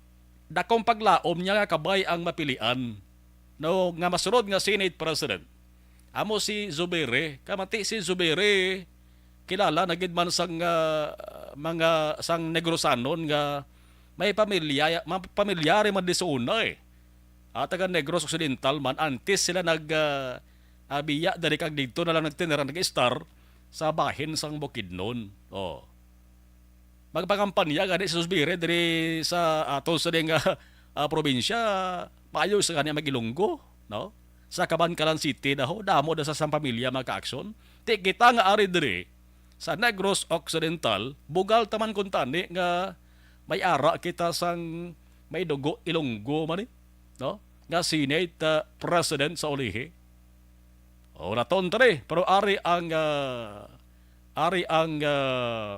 Dakong paglaom niya nga kabay ang mapilian, no, nga masunod nga Senate President. Amo si Zubiri, kamati si Zubiri, kilala na gid man sang, ah, mga sang Negrosanon nga may pamilya, ma-, pamilyari man di sa una, eh. Ah, taga Negros Occidental man, antes sila nag, ah, ah, biya diri kag didto na lang nagtinira, nag-estar sa bahin sang Bukidnon. Oh. Magpangampanya gani si Zubiri diri sa aton sa ding, ah, ah, probinsya, maayo sa gani mag-Ilonggo, no? Sa Kabankalan City daw, damo na sa sang pamilya, mga kaakson. Ti kita nga ari diri sa Negros Occidental, bugal ta man kuntani nga May ara kita sang may dugo Ilonggo man, eh, no? Nga Senate, ah, President sa ulihi. O, naton tani, pero ari ang, ah, ari ang, ah,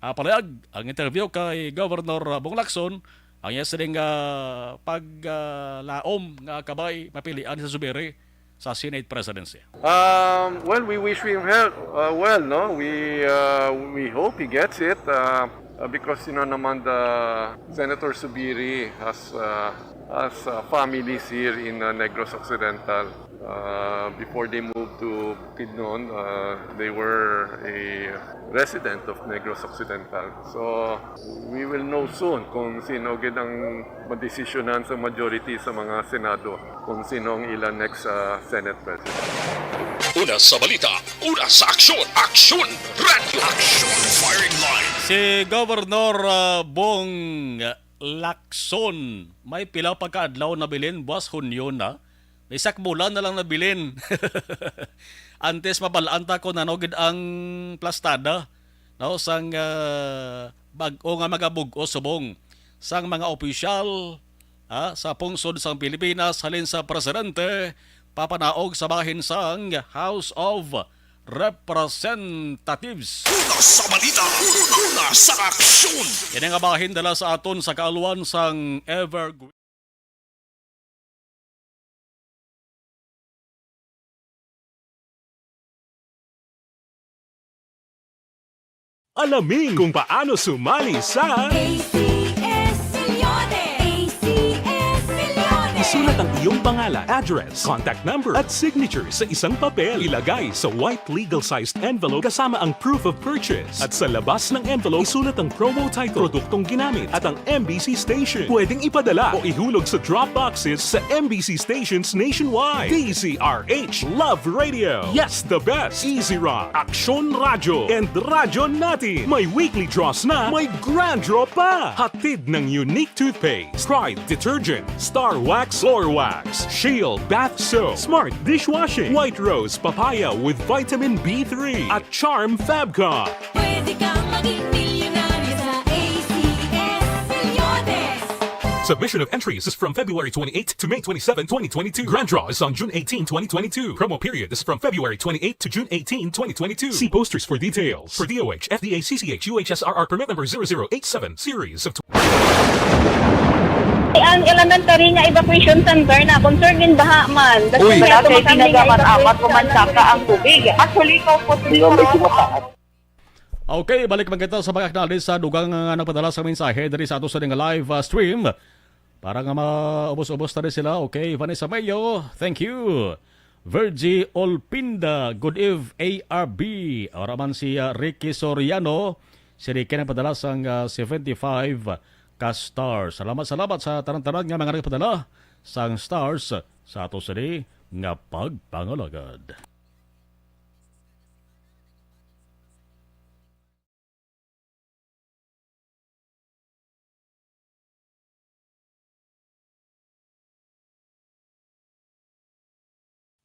ah, palayag, ang interview kay Governor, ah, Bong Lacson, ang iya sining, ah, pag, ah, laom nga kabay mapilian sa Zubiri sa Senate presidency. Um, well, we wish him health, uh, well, no? We, uh, we hope he gets it, uh, uh, because, you know, naman the Senator Subiri has, uh, has, uh, families here in, uh, Negros Occidental. Uh, before they moved to Bukidnon, uh, they were a resident of Negros Occidental. So, we will know soon kung sino gid ang madesisyonan sa majority sa mga Senado kung sino ang ilang next, uh, Senate President. Una sa balita, una sa aksyon, Aksyon Radio, Aksyon Firing Line. Si Governor, uh, Bong Lacson, may pila pa ka adlaw nabilin, buwas Hunyo na. May sak bulan na lang nabilin. Antes mabal-an ta kung ano gid ang plastada, no, sang, ah, bag-o nga mga bug-os subong sang mga opisyal, ah, sa pungsod sang Pilipinas, halin sa presidente, papanaog sa bahin sang House of Representatives. Una sa balita, una sa aksyon. Kini nga bahin dala sa aton sa kaalwan sang Evergreen. Alamin kung paano sumali sa A C S Milyones! A C S Milyones! Isulat ang iyong pangalan, address, contact number, at signature sa isang papel. Ilagay sa white legal-sized envelope kasama ang proof of purchase. At sa labas ng envelope, isulat ang promo title, produktong ginamit, at ang M B C station. Pwedeng ipadala o ihulog sa drop boxes sa M B C stations nationwide. D Z R H, Love Radio. Yes, the best. Easy Rock, Aksyon Radyo, and Radyo Natin. May weekly draws na, may grand draw pa. Hatid ng Unique Toothpaste, Pride Detergent, Star Wax Floor Wax, Shield Bath Soap, Smart Dishwashing, White Rose Papaya with Vitamin B three, at Charm Fabcon. Pwede kang maging milyonaryo sa A C S Milyones. Submission of entries is from February twenty-eighth to May twenty-seven, twenty twenty-two. Grand draw is on June eighteen, twenty twenty-two. Promo period is from February twenty-eighth to June eighteen, twenty twenty-two. See posters for details. For D O H, F D A, C C H, U H S R R permit number zero zero eight seven, series of Ang elementary nga evacuation center na concern in baha man. Uy. Wala kay pinagaman amat, pumansaka ang tubig. Actually, ikaw po, Hindi, medyo mataas. Okay, balik man kita sa mga acknowledge sa dugang nga nagpadala sa mensahe diri sa ato sa live, ah, stream. Para nga maubos-ubos na rin sila. Okay, Vanessa Mayo, thank you. Virgie Olpinda, good eve, A R B. Ora man si, ah, Ricky Soriano, si Ricky nagpadala sang, ah, seventy-five ka stars. Salamat, salamat sa tanan-tanan nga mga nagpadala sang stars sa ato sini nga pagpangalagad.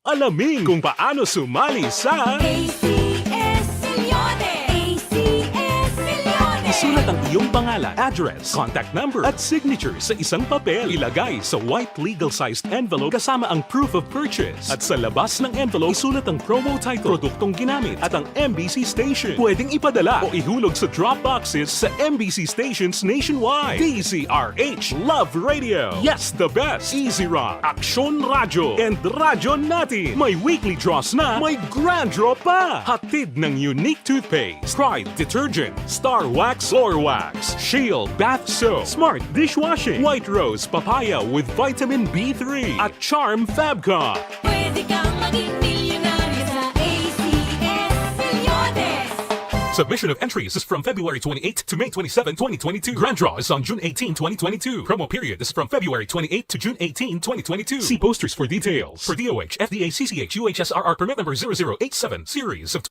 Alamin kung paano sumali sa A C S Milyones! A C S Milyones! Isulat ang iyong pangalan, address, contact number, at signature sa isang papel. Ilagay sa white legal-sized envelope kasama ang proof of purchase. At sa labas ng envelope, isulat ang promo title, produktong ginamit, at ang M B C station. Pwedeng ipadala o ihulog sa drop boxes sa M B C stations nationwide. D Z R H, Love Radio. Yes, the best. Easy Rock, Aksyon Radyo, and Radyo Natin. May weekly draws na, may grand draw pa. Hatid ng Unique Toothpaste, Pride Detergent, Star Wax Floor Wax, Shield Bath Soap, Smart Dishwashing, White Rose Papaya with Vitamin B three, at Charm Fabcon. Pwede kang maging milyonaryo sa A C S Milyones. Submission of entries is from February twenty-eighth to May twenty-seven, twenty twenty-two. Grand draw is on June eighteen, twenty twenty-two. Promo period is from February twenty-eighth to June eighteen, twenty twenty-two. See posters for details. For D O H, F D A, C C H, U H S R R permit number zero zero eight seven, series of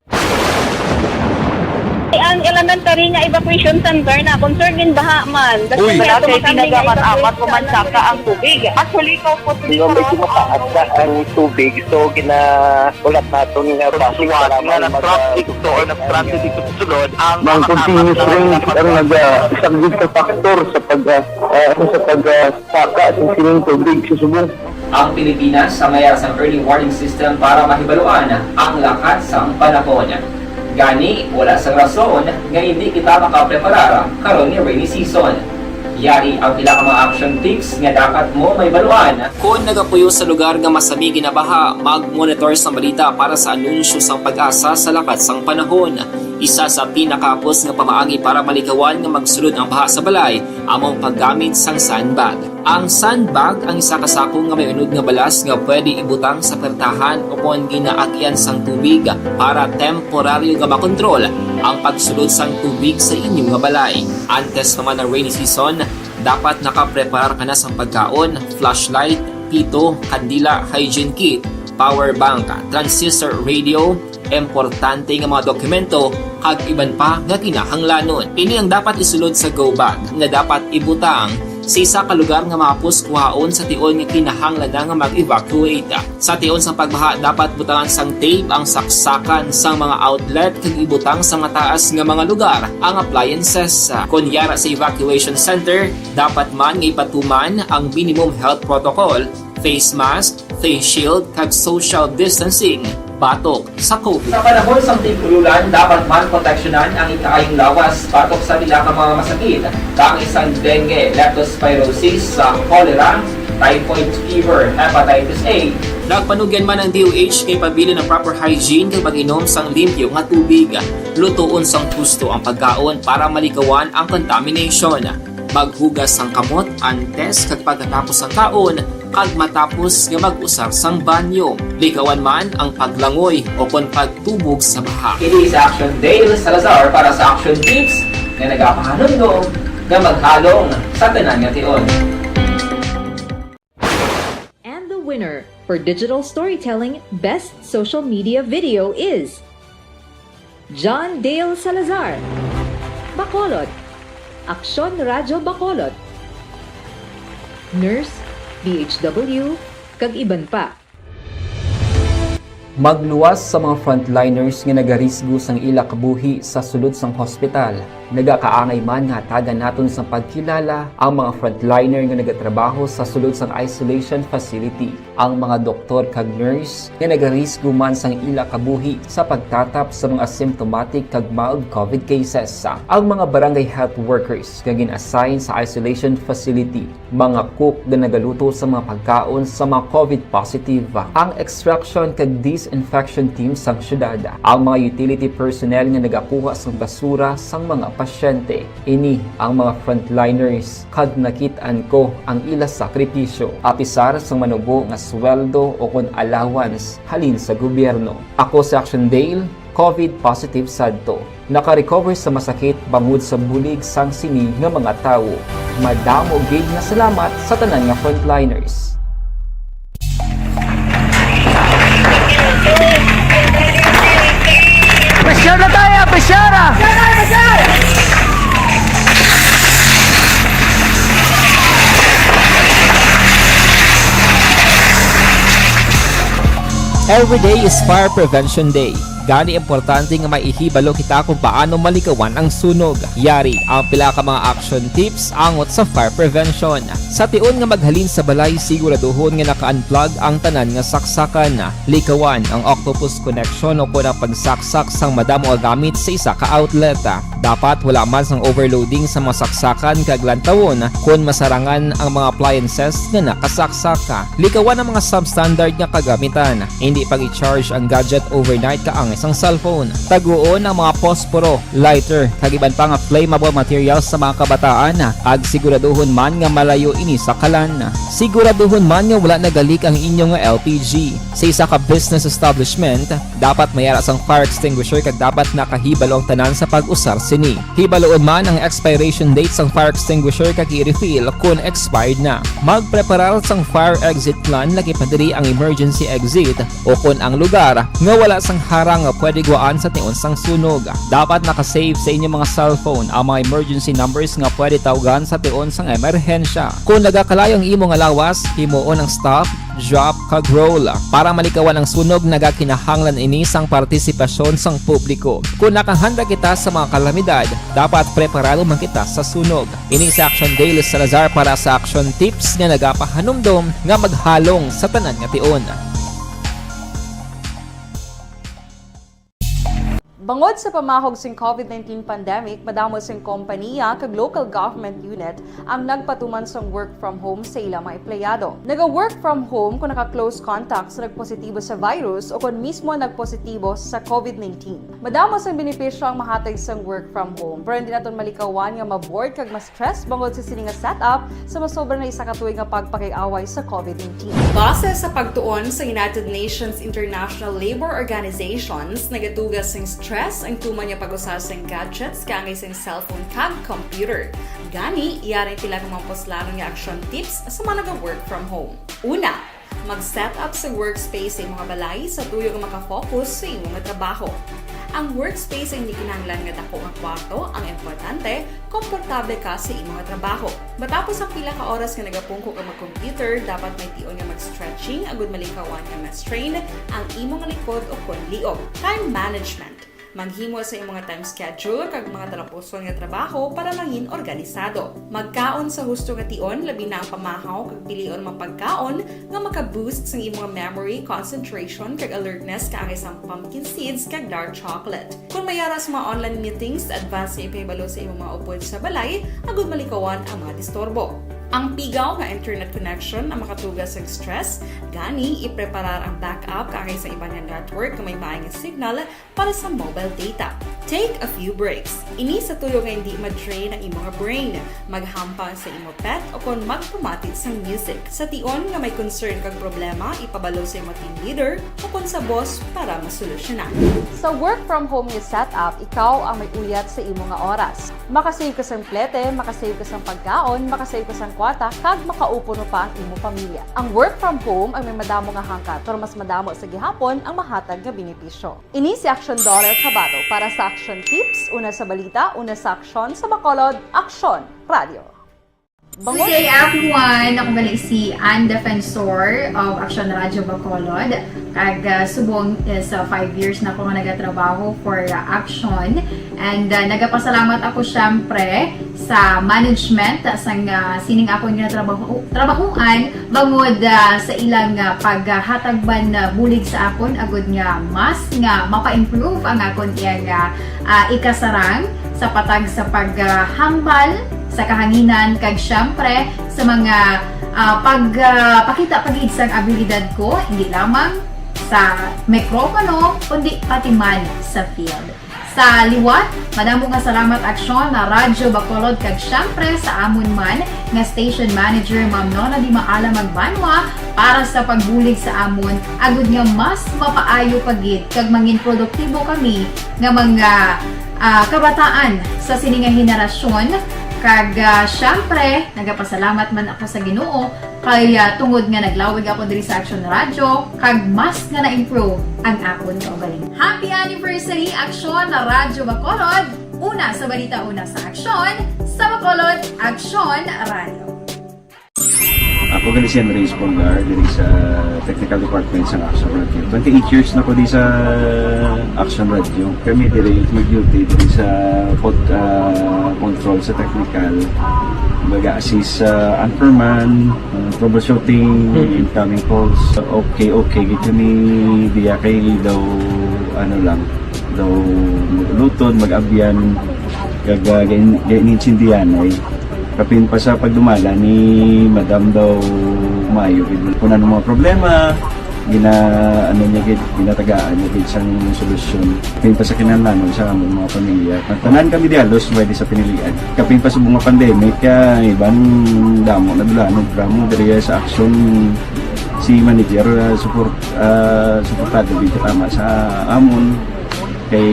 Ang elementary nga evacuation center na concern din baha man. Uy. Wala kay tinaga man amat o mansaka ang tubig. Actually, ko po Yung medyo mataas na ang tubig, so ginaulat naton nga basi Suwat nga nag-traffic to or nag-transit dito sa sulod ang Mang mga continuous tapat na rain ang nag-, ah, isang big factor sa pag, ah, ah, sa pag, ah, saka sa sining tubig sa subong. Ang Pilipinas ang may sang early warning system para mahibaluan ang lakat sang panahon. Gani, wala sang rason nga hindi kita makapreparar karon nga rainy season. Yari ang pila ka mga action tips nga dapat mo mahibaluan. Kon nagapuyo sa lugar nga masami ginabaha, mag-monitor sang balita para sa anunsyo sang PAGASA sa lakat sang panahon. Isa sa pinakahapos nga pamaagi para malikawan nga magsulod ang baha sa balay amo ang paggamit sang sandbag. Ang sandbag ang isa ka sako nga may unod nga balas nga pwede ibutang sa pertahan o kon ginaagian sang tubig para temporaryo nga makontrol ang pagsulod sang tubig sa inyo nga balay. Antes pa man ang rainy season, dapat nakapreparar ka na sang pagkaon, flashlight, pito, kandila, hygiene kit, power bank, transistor radio, importante nga mga dokumento, kag iban pa nga kinahanglanon. Ini ang dapat isulod sa go bag nga dapat ibutang sa isa ka lugar nga mahapos kuhaon sa tion nga kinahanglan na nga mag-evacuate. Sa tion sang pagbaha, dapat butangan sang tape ang saksakan sang mga outlet kag ibutang sa mataas nga mga lugar ang appliances. Kon yara sa evacuation center, dapat man nga ipatuman ang minimum health protocol, face mask, face shield, kag social distancing batok sa COVID. Sa panahon sang tig-ululan, dapat man proteksyonan ang ikaayong lawas batok sa pila ka mga masakit, kaangay sang dengue, leptospirosis, sa cholera, typhoid fever, hepatitis A. Nagpanugyan man ang D O H kay pabilin ang proper hygiene kag pag-inom sang limpyo nga tubig. Lutoon sang husto ang pagkaon para malikawan ang contamination. Maghugas sang kamot antes kag pagkatapos sang kaon kag matapos nga mag-usar sang banyo. Likawan man ang paglangoy o kon pagtubog sa baha. Ini si Action Dale Salazar para sa Action Tips nga nagapahanumdom nga maghalong sa tanan nga tion. And the winner for digital storytelling best social media video is John Dale Salazar, Bacolod, Aksyon Radyo Bacolod, Nurse, D H W, kag iban pa. Magluwas sa mga frontliners nga nagarisgo sang ila kabuhi sa sulod sang hospital. Nagakaangay man nga hatagan naton sang pagkilala ang mga frontliner nga nagatrabaho sa sulod sang isolation facility, ang mga doktor kag nurse nga nagarisgo man sang ila kabuhi sa pagtatap sa mga symptomatic kag mild COVID cases, ang mga barangay health workers nga gin-assign sa isolation facility, mga cook nga nagaluto sa mga pagkaon sa mga COVID positive, ang extraction kag disinfection team sang syudad, ang mga utility personnel nga nagakuha sang basura sang mga pasyente. Ini ang mga frontliners kag nakit-an ko ang ila sakripisyo, apisar sang manubo nga sweldo o kon allowance halin sa gobyerno. Ako si Action Dale, COVID positive sadto. Naka-recover sa masakit bangod sa bulig sang sini nga mga tawo. Madamo gid nga salamat sa tanan nga frontliners. Pressure na tayo! Pressure! Every day is Fire Prevention Day. Gani, importante nga maihibalo kita kung paano malikawan ang sunog. Yari ang pila ka mga action tips angot sa fire prevention. Sa tion nga maghalin sa balay, siguraduhon nga naka-unplug ang tanan nga saksakan. Likawan ang octopus connection o kon ang pagsaksak sang madamo nga gamit sa isa ka outlet. Dapat wala man sang overloading sa mga saksakan kag lantawon kon masarangan ang mga appliances nga nakasaksak. Likawan ang mga substandard nga kagamitan. Indi pag-i-charge ang gadget overnight kaangay sang cellphone. Taguon ang mga posporo, lighter, kag iban pa nga flammable materials sa mga kabataan, kag siguraduhon man nga malayo ini sa kalan. Siguraduhon man nga wala nagalik ang inyo nga L P G. Sa isa ka business establishment, dapat may ara sang fire extinguisher kag dapat nakahibalo ang tanan sa pag-usar Sini, hibaluon man ang expiration date sang fire extinguisher kag i-refill kon expired na. Magpreparar sang fire exit plan, lagi pa diri ang emergency exit, o kon ang lugar nga wala sang harang nga pwede gwaan sa tion sang sunog. Dapat naka-save sa inyo mga cellphone ang mga emergency numbers nga pwede tawgan sa tion sang emerhensya. Kon nagakalayo ang imo nga lawas, himuon ang stop, drop, kag roll. Para malikawan ang sunog, nagakinahanglan ini sang partisipasyon sang publiko. Kon nakahanda kita sa mga kalamidad, dapat preparado man kita sa sunog. Ini si Action Dale Salazar para sa Action Tips nga nagapahanumdom nga maghalong sa tanan nga tion. Bangod sa pamahog sing COVID nineteen pandemic, madamo sing kompaniya kag local government unit ang nagpatuman sang work from home sa ilang mga empleyado. Naga-work from home kung naka-close contact sa nagpositibo sa virus o kon mismo nagpositibo sa COVID nineteen. Madamo sang benepisyo ang mahatag sang work from home, pero hindi naton malikawan nga ma-bored kag ma-stress bangod sa sini nga setup sa masobra na isa ka tuig nga pagpakig-away sa COVID nineteen. Base sa pagtuon sa United Nations International Labor Organizations, nagatuga sing stress ang tuman nga pag-usa sing gadgets kaangay sing cellphone kag computer. Gani, yari pila ka mga puslanon nga action tips sa mga naga-work from home. Una, mag-set up sa workspace sa imong balay sa tuyo nga makafocus sa imo nga trabaho. Ang workspace ay hindi kinahanglan nga dako nga kwarto, ang importante, komportable ka sa imo nga trabaho. Matapos ang pila ka oras nga nagapungko ka mag-computer, dapat may tion nga mag-stretching agud malikawan nga ma-strain ang imo nga likod o kon liog. Time management. Maghimo sa imo nga time schedule kag mga talapuson nga trabaho para mangin organisado. Magkaon sa husto nga tion, labi na ang pamahaw kag pilion mga pagkaon nga maka-boost sang imo nga memory, concentration, kag alertness kaangay sang pumpkin seeds kag dark chocolate. Kon may ara sa mga online meetings, advance nga ipahibalo sa imo mga upod sa balay agud malikawan ang mga disturbo. Ang pigaw nga internet connection ang makatuga sang stress, gani ipreparar ang backup kaangay sa iban nga network nga may maay nga signal para sa mobile data. Take a few breaks. Ini sa tuyo nga hindi ma-drain ang imo nga brain. Maghampang sa imo pet o kon magpamati sang music. Sa tion nga may concern kag problema, ipabalo sa imo team leader o kon sa boss para masolusyonan. Sa work from home nga setup, ikaw ang may uyat sa imo nga oras. Makasave ka sang plete, makasave ka sang pagkaon, makasave ka sang kwarta, kag makaupod pa ang imo pamilya. Ang work from home ang may madamo nga hangkat, pero mas madamo sa gihapon ang mahatag nga benepisyo. Ini si Action Doral Cabato para sa Action Tips, una sa balita, una sa aksyon, sa Bacolod, Aksyon Radio. Good day, everyone. Ako gali si Ann Defensor of Action Radio Bacolod. Kag, ah, subong is, ah, five years na ako nga nagatrabaho for, ah, Action. And, ah, nagapasalamat ako, syempre, sa management, ah, sang, ah, sining akon nga trabaho, trabahuan, bangod, ah, sa ilang, ah, paghatag man, ah, bulig sa akon, agud nga mas nga mapa-improve ang akon iyang, ah, ah, ikasarang sa patag sa paghambal sa kahanginan, kag syempre sa mga, ah, pag, ah, pakita pa gid sang abilidad ko, hindi lamang sa mikropono, kundi pati man sa field. Sa liwat, madamo nga salamat, Aksyon, na Radyo Bacolod, kag syempre sa amon man nga station manager, Ma'am Nona Di Maala Magbanwa, para sa pagbulig sa amon, agud nga mas mapaayo pa gid kag mangin produktibo kami nga mga, ah, kabataan sa sini nga henerasyon. Kag, ah, syempre, nagapasalamat man ako sa Ginoo kay, ah, tungod nga naglawig ako diri sa Action Radio, kag mas nga na-improve ang akon kaugalingon. Happy anniversary, Action Radyo Bacolod! Una sa balita, una sa aksyon, sa Bacolod, Action Radio. Ako gali si Andres Polgar, diri sa Technical Department sa Action Radio. Twenty-eight years na ko di sa Action Radio. Kami diri mag-duty diri sa pod-, ah, control sa technical. Baga assist sa anchorman, ah, troubleshooting, Mm. incoming calls. Okay, okay. Gito ni diya kay daw, ano lang, daw lutod, mag-abyan, kag, ah, gain-, gain-, intindihan ay. Kapin pa sa pagdumala ni Madam daw maayo gid. Kung ano mga problema, gina-, ano niya gid, ginatagaan niya gid sang solusyon. Kapin pa sa kinahanglanon sa among mga pamilya. Ang tanan kami di halos pwede sa pinilian. Kapin pa sa mga pandemic, kaya iban damo na dulanog, drama, diri sa aksyon si manager, ah, support, ah, suportado gid katama sa amon. Kay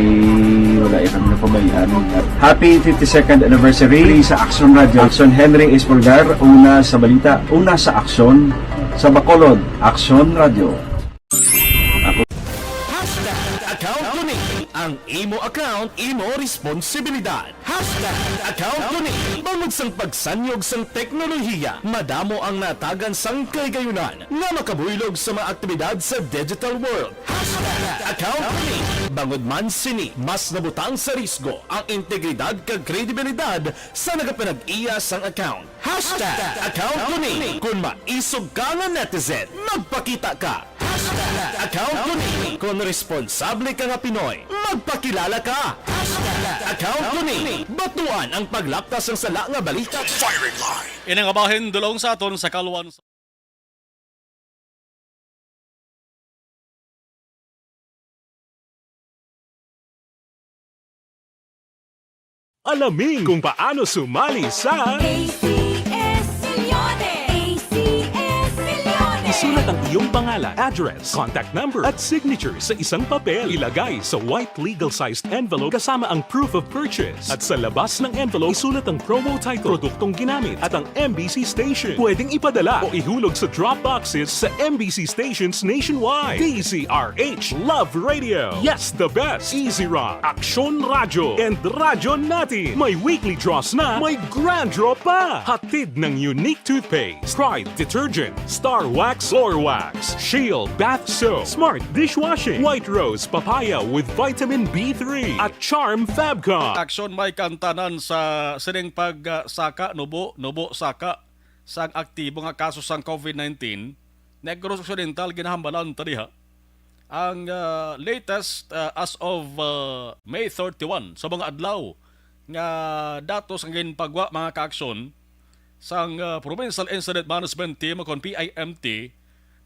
wala ilang napabayaan. Happy fifty-second anniversary sa Aksyon Radio. Aksyon, Henry Espolgar, una sa balita, una sa aksyon, sa Bacolod, Aksyon Radio. Hashtag account ko ni. Ang imo account, imo responsibilidad. Hashtag account ko ni. Bangod sang pagsanyog sang teknolohiya, madamo ang natagan sang kahigayunan nga makabuylog sa mga aktibidad sa digital world. Hashtag account ko ni. Bangod man sini, mas nabutang sa risgo ang integridad kag kredibilidad sa nagapanag-iya sang account. Hashtag account ko ni. Kung maisog ka nga netizen, magpakita ka. Hashtag account ko ni. Kung responsable ka nga Pinoy, magpakilala ka. Hashtag account ko ni. Batuan ang paglapta sang sala nga balita. Firing line. Ini nga bahin dulong sa aton sa kalwan. Alamin kung paano sumali sa A C S Milyones! A C S Milyones! Isulat ang iyong pangalan, address, contact number, at signature sa isang papel. Ilagay sa white legal-sized envelope kasama ang proof of purchase. At sa labas ng envelope, isulat ang promo title, produktong ginamit, at ang M B C station. Pwedeng ipadala o ihulog sa drop boxes sa M B C stations nationwide. D Z R H Love Radio. Yes, the best. Easy Run, Aksyon Radyo, and Radyo Natin. May weekly draws na, may grand draw pa. Hatid ng Unique Toothpaste, Pride Detergent, Star Wax, Floor Wax, Shield Bath Soap, Smart Dishwashing, White Rose Papaya with Vitamin B three, at Charm Fabcon. Aksyon, may kaantanan sa sining pagsaka, nubo, nubo, saka sang aktibo nga kaso sang COVID nineteen, Negros Occidental, ginahambalan ta diha. Ang, ah, latest, ah, as of, ah, May thirty-one, sa mga adlaw nga datos nga ginpagwa, mga kaaksyon, sang, ah, Provincial Incident Management Team o kon P I M T,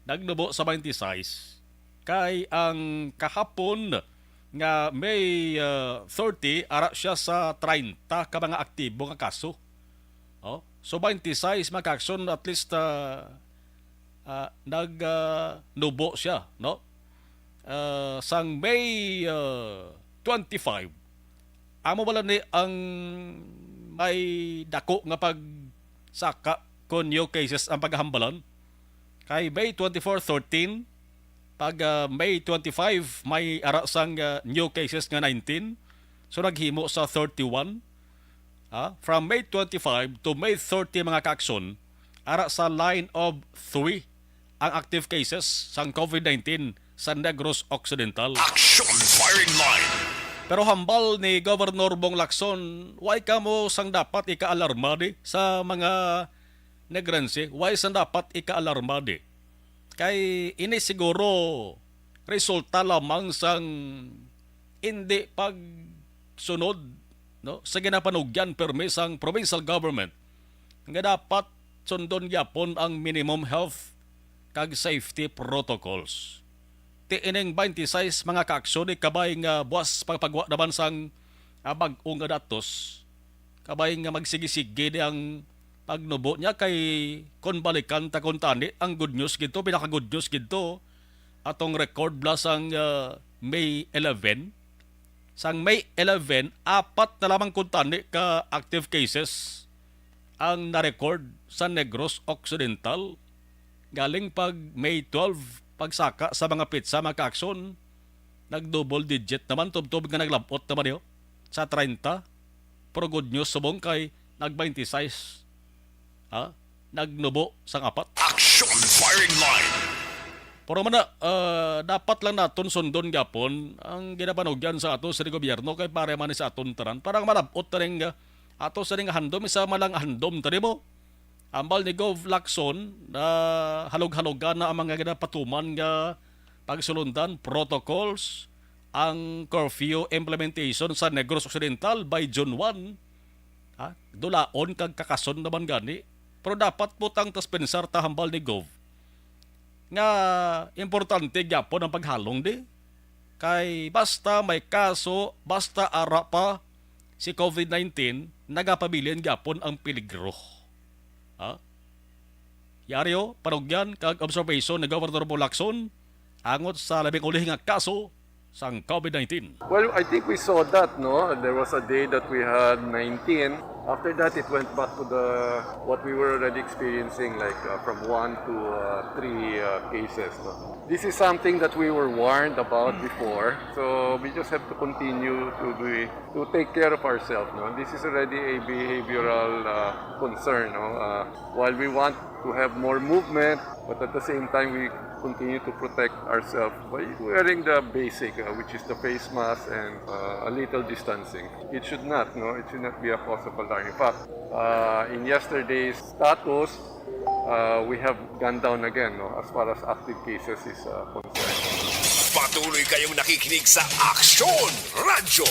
nagnubo sa twenty-six. Kay ang kahapon nga May, ah, thirty, ara siya sa treinta ka mga aktibo nga kaso. Oh, so twenty-six, mga kaaksyon, at least, ah, ah, nag, ah, nubo siya, no? Ah, sang May, ah, twenty-five, amo bala ni ang may dako nga pagsaka kon new cases ang paghambalan? Kay May twenty-four, thirteen, pag, ah, May twenty-five, may ara sang, ah, new cases nga nineteen. So, naghimo sa thirty-one. Ah, from May twenty-five to May thirty, mga kaaksyon, ara sa line of three ang active cases sang COVID nineteen sa Negros Occidental. Action Firing Line. Pero hambal ni Governor Bong Lacson, why kamo sang dapat ikaalarma di sa mga Negrense? Why sang dapat ikaalarma di? Kay ini siguro resulta lamang sang indi pagsunod, no, sa ginapanugyan permi sang provincial government nga dapat sundon gyapon ang minimum health kag safety protocols. Ti ining twenty-six, mga kaaksyon, ni kabay nga buwas pagpagwa naman sang, ah, bag-o nga datos. Kabay nga magsigi-sige ni ang pagnubo niya, kay kon balikan ta kuntani, ang good news gidto, pinaka good news gidto, atong record bala sang, ah, May eleven. Sang May eleven, apat na lamang kuntani ka active cases ang na-record sa Negros Occidental. Galing pag May twelve, pagsaka sa mga petsa, mga kaaksyon, nag-double digit naman, tubtob nga naglab-ot naman niyo sa treinta. Pero good news subong kay nag-twenty-six, ha? Nagnubo sang apat. Action Firing Line. Pero man na, ah, dapat lang naton sundon gyapon ang ginapanugyan sa ato sa gobyerno, kay para man sa aton tanan, para malab-ot ta ning, ah, ato sa ning handom, isa man lang handom, tani mo. Ambal ni Gov Lacson na halog-halogan na ang mga ginapatuman nga pagsulundan, protocols, ang curfew implementation sa Negros Occidental by June one. Ha? Dulaon kag kakason naman gani. Pero dapat butang tas pensar ta, hambal ni Gov, nga importante gyapon ang paghalong di. Kay basta may kaso, basta ara pa si COVID nineteen, nagapabilin gyapon ang peligro. Ha? Yari, oh, panugyan kag observation ni Governor Bong Lacson angot sa labing uli nga kaso sang COVID nineteen. Well, I think we saw that, no? There was a day that we had nineteen. After that, it went back to the what we were already experiencing, like, uh, from one to uh, three uh, cases. No? This is something that we were warned about before, so we just have to continue to be to take care of ourselves. No, this is already a behavioral uh, concern. No, uh, while we want to have more movement, but at the same time we continue to protect ourselves by wearing the basic, uh, which is the face mask and uh, a little distancing. It should not, no, it should not be a cause of alarm. In fact, uh, in yesterday's status, uh, we have gone down again, no, as far as active cases is uh, concerned. Patuloy kayong nakikinig sa Aksyon Radyo.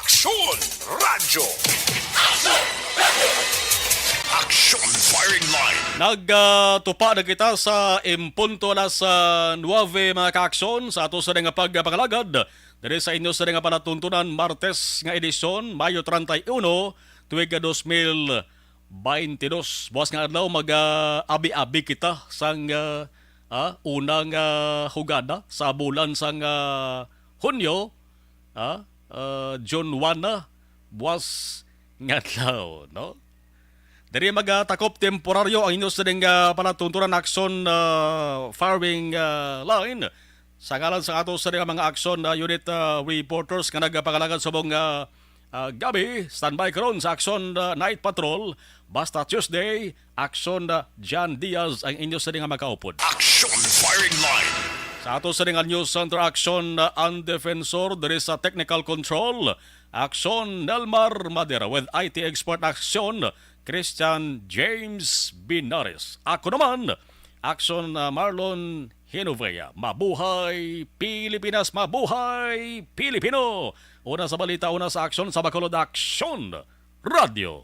Aksyon Radyo. Aksyon Firing Line. Nagtupa na kita sa impunto na sa nuwebe, mga kaaksyon, sa ato sa nga pagpangalagad diri sa inyo sa nga palatuntunan, Martes nga edisyon, Mayo treinta y uno, tuig nga dos mil baynte dos. Buwas nga adlaw, mag-abi-abi kita sang ah, ah, unang ah, hugada sa bulan sang ah, Hunyo, ah, ah, June one na, buwas nga adlaw, no? Diri magatakop temporaryo ang inyo sining ah, palatuntunan, Aksyon ah, Firing ah, Line. Sa ngalan sa ato sa mga Aksyon ah, Unit ah, reporters nga nagapangalagan subong ah, ah, gabi, standby karon sa Aksyon ah, Night Patrol. Basta Tuesday, Aksyon ah, John Diaz ang inyo sining nga makaupod. Aksyon Firing Line. Sa ato sining nga News Center, Aksyon ah, ang defensor diri sa technical control, Aksyon Nelmar Madera, with I T expert, Aksyon Christian James Binares. Ako naman, Aksyon ah, Marlon Hinovea. Mabuhay Pilipinas, mabuhay Pilipino! Una sa balita, una sa aksyon, sa Bacolod, Aksyon Radyo.